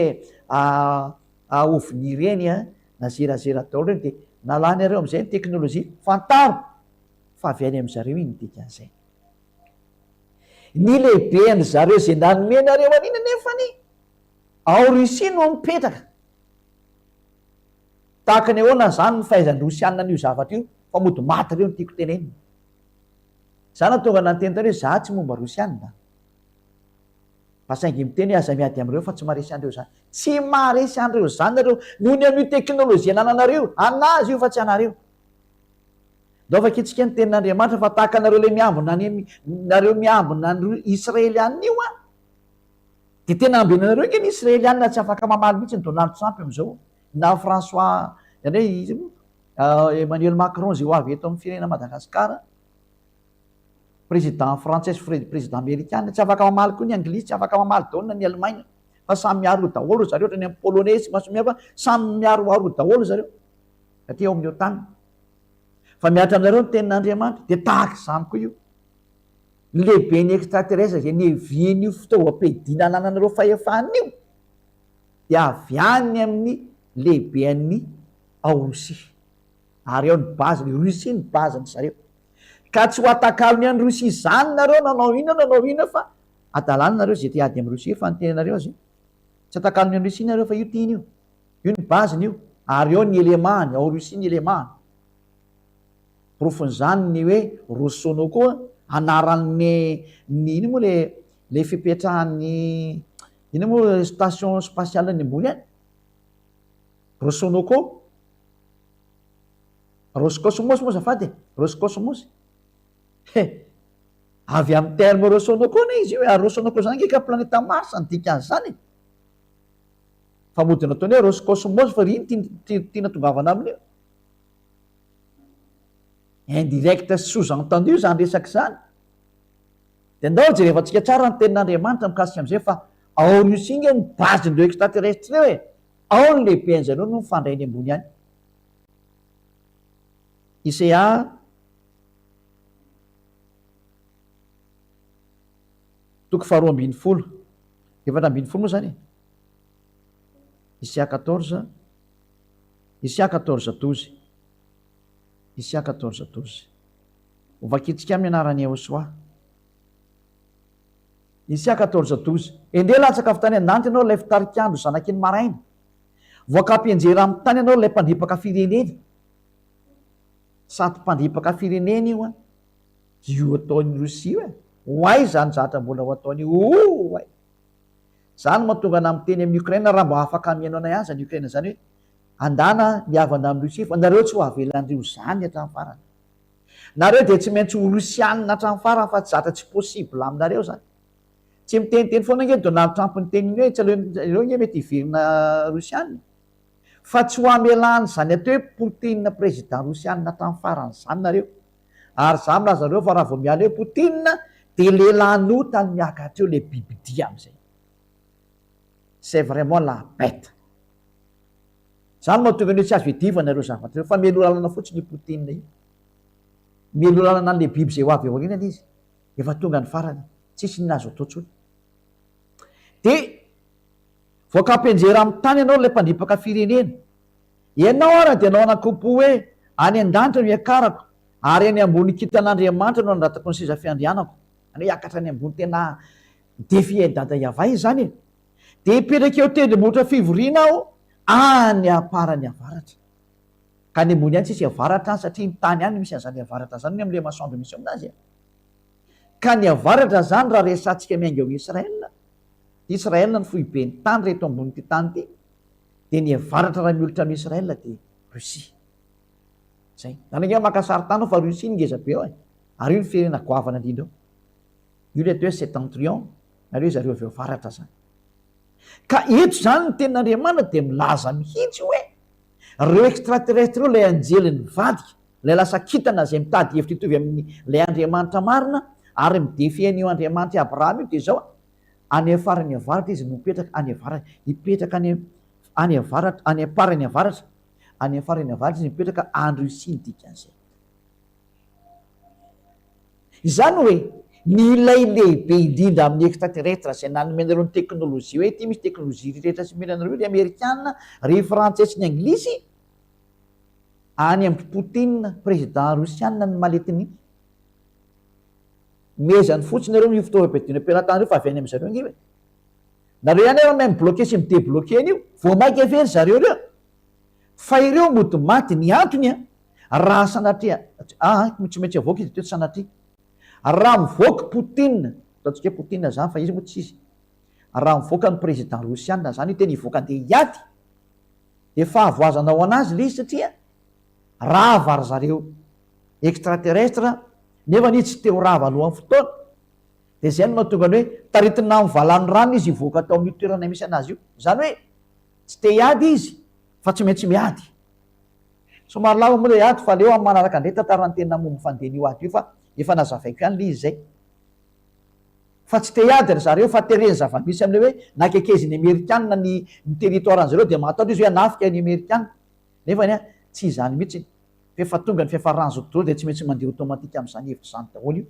ovni ireny an, nazerazera daholo ireny dia nalany areo amin'izay ny teknolojia, fantaro fa avy any amin'zareo iny dikan'izay. Ny lehiben-dry zareo izay nanome anareo an'iny anefany ao Russie no mipetraka. Tahaka ny ahoana izany ny fahaizan'ny Rosiana an'io zavatra io fa mody maty ireo no tiako tenenina. Za nahatonga nanteny tany hoe za tsy momba Rosiana. Fa saingy miteny hoe aza miady amin'ireo fa tsy maharesy an'ireo izany. Tsy maharesy an'ireo izany nareo noho ny amin'io teknolojia anananareo io. An'azy io fa tsy anareo. Ndao vakintsika ny tenin'Andriamanitra fa tahaka anareo ilay miambina any nareo miambina ny Israelianina io an. Dia tena ambenanareo ange ny Israelianina tsy afaka mamaly mihitsy ny Donald Trump amin'izao na François izany hoe iza moa Emmanuel Macron izay ho avy eto amin'ny firenena Madagasikara. Président frantsay sy président amerikana, tsy afaka mamaly koa ny anglisy, tsy afaka mamaly daholo na ny allemagne fa samy miaro daholo ry zareo ohatran'ny amin'ny polonais sy masomia fa samy miaroaro daholo ry zareo aty ao amin'ny OTAN. Fa mihatra aminareo ny tenin'Andriamanitra dia tahaka izany koa io. Ny lehiben'ny extraterrestre izay nevian'io fitaovam-piadiana anananareo fahefana io dia avy any amin'ny lehiben'ny ao Rosia. Ary ao ny base-ny, Russie ny base-ny zareo. Ka tsy ho atakalony any Russie zany nareo nanao inona nanao inona fa adalana nareo ze te hiady am Russie fa ny tenanareo aza io. Tsy atakalony any Russie nareo fa io tiany io. Io ny base ny io. Ary ao ny élément-ny, ao Russie ny élément-ny. Porofon'izany ny hoe Rosono koa anaran'ny ny ino moa le le fipetrahan'ny ino moa station spatiale any ambony any. Rosonoko. Roscosmos moa azafady e, Roscosmos. He! Avy amin'ny terme Rosonoko anie izy io e, ary Rosonoko izany ange ka planeta Mars ny dikan'izany e. Fa mody nataony hoe Roscosmos fa ry iny tiana tongavana amin'io. Indirect sy sous-entendu izany resaka izany. Dia ndao jerevantsika tsara ny tenin'Andriamanitra mikasika amin'izay fa ao Russie nge ny base-n'ireo extraterrestres ireo e. Ao ny lehiben'zareo no mifandray any ambony any. Isaia toko faharoa ambinifolo, 14 moa zany e. Isaia 14, Isaia 14 12. Isaia 14 12. Hovakintsika amin'ny anaran'i Yehosua. Isaia 14 12. Endrey latsaka avy tany an-danitra ianao, ilay fitarikandro zanaky ny maraina. Voakam-pianjera amin'ny tany ianao, ilay mpandripaka firenena. Sady mpandripaka firenena io an! Io ataon'i Rosia io e! Ho aiza ny zatra mbola ho ataony io? Ho aiza? Zany no mahatonga anah miteny amin'i Ukraine raha mba afaka mihaino anay aza ny Ukraine zany hoe andana mihavana amin'i Russie fa nareo tsy ho avelandreo zany hatramin'ny farany. Nareo dia tsy maintsy ho Rosianina hatramin'ny farany fa tsy zatra tsy possible aminareo zany. Tsy miteniteny foana ange Donald Trump niteny iny hoe tsy aleo ireo ange mety hiverina Rosianina. Fa tsy ho amelany izany atao hoe Poutine président Rosianina hatramin'ny farany izany nareo. Ary za milaza anareo fa raha vao miala eo Poutine dia lelan'ota ny miakatra eo le bibidia amin'izay. C'est vraiment la bête. Zany no mahatonga ny hoe tsy azo iadivana ireo zavatra ireo fa mialoha lalana fotsiny io Poutine io. Mialoha lalana an'ilay biby izay ho avy aorianany izy. Efa tonga ny farany. Tsisy inona azo atao intsony. Dia voakampianjera amin'ny tany ianao ilay mpandripaka firenena. Ianao ara dia nanao anankompo hoe, Any an-danitra no hiakarako, ary any ambony kintan'Andriamanitra no hanandratako ny seza fiandrianako. Izany hoe hiakatra any ambony tena défi an'i Dada Yavah izany e. Dia hipetraka eo tendrombohitra fivoriana aho any am-parany avaratra. Ka any ambony any tsisy avaratra any satria ny tany any misy an'izany avaratra izany ny amin'ilay masoandro misy aminazy e. Ka ny avaratra izany raha resahantsika miainga ao Israël, Israël ny foiben'ny tany reto ambonin'ity tany ity, dia ny avaratra raha miolotra amin'i Israël dia Russie. Zay. Zany ange maka sary tany fa Russie ny ngeza be ao e. Ary io ny firenena goavana indrindra ao. Io ilay atao hoe septentrion, na hoe zareo avy ao avaratra zany. Ka eto izany ny tenin'Andriamanitra dia milaza mihitsy hoe ireo extraterrestre ireo ilay anjely nivadika, ilay lasa kintana izay mitady hevitra hitovy amin'ny ilay Andriamanitra marina ary mi-défier an'io Andriamanitr'i Abrahama io dia izao, any farany avaratra izy no mipetraka, any avaratra, hipetraka any any avaratra, any am-parany avaratra, any am-farany avaratra izy mipetraka any Russie ny dikan'izay. Izany hoe, Ny ilay lehibe indrindra amin'ny extraterrestre izay nanome anareo ny teknolojia hoe ity misy teknolojia rehetra sy mila anareo ry amerikana, ry frantsay sy ny anglisy, any amin'i Poutine président rosiana ny maletiny. Mehezany fotsiny nareo io fitaovam-piadiana am-pelatanana io fa avy any amin-dry zareo ange io e. Nareo ihany ary mahay mi-bloquer sy mi-debloquer an'io. Vao mainka ve ry zareo ireo? Fa ireo mody maty, ny antony an, raha sanatria, aa tsy maintsy avoaka izy teo tsy sanatria. Raha mivoaka Poutine, ataontsika hoe Poutine zany fa izy moa tsy izy, raha mivoaka ny président rosiana zany io tena hivoaka andeha hiady, dia fahavoazana ho an'azy le izy satria rava ry zareo extraterrestre nefa izy tsy te ho rava alohan'ny fotoana, dia zay no mahatonga ny hoe taritina amin'ny valanorano izy hivoaka tao amin'io toerana misy anazy io, zany hoe tsy te hiady izy fa tsy maintsy miady. Somary lava moa ilay ady fa aleo amin'ny manaraka indray tantara ny tena momba fandehan'io ady io fa efa nazavaiko ihany ilay izy izay. Fa tsy te hiady ry zareo fa teren'ny zava-misy amin'ilay hoe nakekezin'ny amerikana ny ny territoire an'zareo dia matahotra izy hoe hanafika ny amerikana. Nefa anie tsy izany mihitsy fa efa tonga ny fiafaran'izao tontolo dia tsy maintsy mandeha automatique amin'izany hevitra izany daholo io.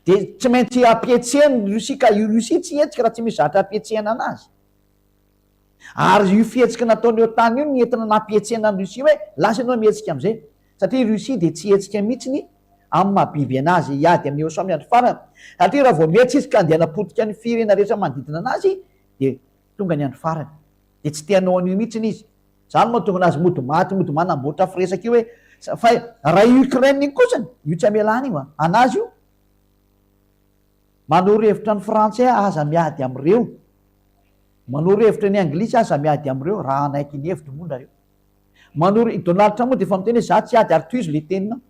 Dia tsy maintsy ampihetsehany ny Russie ka io Russie tsy hihetsika raha tsy misy zavatra ampihetsehana anazy. Ary io fihetsika nataony OTAN io no nentina nampihetsehana an'i Russie hoe lasa ianao mihetsika amin'izay. Satria i Russie dia tsy hihetsika mihitsiny amin'ny maha biby anazy hiady amin'i OSAN amin'ny andro farany. Satria raha vao mihetsika izy ka andeha hanapotika ny firenena rehetra manodidina anazy dia tonga ny andro farany. Dia tsy te hanao an'io mihitsiny izy. Izany no mahatonga anazy mody maty, mody manamboatra firesaka io hoe fa raha i Ukraine iny kosany, io tsy hamelana io an. Anazy io. Manoro hevitra ny frantsay aza miady amin'ireo. Manoro hevitra ny anglisy aza miady amin'ireo raha hanaiky ny hevitro moa nareo. Manoro, i Donald Trump moa dia efa miteny hoe za tsy hiady ary tohizo le teninao.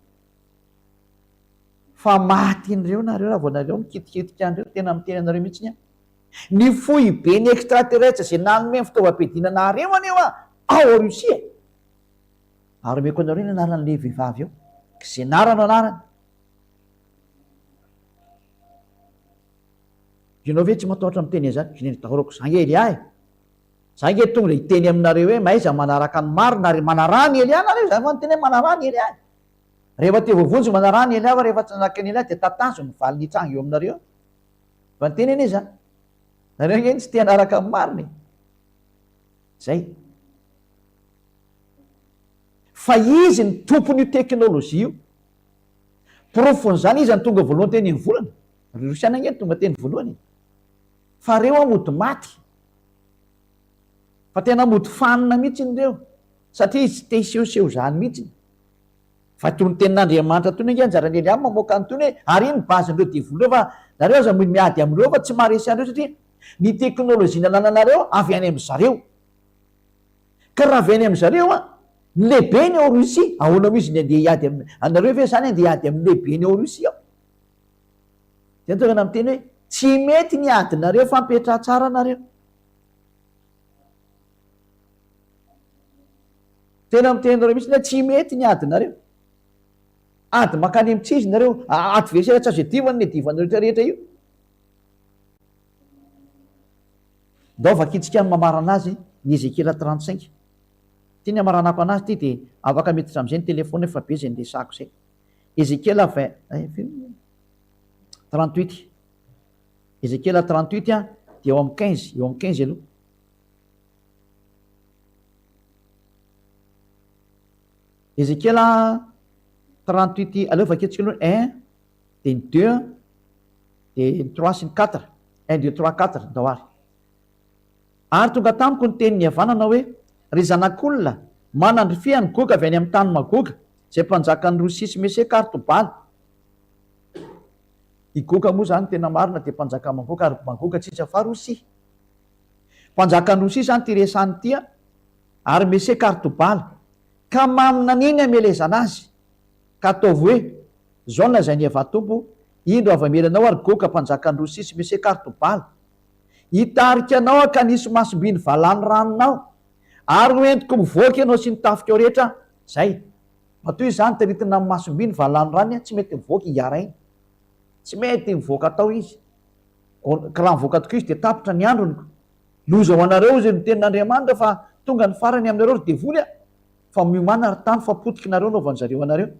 Fa maty an'ireo nareo raha vao nareo mikitikitika an'ireo, tena miteny anareo mihitsiny aho. Ny foiben'ny extraterrestre izay nanome ny fitaovam-piadiana anareo anie hoa ao Russie e! Ary omeko anareo ny anaran'ilay vehivavy ao. Xenara no anarany. Ianao ve tsy matahotra miteny an'izany? Eny dahorako, za nge Elia e! Za nge tonga dia hiteny aminareo hoe mahaiza manaraka ny marina ary manaraha an'i Elia nareo, za efa niteny hoe manaraha an'i Elia e! Rehefa te voavonjy manaraha an'i Elia fa rehefa tsy nanaraka an'i Elia dia tatazo ny valiny hitranga eo aminareo. Efa niteny anie za. Nareo nge tsy te hanaraka ny marina e! Zay. Fa izy ny tompon'io teknolojia io. Porofon'izany iza no tonga voalohany teny amin'ny volana? Ry Rosiana ange no tonga teny voalohany e! Fa reo an mody maty. Fa tena mody fanina mihitsiny reo. Satria izy tsy te hisehoseho izany mihitsiny. Fa itony tenin'Andriamanitra itony ange anjaran'i Elia mamoaka an'itony hoe ary iny base-n'ireo devoly ireo fa nareo aza miady amin'ireo fa tsy maharesy an'ireo satria ny teknolojia nanananareo avy any amin-dry zareo. Ka raha avy any amin-dry zareo an, ny lehibeny ao Russie, ahoana moa izy ny andeha hiady amin, anareo ve izany andeha hiady amin'ny lehibeny ao Russie ao? Zay no tonga na miteny hoe tsy mety ny adinareo fa mipetraha tsara nareo. Tena miteny anareo mihitsy hoe tsy mety ny adinareo. Ady makany amin'ny tsy izy nareo, adversaire tsy azo iadivana ny iadivanareo rehetra rehetra io. Ndao vakintsika ny mamarana azy ny Ezekiela 35. Ity ny hamaranako anazy ity dia afaka miditra amin'izay ny telephone efa be izay niresahako izay. Ezekiela 20 38. Ezekiela 38 dia eo amin'ny 15, eo amin'ny 15 aloha. Ezekiela 38, aleo vakintsika aloha 1 dia ny 2 dia ny 3 sy ny 4. 1 2 3 4 ndao ary. Ary tonga tamiko ny tenin'i Yavah nanao hoe, Ry zanak'olona, manandrifia an'i Goga avy any amin'ny tany Magoga, izay mpanjakan'i Rosia sy Meseka ary Tobala. I Goga moa izany tena marina dia mpanjakan'i Magoga, ary Magoga tsy iza fa Rosia. Mpanjakan'i Rosia izany ity resahina ity, ary Meseka ary Tobala. Ka maminania ny hamelezana azy, ka ataovy hoe, Izao no lazain'i Yavah Tompo, Indro avy hamely anao ary Goga mpanjakan'i Rosia sy Meseka ary Tobala. Hitarika anao hankaniso masom-by ny valanoranonao, ary ho entiko mivoaka ianao sy ny tafikao rehetra, izay. Matoa izany taritina amin'ny masom-by ny valanoranony, tsy mety mivoaka i Yaraina. Tsy mety mivoaka tao izy. Ka raha mivoaka tokoa izy dia tapitra ny androny. Loza ho anareo hozy ny tenin'Andriamanitra fa tonga ny farany aminareo ry devoly a! Fa miomàna ry tany fa potiky nareo anaovan'zareo anareo.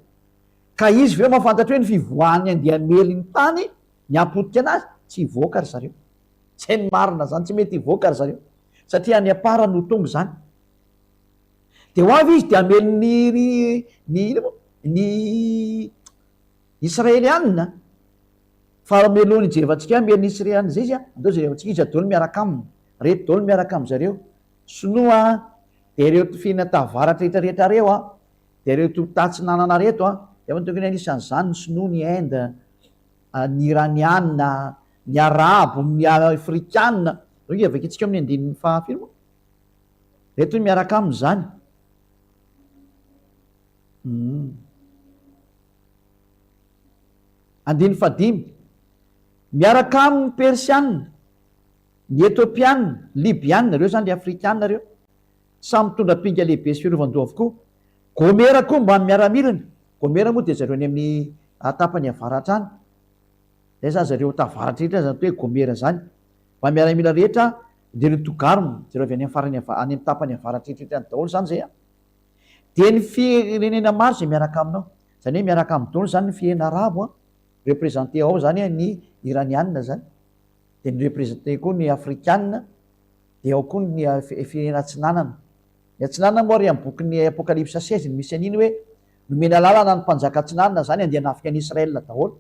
Ka izy ve mahafantatra hoe ny fivoahan'ny andeha hamely ny tany ny hahapotika anazy? Tsy hivoaka ry zareo. Zay ny marina zany, tsy mety hivoaka ry zareo. Satria any am-parany no tonga izany. Dia ho avy izy dia hamely ny ny ny inona moa? Ny Israelianina. Fa mialohan'ny hijerevantsika hamely ny Israelianina izay izy an, andao jerevantsika iza daholo miaraka aminy. Reto daholo miaraka amin-dry zareo. Sinoa an, dia ireo firenena tavaratra rehetra rehetra ireo an, dia ireto tatsinanana ireto an, dia efa tokony anisan'izany ny sinoa, ny Inde, ny Iraniana, ny Arabo, ny Afrikana, ireo nge vakintsika ao amin'ny andininy faha firy moa? Ireto ny miaraka aminy izany. Hum. Andininy fahadimy. Miaraka aminy ny Persiana, ny Etiopiana, Libyana, ireo izany le Afrikana ireo. Samy mitondra ampinga lehibe sy fiarovan-doha avokoa. Gomera koa mbamin'ny miaramilany. Gomera moa dia zareo any amin'ny tapany avaratra any. Izay izany zareo tavaratra rehetra izany atao hoe Gomera izany. Mbamin'ny miaramila rehetra dia ireo Togarma, zareo avy any amin'ny farany any amin'ny tapany avaratra rehetra any daholo izany izay an. Dia ny firenena maro izay miaraka aminao. Izany hoe miaraka amin'ny daholo izany ny firenena arabo an. Représenter ao izany ny Iraniana izany. Dia ny représenter koa ny Afrikana. Dia ao koa ny firenena atsinanana. Ny atsinanana moa ary amin'ny bokin'ny Apokalypsa 16 no misy an'iny hoe nomena alalana ny mpanjaka atsinanana izany handeha hanafika an'i Israël daholo.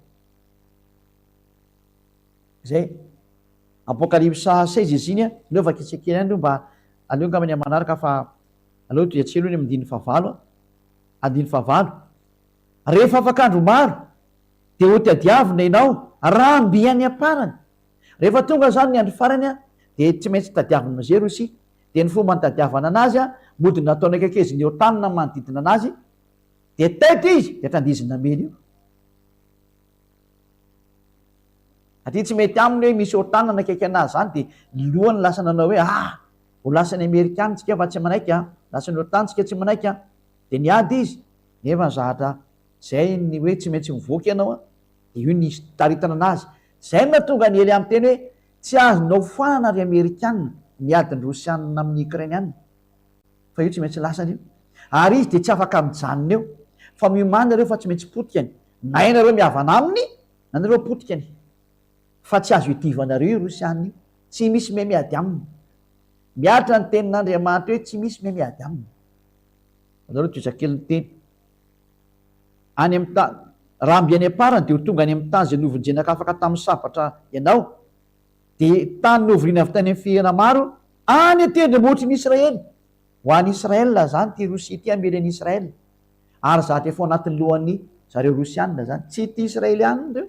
Izay. Apokalypsa 16 izy iny, aleo vakintsika kely ihany aloha mba aleo angamba ny amin'ny manaraka fa aleo tohiantsika aloha ny amin'ny andininy fahavalo. Andininy fahavalo. Rehefa afaka andro maro dia hotadiavina ianao raha mby any am-parany. Rehefa tonga izany ny andro farany dia tsy maintsy tadiaviny amin'izay Rosia. Dia ny fomba nitadiavana anazy, mody nataony akaikeziny eo tany na manodidina anazy, dia taitra izy dia trandiziny namely io. Satria tsy mety aminy hoe misy OTAN nanakaiky anazy izany dia ny lohany lasa nanao hoe ah! ho lasan'ny Amerikana tsika fa tsy manaiky an, lasan'ny OTAN tsika tsy manaiky an. Dia niady izy, nefa ny zahatra izay ny hoe tsy maintsy mivoaka ianao an, Dia io ny taritana anazy. Izay no nahatonga an'i Elia miteny hoe, Tsy azonao foanana ry Amerikana ny adin'ny Rosiana amin'ny Ukrainiana. Fa io tsy maintsy lasany io. Ary izy dia tsy afaka mijanona eo. Fa miomàna nareo fa tsy maintsy potikany. Na ianareo mihavana aminy, na nareo potikany. Fa tsy azo idivanareo io Rosiana io. Tsy misy mahay miady aminy. Mihatra ny tenin'Andriamanitra hoe tsy misy mahay miady aminy. Anareo tohiza kely ny teny. Any amin'ny tany, raha mby any am-parany dia ho tonga any amin'ny tany izay novonjena ka afaka tamin'ny sabatra ianao, dia tany novoriana avy tany amin'ny firenena maro, any an-tendrombohitry ny Israely. Ho an'i Israel izany ity Rosia ity hamely an'i Israel. Ary zavatra efa ao anatin'ny lohan'ny zareo Rosiana izany. Tsy tia Israeliana ireo.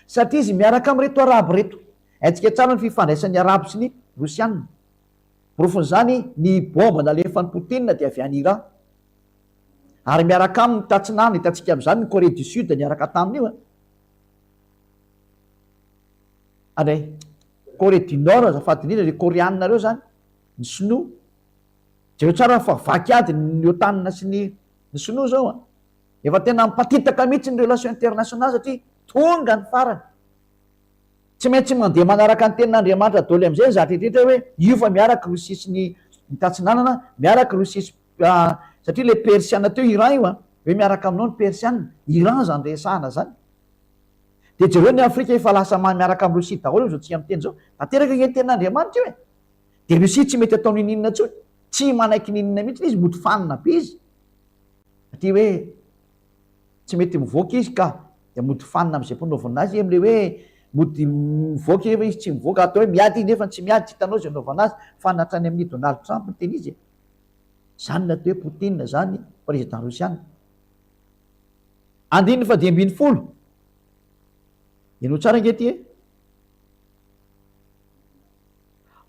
Satria izy miaraka amin'ireto Arabo ireto. Haintsika tsara ny fifandraisan'ny Arabo sy ny Rosiana. Porofon'izany, ny bomba nalefan'i Poutine dia avy any Iran. Ary miaraka aminy ny tatsinanana, hitantsika amin'izany ny Corée du Sud niaraka taminy io an. Andray, Corée du Nord azafady indrindra, ireo Koreana ireo izany, ny Sinoa. Jereo tsara fa vaky ady ny OTAN sy ny ny Sinoa izao an. Efa tena mipatitaka mihitsy ny relation internationale satria tonga ny farany. Tsy maintsy mandeha manaraka ny tenin'Andriamanitra daholo amin'izay ny zavatra rehetra hoe io fa miaraka Rosia sy ny ny tatsinanana, miaraka Rosia sy satria ilay Persiana teo Iran io an, hoe miaraka aminao ny Persiana, Iran izany resahana izany. Dia jereo ny Afrika efa lasa miaraka amin'i Rosia daholo amin'izao tsika miteny izao. Tanteraka ange ny tenin'Andriamanitra io e. Dia Rosia tsy mety atao ninininona intsony, tsy manaiky ninininona mihitsy izy, mody fanina be izy. Satria hoe Tsy mety mivoaka izy ka, dia mody fanina amin'izay mpanaovana azy amin'ilay hoe mody mivoaka nefa izy tsy mivoaka, atao hoe miady izy nefa tsy miady, tsy hitanao izay anaovana azy, fanina hatrany amin'i Donald Trump ny tena izy e. Izany ny atao hoe Poutine izany, président rosiana. Andininy faha 15. Henoy tsara ange ity e.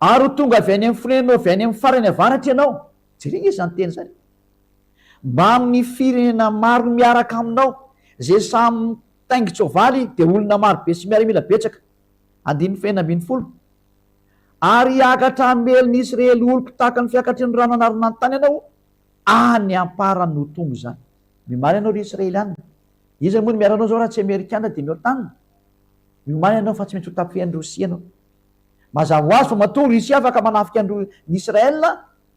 Ary ho tonga avy any amin'ny fonenanao avy any amin'ny farany avaratra ianao. Jereo ange izany teny izany. Mbamin'ny firenena maro miaraka aminao, izay samy mitaingin-tsoavaly, dia olona maro be sy miaramila betsaka. Andininy fahenina ambinifolo. Ary hiakatra hamely ny Israely oloko tahaka ny fiakatry ny rano hanarona ny tany ianao, any am-parany no tonga izany. Miomàna ianao ry Israeliana. Iza moa no miaro anao izao raha tsy Amerikana dia ny OTAN? Miomàna ianao fa tsy maintsy ho tafihan'i Rosia ianao. Mazava ho azy fa matoa Russie afaka manafika an'i Israel,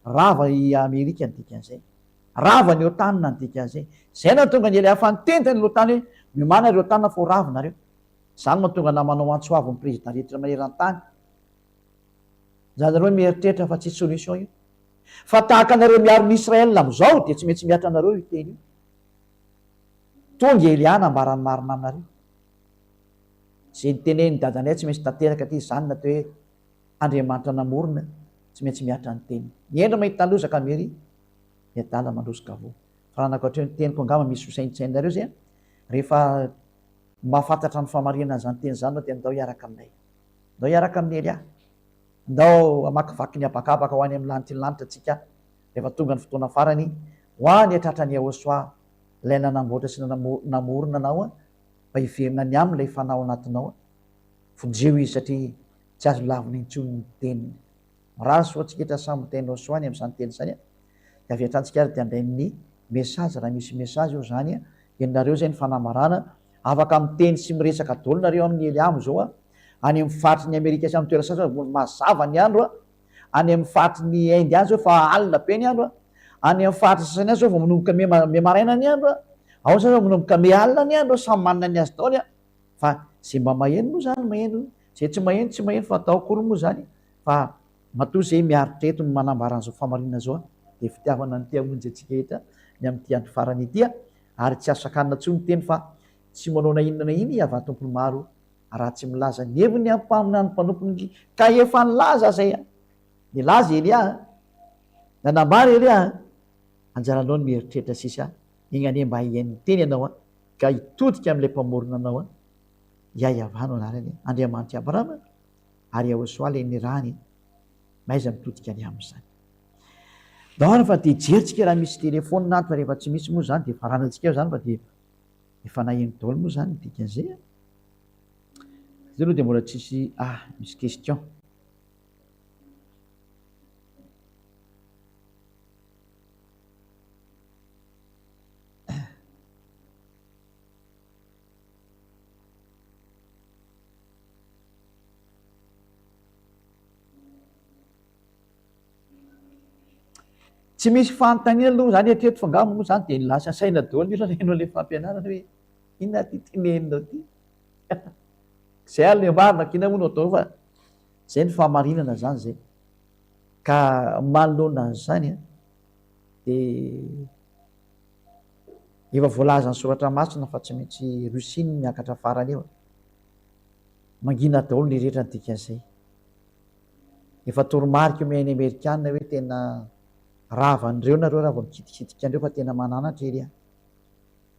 rava i Amerika ny dikan'izay. Rava ny OTAN ny dikan'izay. Izay nahatonga an'i Elia fa niteny tany aloha tany hoe miomàna ry OTAN fa ho rava nareo. Izany mahatonga anah manao antso avo ny président rehetra maneran-tany. Izany nareo mieritreritra fa tsisy solution io. Fa tahaka anareo miaro ny Israël amin'izao dia tsy maintsy mihatra anareo io teny io. Tonga Elia hanambara ny marina aminareo. Izay nitenenin'i dadanay tsy maintsy tanteraka aty izany na atao hoe Andriamanitra namorona tsy maintsy mihatra ny teniny. Ny hendry mahita loza ka miery, ny adala mandroso ka voa. Faranako hatreo ny teniko angamba misy ho saintsainareo izay an! Rehefa mahafantatra ny fahamarinana an'izany teny izany ianao dia ndao hiaraka aminay. Ndao hiaraka amin'i Elia. Ndao hamakivaky ny habakabaka ho any amin'ny lanitry ny lanitra tsika rehefa tonga ny fotoana farany ho any tratran'i Yahoshuah ilay nanamboatra sy namorona anao mba hiverina any aminy ilay fanahy ao anatinao. Vonjeo izy satria tsy azo lavina intsony ny teniny. Mirary soa antsika eto samy miteny Yahoshuah ny amin'izany teny izany dia avy hatrany tsika ary dia handray ny message raha misy message eo izany henonareo izay ny fanambarana afaka miteny sy miresaka daholo nareo amin'ny Elia amin'izao a. Any amin'ny faritry ny Amerika sy amin'ny toerana sasany mbola mazava ny andro a. Any amin'ny faritry ny Inde any zao efa alina be ny andro a. Any amin'ny faritra sasany any zao vao manomboka miha miha maraina ny andro a. Ao sasany vao manomboka miha alina ny andro a. Samy manana ny azy daholo a. Fa zay mba maheno moa zany maheno, zay tsy maheno tsy maheno fa atao akory moa zany fa matoa zay miaritra eto no manambara an'izao fahamarinana zao a, dia fitiavana ny te hamonjy antsika eto ny amin'ity andro farany ity a. Ary tsy azo sakanina intsony ny teny fa tsy manao na inona na inona i Yavah Tompon'ny maro raha tsy milaza ny heviny amin'ny mpaminany mpanompony ka efa nilaza aza e! Nilaza Elia a! Nanambara Elia a! Anjaranao ny mieritreritra sisa Enga anie mba hihaino ny teny ianao a! Ka hitodika amin'ilay Mpamorona anao a! Yah-Yavah no anarany, Andriamanitr'i Abrahama, ary Yahoshuah ilay nirahany, Mahaiza mitodika any aminy izany. Ndao ary fa dia jerintsika raha misy telephone ato fa rehefa tsy misy moa izany dia faranantsika eo izany fa dia efa naheno daholo moa izany ny dikan'izay a. Zay aloha dia mbola tsisy ah misy question. Tsy misy fanontaniana aloha zany hatreto fa angamba moa zany dia lasa saina daholo ny olona naheno an'ilay fampianarana hoe inona ty teneninao ty? Zay aloha ny marina ka inona moa no atao fa zay ny fahamarinana zany zay. Ka manoloana an'izany an, dia efa voalazan'ny soratra masina fa tsy maintsy Russie no miakatra farany eo. Mangina daholo ny rehetra ny dikan'izay. Efa toromarika omen'ny amerikana hoe tena rava an'ireo nareo raha vao mikitikitika an'ireo fa tena mananatra ery a.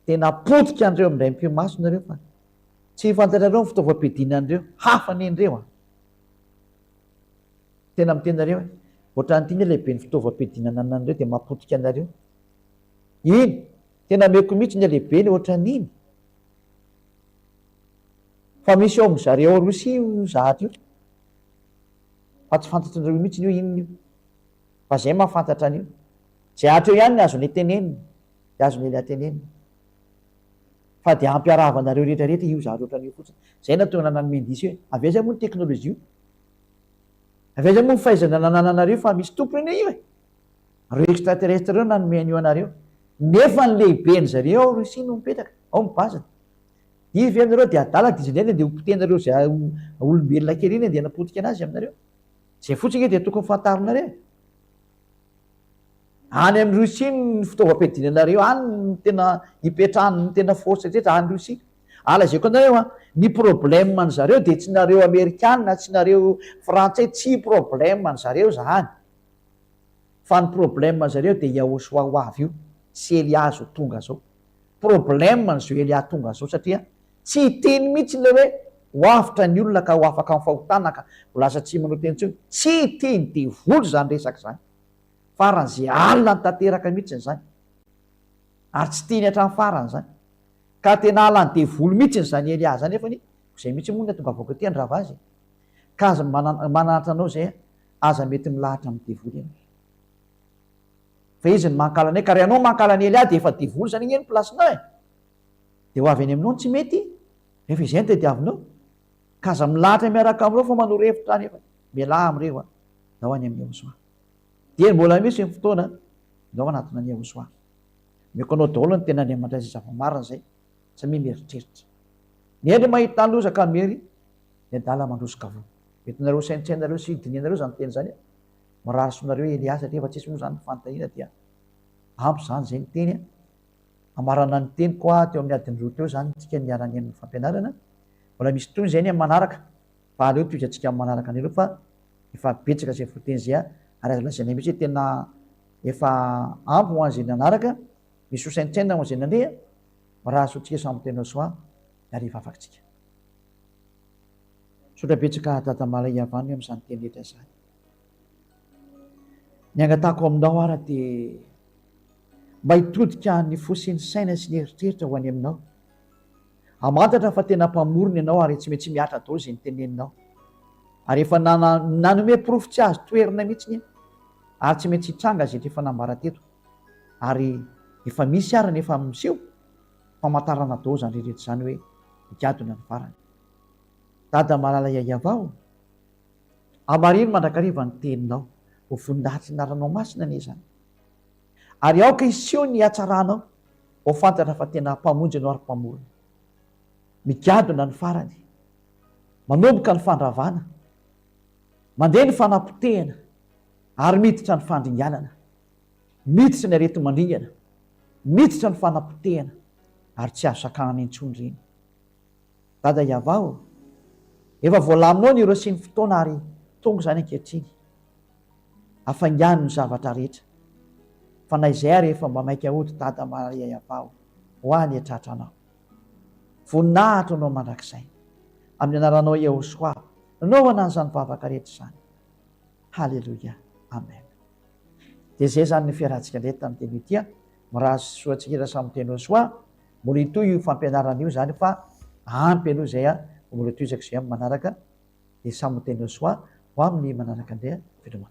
Tena potika an'ireo amin'indray mipi-maso nareo fa tsy fantatrareo ny fitaovam-piadiana an'ireo. Hafa anie ireo a. Tena miteny nareo e. Ohatran'ity anie lehibe ny fitaovam-piadiana ananan'ireo dia mahapotika anareo. Iny, tena ameko mihitsy ny halehibeny ohatran'iny. Fa misy ao amin-dry zareo ao Rosia io zahatra io. Fa tsy fantatrinareo mihitsy hoe inona io. Fa zay mahafantatra an'io. Zay hatreo ihany ny azonay tenenina. Dia azon'i Elia tenenina. Fa dia ampiarahavanareo rehetra rehetra io zahatra ohatran'io fotsiny. Zay nahatonga anah nanome indice hoe avy aiza moa ny teknolojia io? Avy aiza moa ny fahaizana nanananareo fa misy tompony anie io e? Reo extraterrestre reo nanome an'io anareo. Nefa ny lehiben-dry zareo ao Russie no mipetraka, ao ny base-ny. Izy ve aminareo dia adala dia izy indray no andeha ho potehinareo izay olombelona kely iny andeha hanapotika anazy aminareo. Izay fotsiny ange dia tokony fantarinareo e. Any amin'ny Russie ny fitaovam-piadiana anareo, any ny tena ipetrahany ny tena force rehetra any Russie. Ary lazaiko anareo an, ny problème ny zareo dia tsy nareo amerikana, tsy nareo frantsay, tsy problème ny zareo zany. Fa ny problème zareo dia Yahoshua ho avy io sy Elia zao tonga zao. Problème ny zao Elia tonga zao satria tsy hiteny mihitsy ilay hoe ho avotra ny olona ka ho afaka amin'ny fahotana ka ho lasa tsy manao teny intsony. Tsy hiteny devoly izany resaka izany. Farany ze alina ny tanteraka mihitsy izany. Ary tsy tiany hatramin'ny farany izany. Ka tena halan'ny devoly mihitsy izany Elia izany nefany izay mihitsy moa no atongavako aty handrava azy. Ka aza mananatra anao izay aza mety milahatra amin'ny devoly ianao. Fa izy no mankahala anay, ka raha ianao mankahala an'i Elia dia efa devoly izany ange ny place-nao e! Dia ho avy any aminao ny tsy mety, rehefa izay no tadiavinao. Ka aza milahatra miaraka amin'ireo fa manoro hevitra any fa mialà amin'ireo a! Ndao any amin'i Yahoshuah. Dieny mbola misy ny fotoana, ndao hanatona an'i Yahoshuah. Omeko anao daholo ny tenin'Andriamanitra izay zava-marina izay. Samia mieritreritra. Ny hendry mahita loza ka miery, ny adala mandroso ka voa. Mety nareo saintsainareo sy dinihanareo izany teny izany. Mirary soa nareo Elia satria efa tsisy moa izany ny fanontaniana dia ampy izany izay ny teny. Hamarana ny teniko aho teo amin'ny adiny roa teo izany tsika niara-nihaino ny fampianarana. Mbola misy tohiny izay ny amin'ny manaraka fa aleo tohizantsika amin'ny manaraka indray aloha fa efa betsaka izay voateny izay ary azo lazaina mihitsy hoe tena efa ampy ho an'izay nanaraka. Misy ho saintsainina ho an'izay nandeha. Mirary soa antsika samy tena soa ary hivavaka tsika. Misaotra betsaka Dada Malay Iavano amin'izany teny rehetra izany. Ny angatahako aminao ara dia mba hitodika ny fo sy ny saina sy ny eritreritra ho any aminao. Hamantatra fa tena mpamorona ianao ary tsy maintsy mihatra daholo izay niteneninao. Ary efa nanome porofo tsy azo toherina mihitsy ary tsy maintsy hitranga izay efa nambara teto. Ary efa misy ary nefa miseho famantarana daholo izany rehetra izany hoe migadona ny farany. Dada malala Yayava ô! Hamarino mandrakariva ny teninao. Ho voninahitry ny anaranao masina anie izany. Ary aoka hiseho ny hatsaranao ho fantatra fa tena Mpamonjy ianao ary Mpamorona. Migadona ny farany. Manomboka ny fandravana. Mandeha ny fanapotehana. Ary miditra ny fandringanana. Miditra ny areti-mandringana. Miditra ny fanapotehana. Ary tsy azo sakanana intsony ireny. Dada Yavah ô! Efa voalaminao ny ireo sy ny fotoana ary tonga izany ankehitriny. Afaingano ny zavatra rehetra. Fa na izay ary efa mba maika hody Dada Maria Yavah ô! Ho ahy anie tratranao. Voninahitra ho anao mandrakizay. Amin'ny anaranao Yehosua nanaovana an'izany vavaka rehetra izany. Haleloia. Amen. Dia izay izany ny fiarahantsika indray tamin'ity anio ity. Mirary soa antsika rehetra samy miteny Yehosua. Mbola hitohy io fampianarana io izany fa ampy aloha izay a, mbola tohizako izay amin'ny manaraka dia samy ho teny soa ho amin'ny manaraka indray a, veloma.